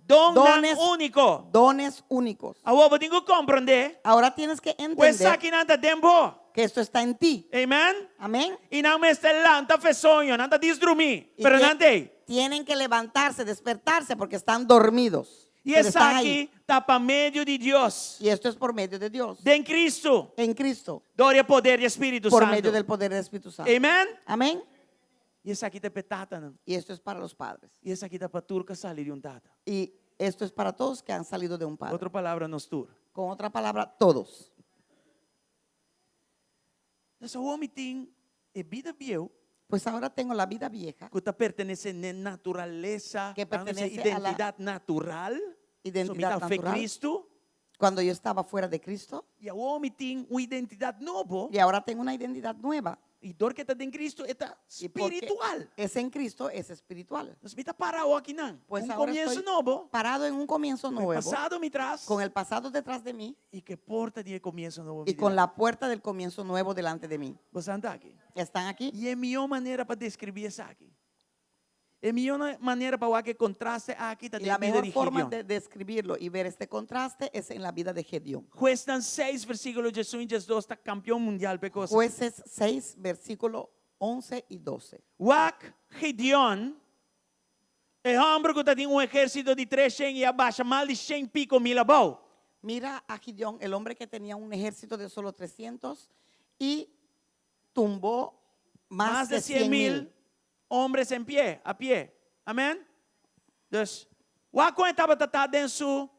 Donnan Dones, úniko. dones únicos. Awor bo tin ku komprondé. Ahora tienes que Pues entender esakinan ta den bo. que esto está en ti. Amen. Amén. I nan mester lanta for di soño, nan ta djis drumí. Y Pero tie- nan t'ei. Tienen que levantarse, despertarse porque están dormidos. I Pero están ahí. esaki ta pa medio di Dios. Y esto es por medio de Dios. Den Kristu. En Cristo. Dor di e poder di Spiritu Por Santu. medio del poder del Espíritu Santo. Amen. Amén. I esaki ta pa tatanan. Y esto es para los padres. I esaki ta pa tur ku a sali di un tata. Y esto es para todos que han salido de un padre. Otro palabra, nos tur. Con otra palabra, todos. Anto, awor mi tin e bida bieu Pues ahora tengo la vida vieja ku ta pertenesé na naturalesa, Que pertenece a la identidat natural, identidad So, mi ta for di natural. Kristu, Cuando yo estaba fuera de Cristo i awor mi tin un identidat nobo. y ahora tengo una identidad nueva. I dor ku ta den Kristu, ta Y porque spiritual. Es en Cristo, es espiritual. Anto, mi ta pará aki nan. Pues un ahora komienso estoy nobo. parado en un comienzo nuevo. Pasado mi tras. Con el pasado detrás de mí I ku e porta di komienso nobo. y con la puerta del comienzo nuevo delante de mí. Boso ta aki. ¿Están aquí? I e mihó manera pa deskribí esaki. E mihó manera pa e kontraste aki ta Y la den bida mejor di forma Gideon. de describirlo y ver este contraste es en la vida de Gedeón. Huesnan 6, versíkulo 11 i 12, ta kampeon mundial pa e kos. Jueces 6, versículo 11 y 12. Wak Gideon, e hòmber ku tabatin un ehérsito di 300 i a basha mas di 100 piko mil abou. Mira a Gideón, el hombre que tenía un ejército de solo 300 y tumbó más, Mas di 100 mil hòmber na pia, a pia. Amèn? Anto, wak kon e tabata den su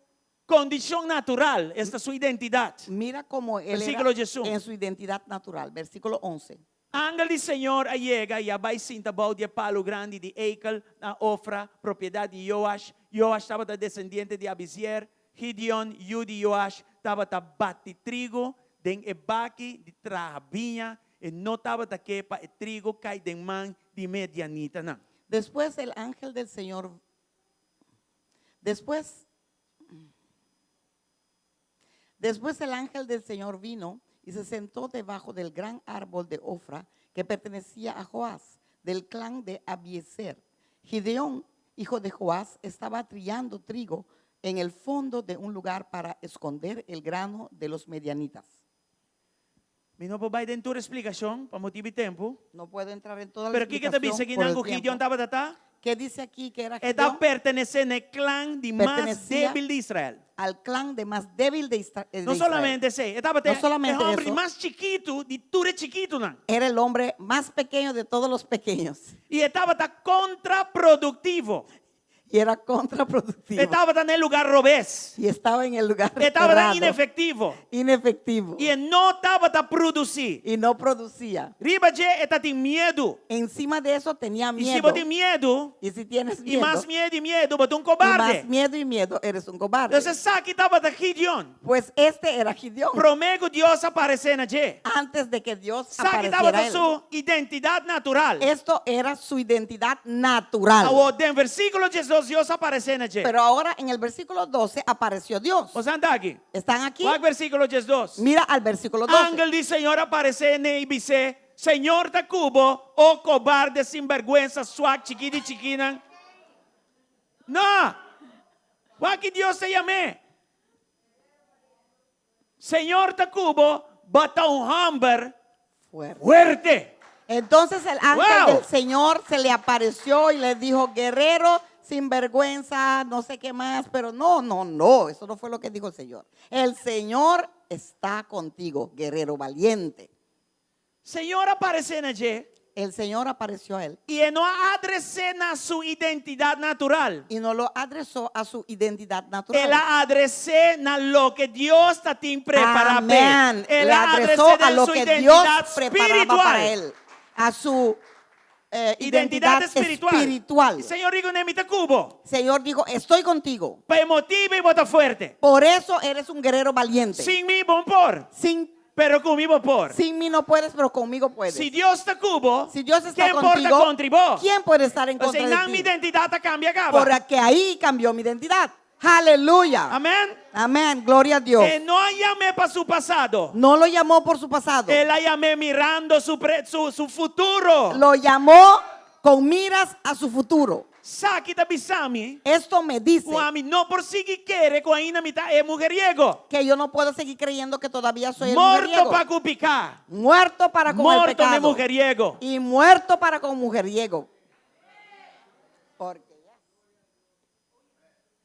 kondishon natural, esta su identidat. Mira cómo él Versíkulo era 11. en su identidad natural. Versículo 11. Angel di Señor a yega i a bai sinta bou di palu grandi di eikel na Ofra, propiedat di Joash. Joash tabata desendiente di Abiezer. Gideon, yu di Joash, tabata bati trigo den e baki di traha biña e no tabata ke pa e trigo kai den man di medianitanan. Después el ángel del Señor, después, después el ángel del Señor vino y se sentó debajo del gran árbol de Ofra que pertenecía a Joás, del clan de Abiezer. Gideón, hijo de Joás, estaba trillando trigo en el fondo de un lugar para esconder el grano de los medianitas. Mi no por bai den tur splikashon, pa motibu di tempu. No puedo entrar en toda la Pero kiko ta bisa explicación ki por el nan ku Gideon tiempo. tabata? ¿Qué dice aquí que era E ta Gideón? pertenesé na e klan di mas Pertenecía débil di Israel. al clan de más débil de, Isra- eh, de No Israel. solamente esei, e tabata No solamente e hòmber eso. di mas chikitu di tur e chikitunan. Era el hombre más pequeño de todos los pequeños. I e tabata kontraproduktivo. Y era contraproductivo. E tabata na e lugá robes. Y estaba en el lugar E tabata errado. inefektivo. Inefectivo. I e no tabata produsí. Y no producía. Riba dje e tatin miedu. Encima de eso tenía I si miedo. bo tin miedu, Y si tienes i miedo, mas miedu i miedu, bo ta un y kobarde. más miedo y miedo, eres un cobarde. Entonces esaki tabata Gideon. Pues este era Gideón. Promé ku Dios a aparesé na dje. Antes de que Dios Esaki apareciera tabata a él. su identidat natural. Esto era su identidad natural. Awor, den versíkulo 12, Dios a aparesé na dje. Pero ahora en el versículo 12 apareció Dios. Boso ta aki? ¿Están aquí? Wak versíkulo 12. Mira al versículo 12. Angel di Señor a aparesé n'e i bis'é, Señor ta ku bo, o kobarde sinbèrgwensa, swak, chikí di chikínan. No! Wak ki Dios ta yam'é. Señor ta ku bo, bo ta un hòmber fuerte. Entonces el ángel Wow. del Señor se le apareció y le dijo, guerrero, sin vergüenza, no sé qué más, pero no, no, no, eso no fue lo que dijo el Señor. El Señor está contigo, guerrero valiente. Señor a aparesé na dje. El Señor apareció a él. I e no a adres'é na su identidat natural. Y no lo adresó a su identidad natural. El a adres'é na loke Dios ta tin prepará p'e. Amén. El Le a adresó adres'é a den lo su que Dios identidat preparaba para spiritual. él, a su eh, Identidat identidad espiritual. espiritual. Señor di kuné, Mi ta ku bo. Señor dijo, estoy contigo. Pa e motibu ei bo ta fuerte. Por eso eres un guerrero valiente. Sin mi bo no por. Sin Pero ku mi bo por. Sin mí no puedes, pero conmigo puedes. Si Dios ta ku bo, Si Dios está ken por ta contigo, kontra bo? ¿quién puede estar en O sea, contra de nan mi ti? identidat a kambia kaba. Porque ahí cambió mi identidad. Aleluya. Amén. Amén. Gloria a Dios. E no a yam'é pa su pasado. No lo llamó por su pasado. El a yam'é mirando su, pre- su, su futuro. Lo llamó con miras a su futuro. Esaki ta bisa mi. Esto me dice Ku ami no por sigui kere ku ainda mi ta e mujeriego. que yo no puedo seguir creyendo que todavía soy el Morto mujeriego. pa ku piká. Muerto para con el Morto den pecado. mujeriego. Y muerto para con mujeriego. Porque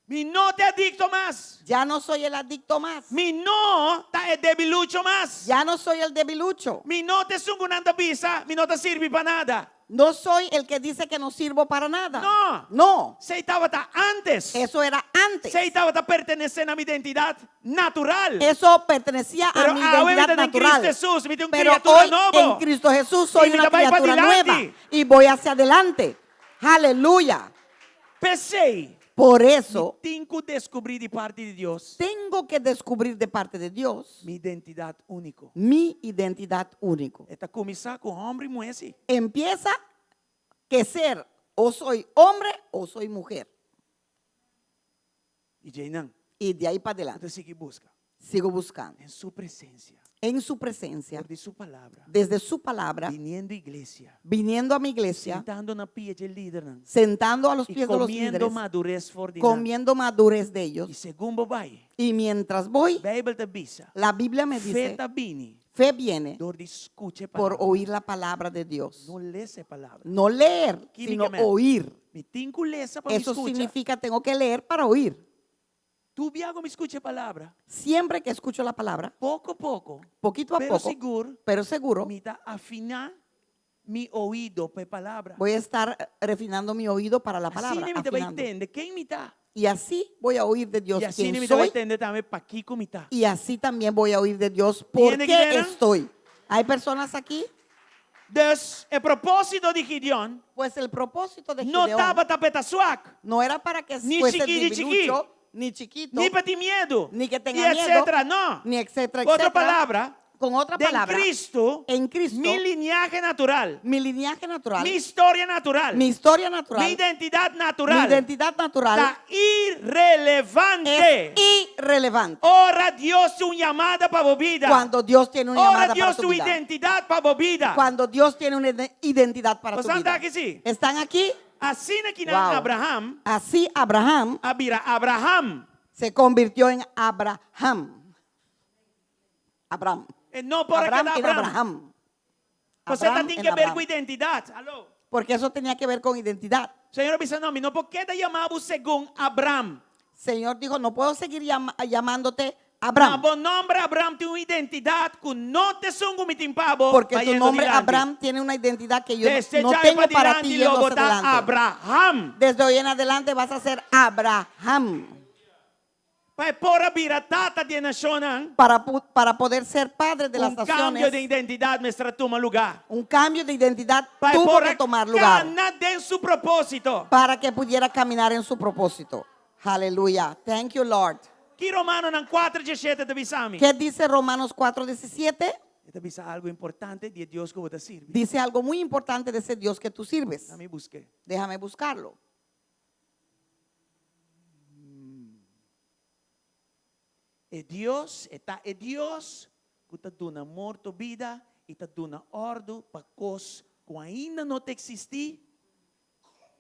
Mi no ta adikto mas. ya no soy el adicto más. Mi no ta e debilucho mas. Ya no soy el debilucho. Mi no ta esun ku nan ta bisa, mi no ta sirbi pa nada. No soy el que dice que no sirvo para nada. No. No. Esei tabata antes. Eso era antes. Esei tabata pertenesé na mi identidat natural. Eso pertenecía a Pero mi awe mi identidad ta den natural. Cristo Jesús, mi ta un Pero kriatura hoy nobo. en Cristo Jesús soy Y mi una ta bai pa criatura dilanti. nueva y voy hacia adelante. Aleluya. P'esei. Por eso Mi tin ku deskubrí di parti di Dios. tengo que descubrir de parte de Dios Mi identidat úniko. mi identidad único. E ta kuminsá ku hòmber i muhé sí. Empieza que ser o soy hombre o soy mujer. I djeinan. Y de ahí para adelante. Bo ta sigui buska. Sigo buscando. Den su presensia. En su presencia. For di su palabra. Desde su palabra. Biniendo iglesia. Viniendo a mi iglesia. Sintando na pia di lidernan. Sentando a los I pies de los komiendo líderes. madures for di nan. Comiendo madurez de ellos. I segun bo bai. Y mientras voy, Beibel ta bisa. la Biblia me Fe dice, ta bini. fe viene Dor di skucha por palabra. oír la palabra de Dios. No lesa palabra. No leer, Ki sino mi ke men? oír. Mi tin ku lesa pa mi Eso skucha. significa tengo que leer para oír. Tur bia ku mi skucha palabra. Siempre que escucho la palabra, Poko poko. poquito a Pero poco, sigur. pero seguro, Mi ta afiná mi oido pa e palabra. voy a estar eh, refinando mi oído para la palabra. Asina mi ta bai afinando. tende ken mi ta. Y así voy a oír de Dios I asina quién mi ta bai soy. tende tambe pakiko mi ta. Y así también voy a oír de Dios por Tiene qué que ver, estoy. Hay personas aquí, Dus e propósito di Gideon pues el propósito de no Gideón tabata pa e ta suak. no era para que Ni fuese chikí, ni chikí. debilucho, ni chiquito, Ni pa tin miedu. ni que tenga I miedo, etcétera, no. ni etcétera, Otro etcétera. palabra, Con otra den palabra, Cristo, en Cristo, mi lineaje natural, mi linaje natural, mi historia natural, mi historia natural, mi identidat natural, mi identidad natural ta irelevante. es irrelevante. Ora Dios tin un yamada pa bo bida. Cuando Dios tiene una Ora llamada para Dios tu tin un vida. identidat pa bo bida. Cuando Dios tiene una ide- identidad para tu Boso vida. ta aki sí? ¿Están aquí? Asina ku Wow. Abraham, Así Abraham a bira Abraham. se convirtió en Abraham. Abraham. E no por Abraham keda en Abraham. Abraham. Bo Abraham tin en ku ber Abraham. ku identidat. Aló. Porque eso tenía que ver con identidad. Señor a bisa, no, mi no por keda yama bo segun Abraham. Señor dijo, no puedo seguir llamándote Abraham. Ma bo nòmber Abraham tin un identidat ku no ta esun ku mi tin pa bo. Porque tu bayendo nombre dilanti. Abraham tiene una identidad que yo Desde no djai tengo pa para ti dilanti yendo lo bo hacia ta adelante. Abraham. Desde hoy en adelante vas a ser Abraham. Pa e por a bira tata di e nashonnan. Para, para poder ser padre de las Un kambio naciones. di identidat mester a tuma lugá. Un cambio de identidad Pa e tuvo por que a tomar lugar kana den su propósito. para que pudiera caminar en su propósito. Aleluya. Thank you, Lord. Ki Romanonan kuater diesshete ta bisa mi? ¿Qué dice Romanos 4:17? E ta bisa algu importante di e Dios ku bo ta sirbi. Dice algo muy importante de ese Dios que tú sirves. Laga mi busk'é. Déjame buscarlo. E Dios, e ta e Dios ku ta duna morto bida i ta duna òrdu pa kos ku ainda no ta eksistí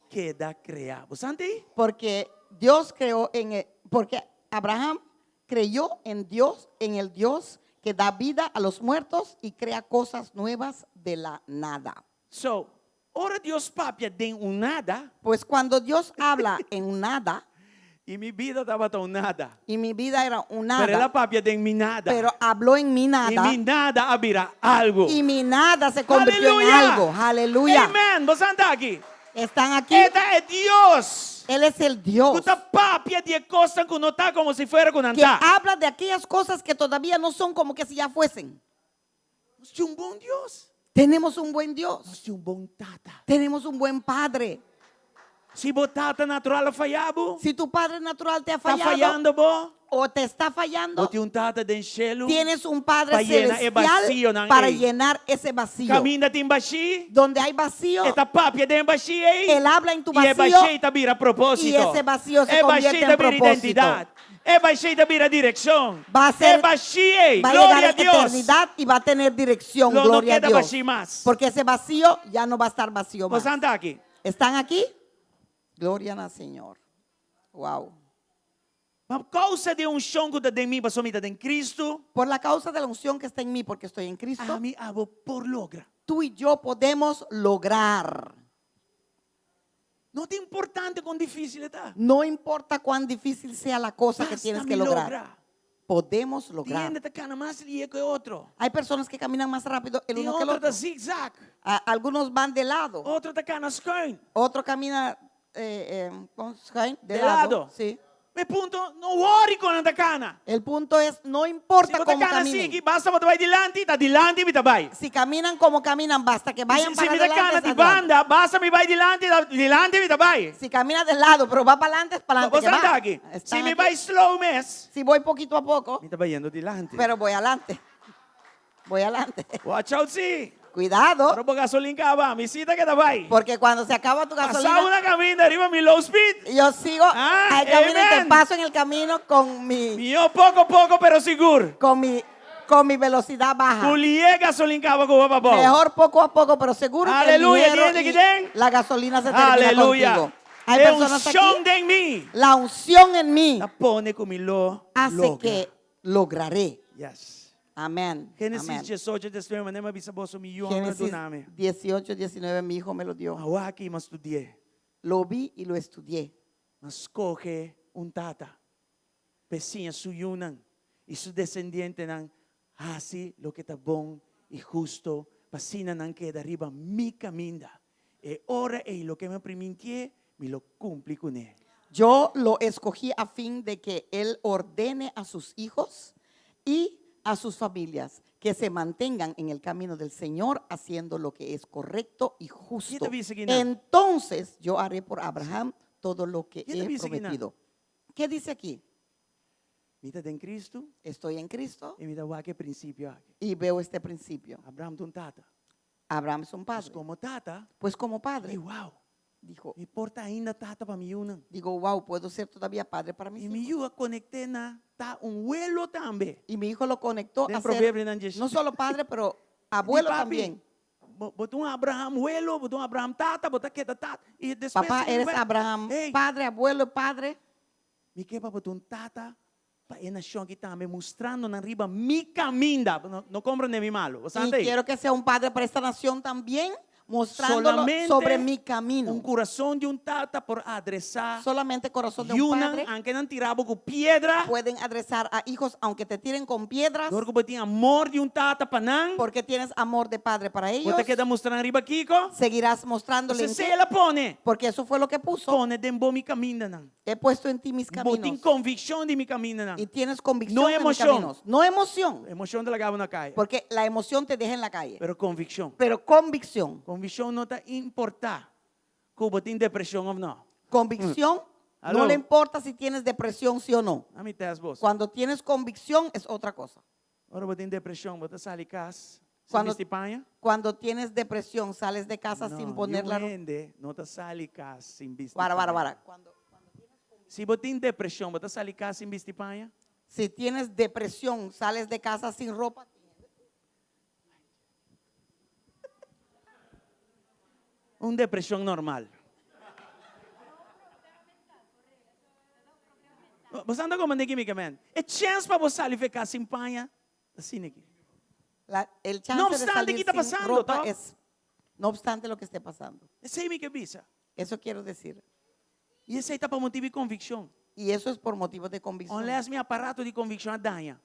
keda kreá. Bo sa anti? Porque Dios creó en e, porque Abraham creyó en Dios, en el Dios que da vida a los muertos y crea cosas nuevas de la nada. So, ora Dios papia den un nada. Pues cuando Dios habla en un nada. Y mi bida tabata un nada. Y mi vida era un nada. Pero el a papia den mi nada. Pero habló en mi nada. Y mi nada a bira algo. Y mi nada se convirtió en Aleluya. algo. Aleluya. Amen. Bo ta aki. Están aquí. E ta e Dios. Él es el Dios. Ku ta papia di e kosnan ku no ta komo si fuera ku nan Que ta. habla de aquellas cosas que todavía no son como que si ya fuesen. Nos tin un bon Dios. Tenemos un buen Dios. Nos tin un bon tata. Tenemos un buen padre. Si bo tata natural a faya bo. Si tu padre natural te ha Ta fallado. fayando bo. O te está fallando. Bo tin un tata den shelu. Tienes un padre Pa yena e celestial vacíonan para ei. llenar ese vacío. Kaminda tin bashí. Donde hay vacío. E ta papia den bashí ei. Él habla en tu I e vacío. bashí ta bira propósito. Y ese vacío se E convierte bashí en ta bira propósito. identidat. E bashí ta bira direkshon. Va a ser, E bashí ei. va a Gloria llegar a a Dios. eternidad y va a tener dirección. Lo no Gloria a queda Dios. vacío más. Porque ese vacío ya no va a estar vacío más. Bo ta aki. ¿Están aquí? Gloria al Señor. Wow. Pa kousa di e unshon ku ta den mi, pasobra mi ta den Cristo. Por la causa de la unción que está en mí, porque estoy en Cristo. Ami abo por logra. Tú y yo podemos lograr. No ta importante kon difísil e ta. No importa cuán difícil sea la cosa que Basta tienes mi que lograr. logra. Podemos lograr. Tin hende ta kana mas lihé ku otro. Hay personas que caminan más rápido el Tin uno que el otro otro. ta zigzag. A- algunos van de lado. Otro ta kana schuin. Otro camina eh, eh, con schuin, de, De lado. lado. Sí. E punto, no worry kon nan ta kana. El punto es, no importa Si bo ta cómo kana caminen. sigui, basta bo ta bai dilanti, ta dilanti mi ta bai. Si caminan como caminan, basta que vayan Si para mi ta adelante. kana es di adelante. banda, basta mi bai dilanti, ta dilanti mi ta bai. Si camina de lado, pero va para adelante, es para adelante. Bo que va. ta aki. Están Si mi aquí. bai slow mes. Si voy poquito a poco, Mi ta bayendo dilanti. pero voy adelante. Voy adelante. Watch out, si. Cuidado. Ora bo gasolin kaba, mi sí ta keda bai. Porque cuando se acaba tu gasolina. Pasa na kaminda, riba mi low speed. Yo sigo Ah, al camino y te amen. paso en el camino con mi. Yo poko poko, pero sigur. Con mi, con mi velocidad baja. Ku lihé gasolin kaba ku bo pa Mejor poco a poco, pero seguro que el Aleluya, dinero ¿tiene y que den? la gasolina se termina Aleluya. contigo. Hay E personas aquí. unshon den mi. La unción en mí Ta pone ku mi lo hace logra. que lograré. Yes. Amén. Génesis Amén. 18, 19, manera mi a bisa boso mi yu a Génesis duna mi. 18, 19, mi hijo me lo dio. M'a wak e, m'a studi'é. Lo vi y lo estudié. M'a skohe un tata. P'e siña su yunan i su desendientenan hasi loke ta bon i hustu, pa asina nan keda riba mi kaminda. E ora ei loke mi a primintié, mi lo kumpli kuné. Yo lo escogí a fin de que él ordene a sus hijos y a sus familias que se mantengan en el camino del Señor haciendo lo que es correcto y justo. ta bisa akinan? Entonces yo haré por Abraham todo lo que Ki ta he bisa akinan? prometido. ¿Qué dice aquí? Mi ta den Cristo. Estoy en Cristo. I mi ta wak e prinsipio aki. Y veo este principio. Abraham ta un tata. Abraham es un padre. Pues komo tata. Pues como padre. Ei, wow. Dijo, Mi por ta ainda tata pa mi yunan. Digo, wow, puedo ser todavía padre para mis I mi hijos. yu a konekt'é na ta un welo tambe. Y mi hijo lo conectó Den a ser Proverbionan dies. no solo padre, pero abuelo Di, papi, también. Bo bo ta un Abraham welo, bo ta un Abraham tata, bo ta keda tata. I despues Papá, mi eres bai- Abraham, Hey. padre, abuelo, padre. Mi ke pa bo ta un tata pa e nashon aki tambe, mustrando nan riba mi kaminda. No, no komprondé mi malu. Bo Y sa ei? quiero que sea un padre para esta nación también, Mostrándolo Solamente sobre mi camino. Un kurason di un tata por adresá Solamente corazón de un yunan, padre anke nan tira bo ku piedra. pueden adresar a hijos aunque te tiren con piedras. Dor ku bo tin amor di un tata pa nan. Porque tienes amor de padre para Bo ellos. ta keda mustra nan riba kiko? Seguirás mostrándole en Esei qué. el a pone. Porque eso fue lo que puso. Pone den bo mi kamindanan. He puesto en ti mis Bo tin caminos. konvikshon di mi kamindanan. Y tienes convicción No de mis emoshon. caminos. No emoción. Emoshon ta laga bo na kaya. Porque la emoción te deja en la calle. Pero konvikshon. Pero convicción. Konvikshon no ta importá ku bo tin depreshon òf no. Convicción no Aló. le importa si tienes depresión, sí o no. Ami tèst bo. Cuando tienes convicción es otra cosa. Ora bo tin depreshon, bo ta sali kas sin Cuando, bisti paña? cuando tienes depresión, sales de casa sin No, poner la niun ropa. hende no ta sali kas sin bisti Para, para, paña. para. Si bo tin depreshon, bo ta sali kas sin bisti paña? Si tienes depresión, sales de casa sin ropa. Un depreshon normal. Bo sa anda komand'é kimi ke men? E chèns pa bo sali fe kas sin paña ta asina aki. La, el chance No de obstante salir ki ta sin pasando, ropa toch? es, no obstante lo que esté pasando. Esei mi ke bisa. Eso quiero decir. I esei ta pa motibu di konvikshon. Y eso es por motivo de convicción. Unless mi aparato di konvikshon a daña.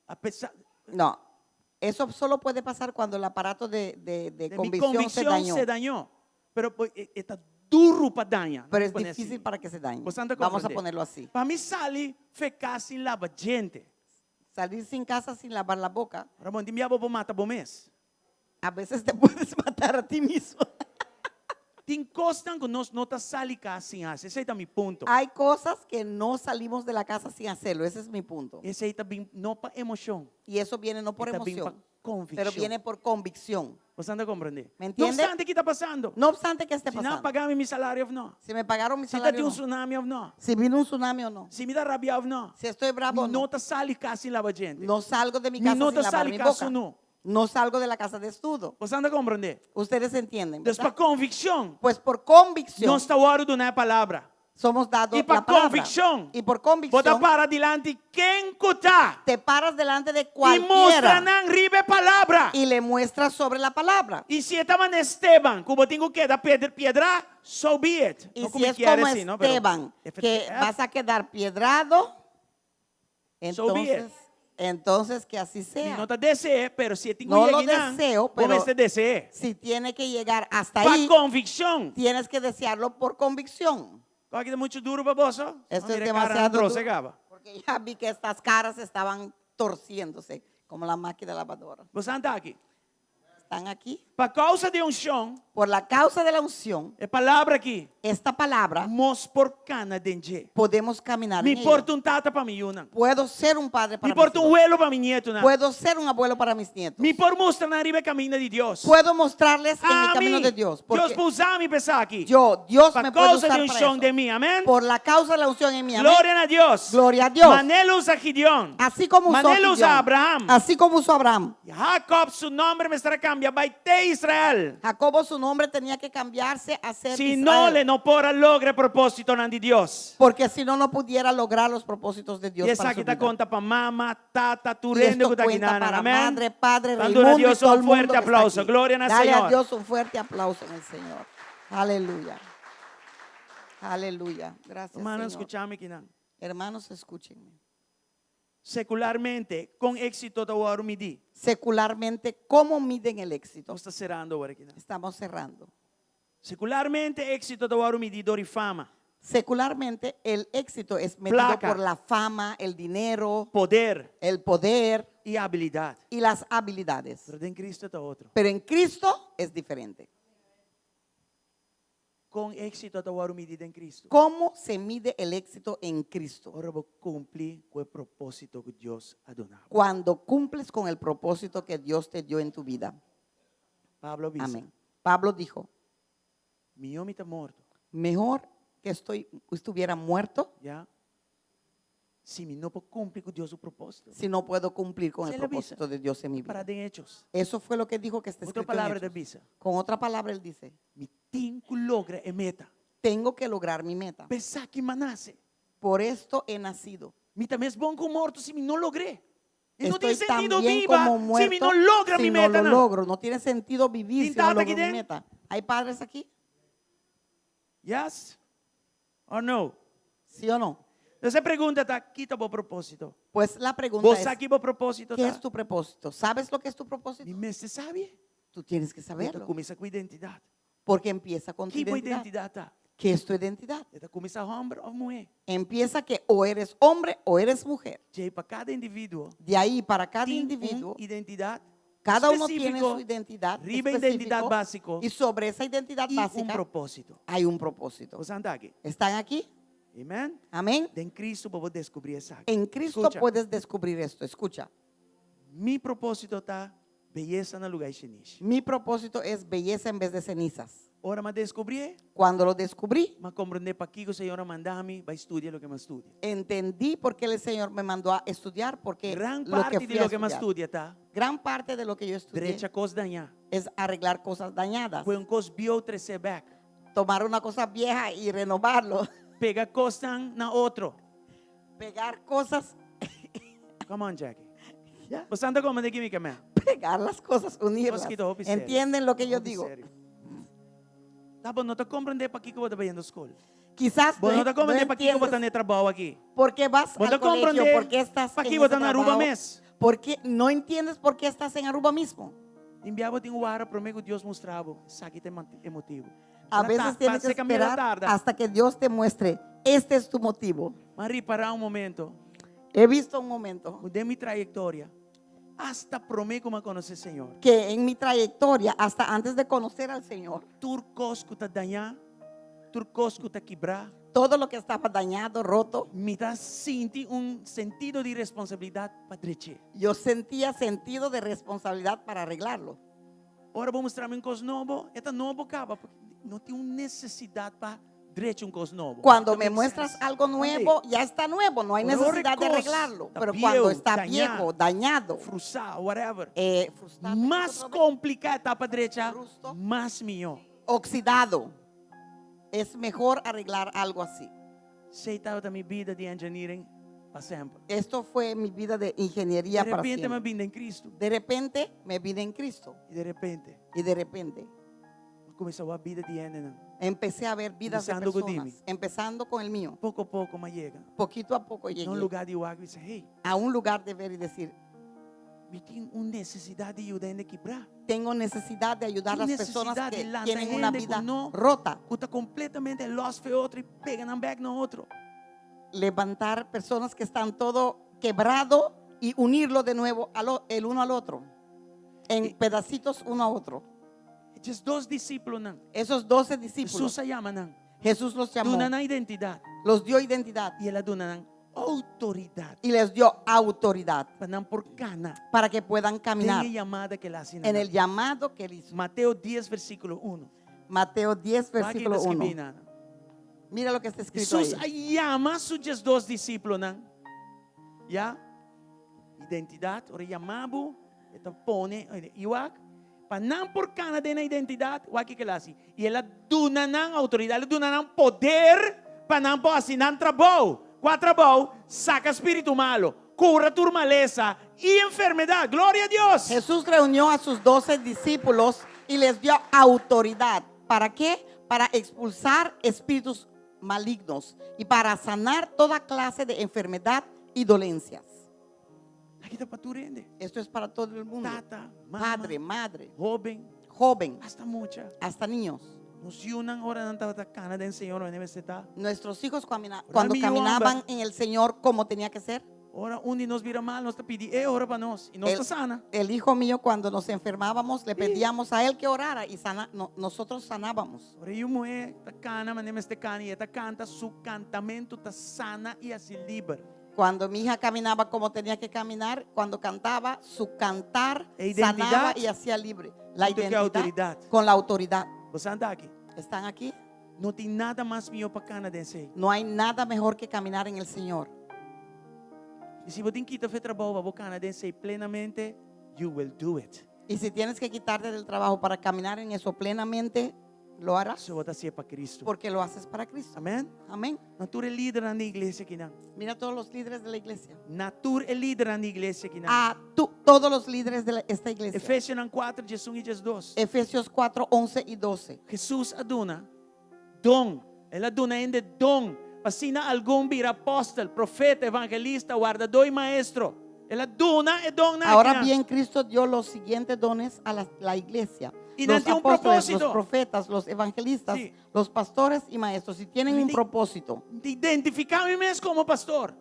A pesar. No, eso solo puede pasar cuando el aparato de, de, de De mi convicción se convicción dañó. se dañó. Pero e, e ta duru pa daña. Pero es Pone así. difícil para que se dañe. Bo ta Vamos a comprende. ponerlo así. Pa mi sali fe kas sin laba djente. Salir sin casa sin lavar la boca. Ramon, tin bia bo por mata bo mes. A veces te puedes matar a ti mismo. Tin kosnan ku nos no ta sali kas sin hasi. Esei ta mi punto. Hay cosas que no salimos de la casa sin hacerlo. Ese es mi punto. Esei ta bin no pa emoshon. Y eso viene no por E ta bin pa emoción, konvikshon. pero viene por convicción. Bo ta komprondé? ¿Me No entiende? obstante ki ta pasando. No obstante que esté Si nan pasando. paga mi mi salario òf no. Si me pagaron mi Si ta salario tin o un no. tsunami òf no. Si vino un tsunami o no. Si mi ta rabiá òf no. Si estoy bravo o Mi no. no ta sali kas sin laba djente. No salgo de mi Mi casa no sin ta lavar sali mi kas boca. sunú. No salgo de la casa desnudo. Bo ta komprondé? Ustedes entienden, Dus ¿verdad? pa konvikshon. Pues por convicción Nos ta wòrdu duná e palabra. somos dados I pa la palabra. konvikshon. Y por Bo ta convicción para dilanti ken ku ta. te paras delante de I mustra cualquiera nan riba e palabra. y le muestras sobre la palabra. I si e ta manera Esteban, ku bo tin ku keda piedra, piedrá, so be it. Y No si ku mi es kier como así, no, pero Esteban, que vas a quedar piedrado, So be it. entonces, entonces que así Mi sea. no ta dese'é, pero si e tin ku No lo yega einan, deseo, bo pero mester dese'é. si tiene que llegar hasta Pa ahí, konvikshon. tienes que desearlo por convicción. Esaki ta muchu duru pa boso? Esto es Mira e kara demasiado trose duro. kaba. Porque ya vi que estas caras estaban torciéndose como la máquina lavadora. Boso ta aki. Están aquí. Pa kousa di unshon, Por la causa de la unción, e palabra aki, esta palabra, nos por kana den dje. podemos caminar Mi en por ella. ta un tata pa mi yunan. Puedo ser un padre para Mi por mis ta un hijos. welo pa mi nietonan. Puedo ser un abuelo para mis nietos. Mi por mustra nan riba e kaminda di Dios. Puedo mostrarles en el Ami, camino de Dios. Dios Porque por usa mi pa esaki. yo, Dios Pa me puede kousa usar di para unshon eso. den mi. Amèn? Por la causa de la unción en mí. Amén. Gloria na Dios. Gloria a Dios. Manera El a usa Gideon. Así como usó Manera El a usa Gideón. Abraham. Así como usó Abraham. Jacob, su nòmber mester a kambia bai te Israel. Jacobo su nombre tenía que cambiarse a ser Si no, Israel. e no por a logra e propósitonan di Dios. Porque si no, no pudiera lograr los propósitos de Dios I para esaki su ta vida. konta pa mama, tata, Y tur hende esto ku ta cuenta akinan. para Amèn. madre, padre, Dando a Raimundo y Dios todo un el mundo fuerte que está aplauso. aquí. Gloria al Dale a Señor. Dios un fuerte aplauso en el Señor. Aleluya. Aleluya. Gracias, Rumannan, Señor. skucha mi akinan. Hermanos, escúchenme. Sekularmente, kon éksito ta wòrdu midí. Secularmente, ¿cómo miden el éxito? Nos ta serando awor akinan. Estamos cerrando. Sekularmente, éksito ta wòrdu midí dor di fama. Secularmente, el éxito es medido Plaka. por la fama, el dinero, poder, el poder i abilidat. y las habilidades. Pero den Kristu ta otro. Pero en Cristo es diferente. Kon éksito ta wòrdu midí den Kristu. ¿Cómo se mide el éxito en Cristo? Ora bo kumpli ku e propósito ku Dios a duna. Cuando cumples con el propósito que Dios te dio en tu vida. Pablo a bisa. Amén. Pablo dijo, Mihó mi ta morto. mejor que estoy, estuviera muerto Ya. Si mi no por kumpli ku Dios su propósito. si no puedo cumplir con el El a bisa. propósito de Dios en mi vida. Pará den Hechos. Eso fue lo que dijo que está Otro escrito en palabra Hechos. e ta bisa. Con otra palabra él dice, Mi tin ku logra e meta. tengo que lograr mi meta. P'esaki m'a nase. Por esto he nacido. Mi ta mes bon ku morto si mi no logr'é. I no tin Estoy tan sentido bien biba como si mi muerto no logra si mi no lo metanan. logro. No tiene sentido vivir Tin si no tata logro aki mi den? meta. ¿Hay padres aquí? Yes or no? ¿Sí o no? Entonces e pregunta ta, ki ta bo propósito? Pues la pregunta Bo es, sa ki bo propósito ¿qué ta? es tu propósito? ¿Sabes lo que es tu propósito? Mi mester sabi. Tú tienes que E ta saberlo. kuminsá ku identidat. Porque empieza con tu Ki bo identidad. identidat ta? ¿Qué es tu identidad? E ta kuminsá hòmber òf muhé. Empieza que o eres hombre o eres mujer. Djei pa kada individuo De ahí para cada tin un individuo, identidat cada uno tiene específico su identidad riba identidat específico, básiko y sobre esa identidad i un básica propósito. hay un propósito. Bo ta aki? ¿Están aquí? Amen? Amén. Den Kristu bo por deskubrí esaki. En Cristo Skucha. puedes descubrir esto. Escucha. Mi propósito ta beyesa na lugá di shinishi. Mi propósito es belleza en vez de cenizas. Ora m'a deskubrié, Cuando lo descubrí, m'a komprondé pakiko Señor a manda mi bai studia loke m'a studia. entendí por qué el Señor me mandó a estudiar, porque Gran lo que parte fui di a loke m'a estudiar. studia ta Gran parte de lo que yo estudié drecha kos dañá. es arreglar cosas dañadas. Kue un kos bieu trese bèk. Tomar una cosa vieja y renovarlo. Pega kosnan na otro. Pegar cosas. Come on, Jackie. Ya. Bo ta komprondé kiko mi ke men? Pegar las cosas, unirlas. Mosquito, hopi serio. ¿Entienden lo que yo Hopi digo? serio. Ta bo no ta komprondé pakiko bo ta bayendo skol. Quizás Bo no ta no komprondé pakiko bo ta entiendes na e trabou aki. por qué vas Bo al no colegio, komprondé por qué estás en pakiko ese bo ta na Aruba trabajo, mes. por qué no entiendes por qué estás en Aruba mismo. Tin bia bo tin ku warda promé ku Dios mustra bo, esaki ta e motibu. A veces tienes que esperar hasta que Dios te muestre, este es tu motivo. M'a ripará un momento. He visto un momento. Den mi trayektoria, hasta promé ku m'a konosé Señor. Que en mi trayectoria, hasta antes de conocer al Señor, Tur kos ku ta dañá, tur kos ku ta kibrá. Todo lo que estaba dañado, roto. Mi ta sinti un sentido di responsabilidat pa drech'é. Yo sentía sentido de responsabilidad para arreglarlo. Ora bo mustra mi un kos nobo, e ta nobo kaba, no tin un nesesidat pa drecha un kos nobo. Cuando That me makes muestras sense. algo nuevo, ya está nuevo, no hay Ora necesidad de kos arreglarlo. ta Pero bieu, cuando está dañá, viejo, dañado, frusá, whatever. Eh, Mas kompliká ta pa drecha, mas mihó. Oxidado. Es mejor arreglar algo así. Esei tabata mi bida di engineering pa semper. Esto fue mi vida de ingeniería De para repente siempre. m'a bin den Kristu. De repente me vine en Cristo. I de repente. Y de repente M'a kuminsá wak bida di hendenan. empecé a ver vidas de Kuminsando ku personas, di mi. empezando con el mío. Poko poko m'a yega. Poquito a poco llegué Na un lugá di wak i bisa, hey, a un lugar de ver y decir, mi tin un nesesidat di yuda hende kibrá. tengo necesidad de ayudar a las personas Nesesidat que di lanta tienen una hende ku vida no, rota. Ku ta kompletamente lòs for di otro i pega nan bèk na otro. Levantar personas que están todo quebrado y unirlo de nuevo al o- el uno al otro. En pedacitos uno a otro. 12 disipelnan. Esos 12 discípulos. Hesus a yama nan. Jesús los llamó. Duna nan identidat. Los dio identidad. I el a duna nan outoridat. Y les dio autoridad. Pa nan por kana. Para que puedan caminar. Den e yamada ku el a hasi En el llamado que él hizo. Mateo 10, versíkulo 1. Mateo 10, versículo 1. Mira lo que está escrito Hesus ahí. a yama su 12 disipelnan. Ya? Identidat, ora e yama bo, e ta pone, i wak, pa nan por kana den nan identidat, wak kiko el a hasi. I el a duna nan outoridat, el a duna nan poder pa nan por hasi nan trabou. Kua trabou? Saka spiritu malu, kura tur malesa i enfermedat. Gloria a Dios! Jesús reunió a sus doce discípulos y les dio autoridad. ¿Para qué? Para expulsar espíritus malignos y para sanar toda clase de enfermedad y dolencias. Aki ta pa tur hende. Esto es para todo el mundo. Tata, mama, Padre, madre, hóben, joven, hasta mucha. hasta niños. Nos yunan ora nan tabata kana den Señor manera mester ta. Nuestros hijos cuamina- cuando mi caminaban homber. en el Señor como tenía que ser. Ora un di nos bira malu, nos ta pidi e ora pa nos i nos El, ta sana. el hijo mío cuando nos enfermábamos le pedíamos a él que orara y sana, no- nosotros sanábamos. Ora e yu muhé ta kana manera mester kana i e ta kanta su kantamentu ta sana i hasi liber. Cuando mi hija caminaba como tenía que caminar, cuando cantaba, su cantar E identidad sanaba y hacía libre. La Junto ku identidad outoridat. con la autoridad. Boso ta aki? ¿Están aquí? No tin nada mas mihó pa kana den esei. No hay nada mejor que caminar en el Señor. I si bo tin kita for di trabou pa bo kana den esei plenamente, you will do it. Y si tienes que quitarte del trabajo para caminar en eso plenamente, Lo harás. Si bo ta hasié pa Cristo. Porque lo haces para Cristo. Amén. Amén. Na tur e lidernan di iglesia akinan. Mira todos los líderes de la iglesia. Na tur e lidernan di iglesia akinan. A tu, todos los líderes de la- esta iglesia. Efesionan 4, 11 i 12. Efesios 4, 11 y 12. Hesus a duna don. El a duna hende don pa asina algun bira apòstel, profeta, evangelista, wardadó i maestro. El a duna e donnan Ahora akinan. bien, Cristo dio los siguientes dones a la, la iglesia. Y nan Los tin un apóstoles, los propósito. profetas, los evangelistas, Sí. los pastores y maestros. Y tienen un propósito. Di identifiká mi mes komo pastor.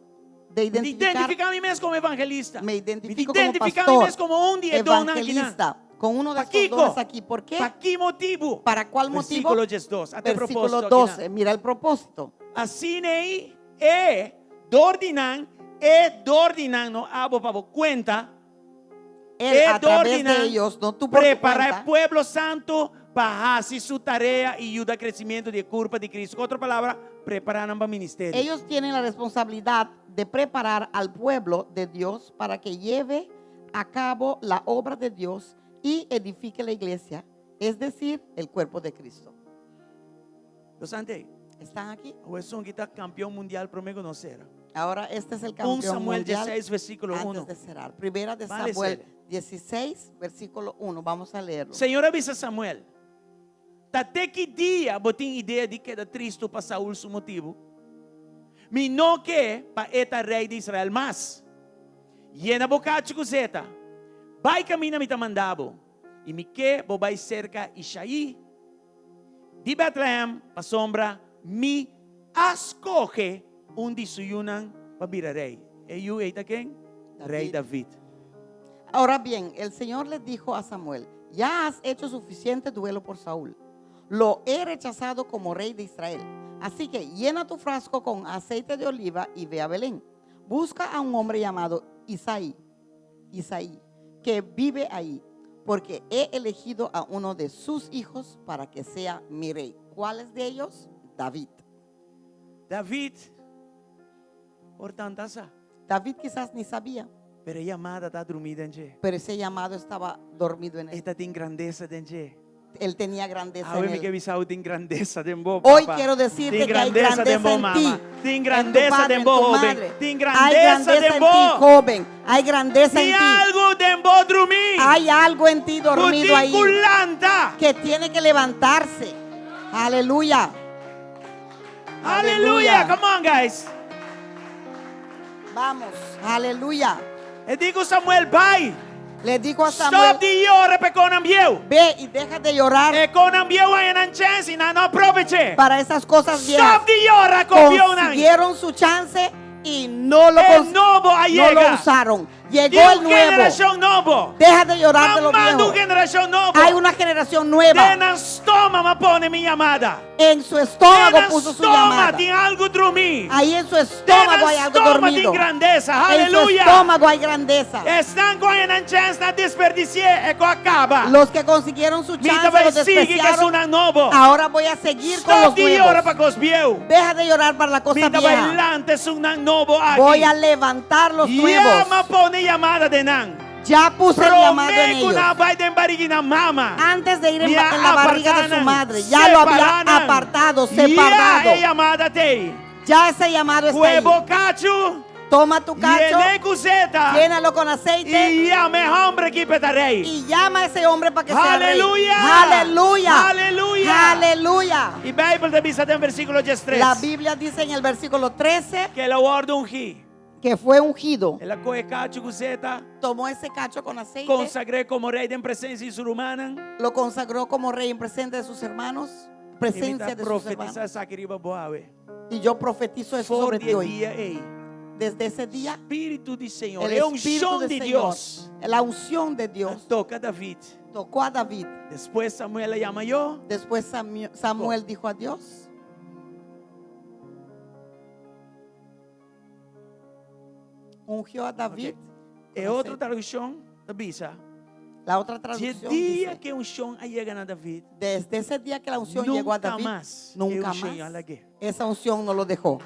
De Di identificar, identifiká mi mes komo evangelista. me identifico Mi como identifiká mi pastor, mes komo un di e donnan akinan. evangelista, con uno de estos Pakiko? dones aquí. ¿Por qué? Pa ki motibu? ¿Para cuál motivo? Versíkulo 12. Ata e Versículo propósito 12. akinan. Mira el propósito. Asina ei e dor di nan, e dor di nan, no abo pa bo kuenta, Él, e a dor través di de nan ellos, no tú por tu prepará e cuenta, pueblo santu pa hasi su tarea i yuda kresimentu di e kurpa di Kristu. Ku otro palabra, prepará nan pa ministerio. Ellos tienen la responsabilidad de preparar al pueblo de Dios para que lleve a cabo la obra de Dios y edifique la iglesia, es decir, el cuerpo de Cristo. Los ante. ¿Están aquí? Awor esun ki ta kampeon mundial promé ku nos sera. Ahora este es el 1 campeón Samuel mundial 16, versíkulo antes 1. de cerrar. Primera de Vale, Samuel Cele. 16, versículo 1. Vamos a leerlo. Señor a bisa Samuel, Ta te ki dia bo tin idea di keda tristu pa Saul su motibu? Mi no ke pa e ta rei di Israel mas. Yena bo kachu ku zeta, bai kaminda mi ta manda bo, i mi ke bo bai serka Ishaí di Bètlehèm, pasobra mi a skohe un di su yunan pa bira rei. E yu ei ta ken? Rei David. Ahora bien, el Señor le dijo a Samuel, Ya has hecho suficiente duelo por Saúl. Lo he rechazado como rey de Israel. Así que llena tu frasco con aceite de oliva y ve a Belén. Busca a un hombre llamado Isaí, Isaí, que vive ahí, porque he elegido a uno de sus hijos para que sea mi rey. ¿Cuál es de ellos? David. David por tanta sa. David quizás ni sabía. Pero e yamada ta drumí den dje. Pero ese llamado estaba dormido en él. E tatin grandesa den dje. Él tenía grandeza Awe en mi ke él. bisa bo tin grandesa den bo, Hoy papa. quiero decirte Tin que hay grandesa den grandeza bo, en mama. ti. Tin en tu grandesa padre, den en bo, tu hoben. madre. Tin Hay grandesa grandeza den en bo. ti, joven. Hay grandeza Tin en ti. algu den bo drumí. Hay algo en ti Ku dormido tin ahí ku lanta. que tiene que levantarse. Aleluya. Aleluya. Come on, guys. Vamos. Aleluya. E di ku Samuel, Bai. Le dijo a Samuel, Stop di yora pa e kosnan bieu. Ve y deja de llorar. E kosnan bieu a haña nan chèns i nan no a probech'é. Para esas cosas viejas. Stop di yora kos bieunan. Consiguieron su chance y no lo, E cons- nobo a no lo yega. usaron. Llegó Tin el un nuevo. generashon nobo. Deja de llorar de lo M'a manda viejo. un generashon nobo. Hay una generación nueva. Den nan stoma m'a pone mi yamada. En su estómago Den nan puso su stoma llamada. tin algu drumí. Ahí en su Den estómago nan hay algo stoma dormido. tin grandesa. En su Aleluya. estómago hay grandeza. Esnan ku a haña nan chèns nan a desperdisi'é e ku a kaba. Los que consiguieron su Mi chance ta bai los sigui ku despreciaron. esunnan nobo. Ahora voy a seguir con Stop los di yora nuevos. pa kos bieu. Deja de llorar para la cosa Mi ta bai vieja. lanta esunnan nobo aki. Voy a levantar los Ya nuevos. m'a pone yamada den nan. Ya puse el llamado en Promé ku ellos. nan bai den barig'i nan mama. Antes de ir en, Mi a en la barriga de su apartá nan, madre, ya lo había separá nan. apartado, Ya separado. e yamada t'ei. Ya ese llamado está ahí. Kue bo kachu. Toma tu cacho. Yen'é ku zeta. Llénalo con aceite. I yama e hòmber akí p'e ta rei. Y llama a ese hombre para que sea rey. Aleluya. Aleluya. Aleluya. Aleluya. E Beibel ta bisa den versíkulo 13. La Biblia dice en el versículo 13 Ku el a wòrdu ungí. que fue ungido. El a kohe e kachu ku zeta. Tomó ese cacho con aceite. Konsagr'é komo rei den presensia di su rumannan. Lo consagró como rey en presencia de sus hermanos. Presencia de sus Profetisá hermanos. esaki riba bo awe. Y yo profetizo eso For sobre di ti hoy. dia ei. Desde ese día, Spiritu di Señor. el E Espíritu unshon del di Señor, Dios. la unción de Dios, Toka David. tocó a David. Despues Samuel a yama Dios. Después Samuel dijo a Dios. Ungió a David. E otro tradukshon ta bisa. La otra Di traducción dia dice, ku e unshon a yega na David. desde ese día que la unción llegó a Nunka David, mas nunca e unshon más a lag'é. esa unción no lo dejó.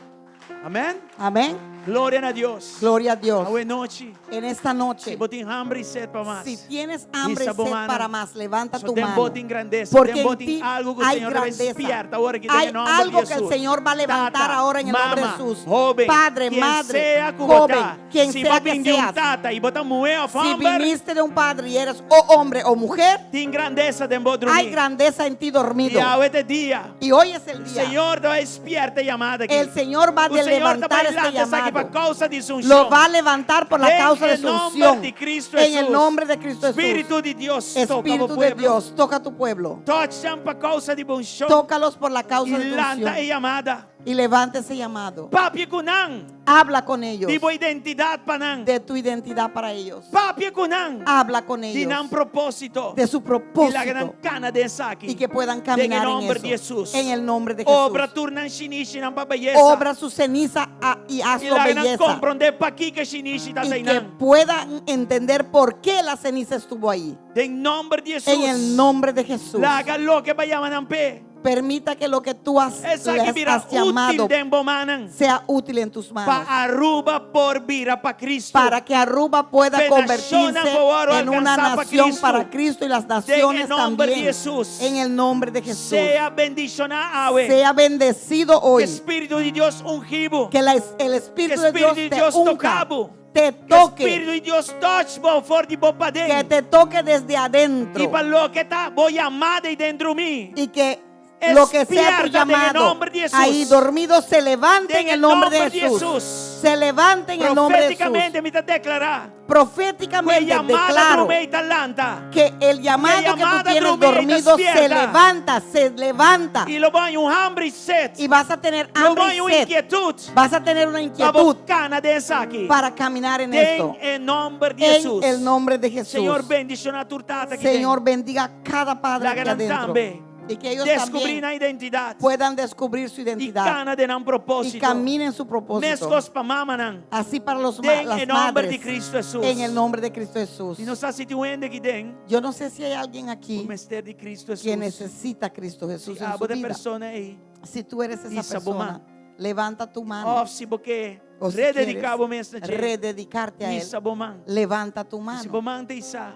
Amèn. Amén. Gloria na Dios. Gloria a Dios. Awe nochi. En esta noche. Si bo tin hamber i set pa mas. Si tienes hambre y Hisa bo sed mannan. para más, levanta So tu den mano. bo tin grandesa. Porque Den bo en tin ti algu ku hay Señor ta grandeza. despierta awor aki den Hay e nòmber di algo que el Jesús. Señor va a levantar Tata, ahora en el nombre de mama, Jesús. Joven, Padre, quien madre, sea ku bo joven, ta, quien si sea bo que bin di un seas. tata i bo ta muhé òf Si hòmber, viniste de un padre y eres o hombre o mujer, tin grandesa den bo drumí. hay grandeza en ti dormido. I awe ta e dia. Y hoy es el día. Señor ta bai spierta e yamada aki. El Señor va a Ku Señor ta levantar bai este lanta esaki pa llamado. kousa di su unshon. Lo va a levantar por la Den causa de e su nomber unción. di Cristo En el Jesús. nombre de Cristo Jesús. Spiritu di Dios toka bo Espíritu de pueblo. Dios, toca tu pueblo. Touch nan pa kousa di bo unshon. Tócalos por la causa I de tu lanta unción. e yamada. Y levanta ese llamado. Papia ku nan. Habla con ellos. Di bo identidat pa nan. De tu identidad para ellos. Papia ku nan. Habla con Di ellos. nan propósito. De su I laga propósito. nan kana den esaki. Y que puedan Den caminar e en nòmber di eso. Jesús. En el nombre de Jesús. Obra tur nan shinishinan pa beyesa. Obra su ceniza y I hazlo laga nan belleza. komprondé pakiko e shinishi ta Y que einan. puedan entender por qué la ceniza estuvo ahí. Den nòmber di Jesús. En el nombre de Jesús. Laga loke bo a yama nan p'e. Permita que lo que tú has, Esaki les bira has útil llamado den bo mannan. sea útil en tus manos. Pa Aruba por bira pa Cristo. Para que Aruba pueda Pe convertirse nashonnan por en una alkansá pa nación Cristo. para Cristo y las Den e naciones nòmber di también. Jesús. En el nombre de Jesús. Sea bendishoná awe. Sea bendecido hoy. Ku Spiritu di Dios ungi bo. Que la- el Espíritu Que de Dios Espíritu di te Dios unja, toka bo. te Ku toque, Spiritu di Dios touch bo for di bo paden. que te toque desde adentro I pa loke ta bo yamada ei den drumí. y que lo que sea tu Despierta en el llamado nombre de Jesús. ahí dormido se levante en el nombre de nombre de Jesús. Jesús. Se levante en el nombre de Jesús. Profétikamente mi ta deklará. Proféticamente Ku e yamada declaro drumí ta lanta. que el llamado Que que tú llamada tienes drumí ta dormido se despierta. levanta, se levanta. I lo bo haña un hamber i set. Y vas a tener Lo hambre bo haña y un sed. inkietut. Vas a tener una Pa inquietud bo kana den esaki. para caminar en Den esto. e nòmber di En Jesús. el nombre de Jesús. Señor, bendishoná tur tata aki Señor, den. bendiga a cada padre Laga aquí nan adentro. tambe Y que ellos Deskubrí también nan identidat. puedan descubrir su I identidad kana den nan y propósito. caminen su propósito. Meskos pa mamanan. Así para los ma- Den las e nòmber di madres. Cristo Jesús. En el nombre de Cristo Jesús. Mi no sa si tin un hende aki den. Yo no sé si hay alguien aquí Ku mester di Cristo Jesús. que necesita a Cristo Jesús Si en su abo ta e vida. persona ei. Si tú eres esa Hisa bo persona, man. levanta tu mano. Òf si bo ke O si redediká quieres bo mes na dje. rededicarte a Él, Hisa bo man. levanta tu Si mano. bo man ta hisá,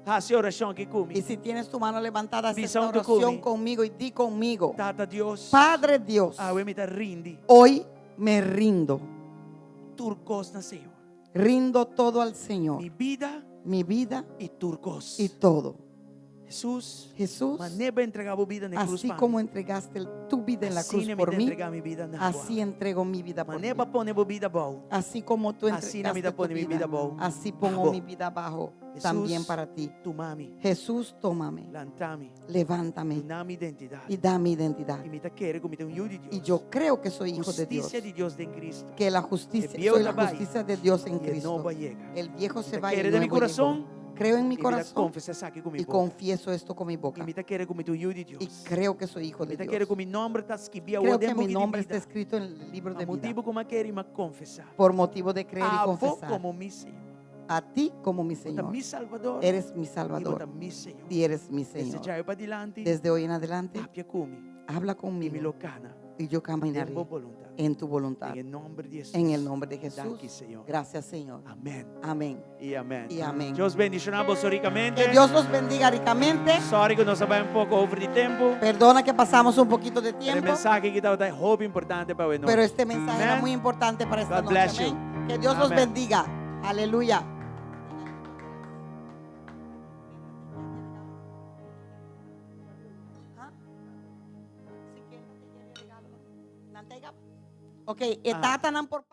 hasi e orashon aki ku mi. Y si tienes tu mano levantada, haz Bisa esta huntu oración ku mi. conmigo y di conmigo. Tata Dios. Padre Dios, Awe mi ta rindi. hoy me rindo. Tur kos na Señor. Rindo todo al Señor. Mi bida Mi vida i tur kos. y todo. Jesús, Jesús, manera bo a entregá bo bida na krus así pa mi. como entregaste tu vida en la cruz Asina mi por ta mí, entregá mi bida na bo. así entrego mi vida por ti. Manera bo a pone bo bida abou. Así como tú Asina mi entregaste ta tu pone mi vida, bida abou. así pongo Pa bo. mi vida abajo Jesús, también para ti. Tuma mi. Jesús, tómame. Lanta mi. Levántame. Duna mi identidat. Y da mi identidad. I mi ta kere ku mi ta un yu di Dios. Y yo creo que soy hijo de Dios. Hustisia di Dios den Cristo. Que la justicia, E bieu soy la ta bai. justicia de Dios en I e Cristo. nobo a yega. El viejo se Mi ta va y kere el den mi nuevo llegó. kurason. Creo en mi I mi ta corazón konfesá esaki ku mi y boka. confieso esto con mi boca. I mi ta kere ku mi ta un yu di Dios. Y creo que soy hijo Mi de ta kere Dios. ku mi nòmber ta skibí Creo que den mi buki di nombre bida. está escrito en el libro Pa de vida. motibu ku mi a kere i mi a konfesá. Por motivo de creer y Abo confesar. komo mi Señor. A ti como mi Bo ta Señor. mi Salbador. Eres mi I bo Salvador. ta mi Señor. Y eres mi Desde Señor. djawe padilanti. Desde hoy en adelante, Papia ku mi. habla I mi conmigo. lo kana. Y yo caminaré Den bo boluntat. en tu voluntad. Den nòmber di Jesús. En el nombre de Jesús. Danki, Señor. Gracias, Señor. Amèn. Amén. I amèn. I amèn. Dios bendishoná boso rikamente. Que Dios los bendiga ricamente. Sorry ku nos a bai un poko over di tempu. Perdona que pasamos un poquito de E tiempo, mensahe aki tabata hopi importante pa awe. pero este mensaje era Amén. muy importante para esta God noche. bless you. Amén. Que Dios los Amén. bendiga. Aleluya. Ok, e Ah. tatanan por.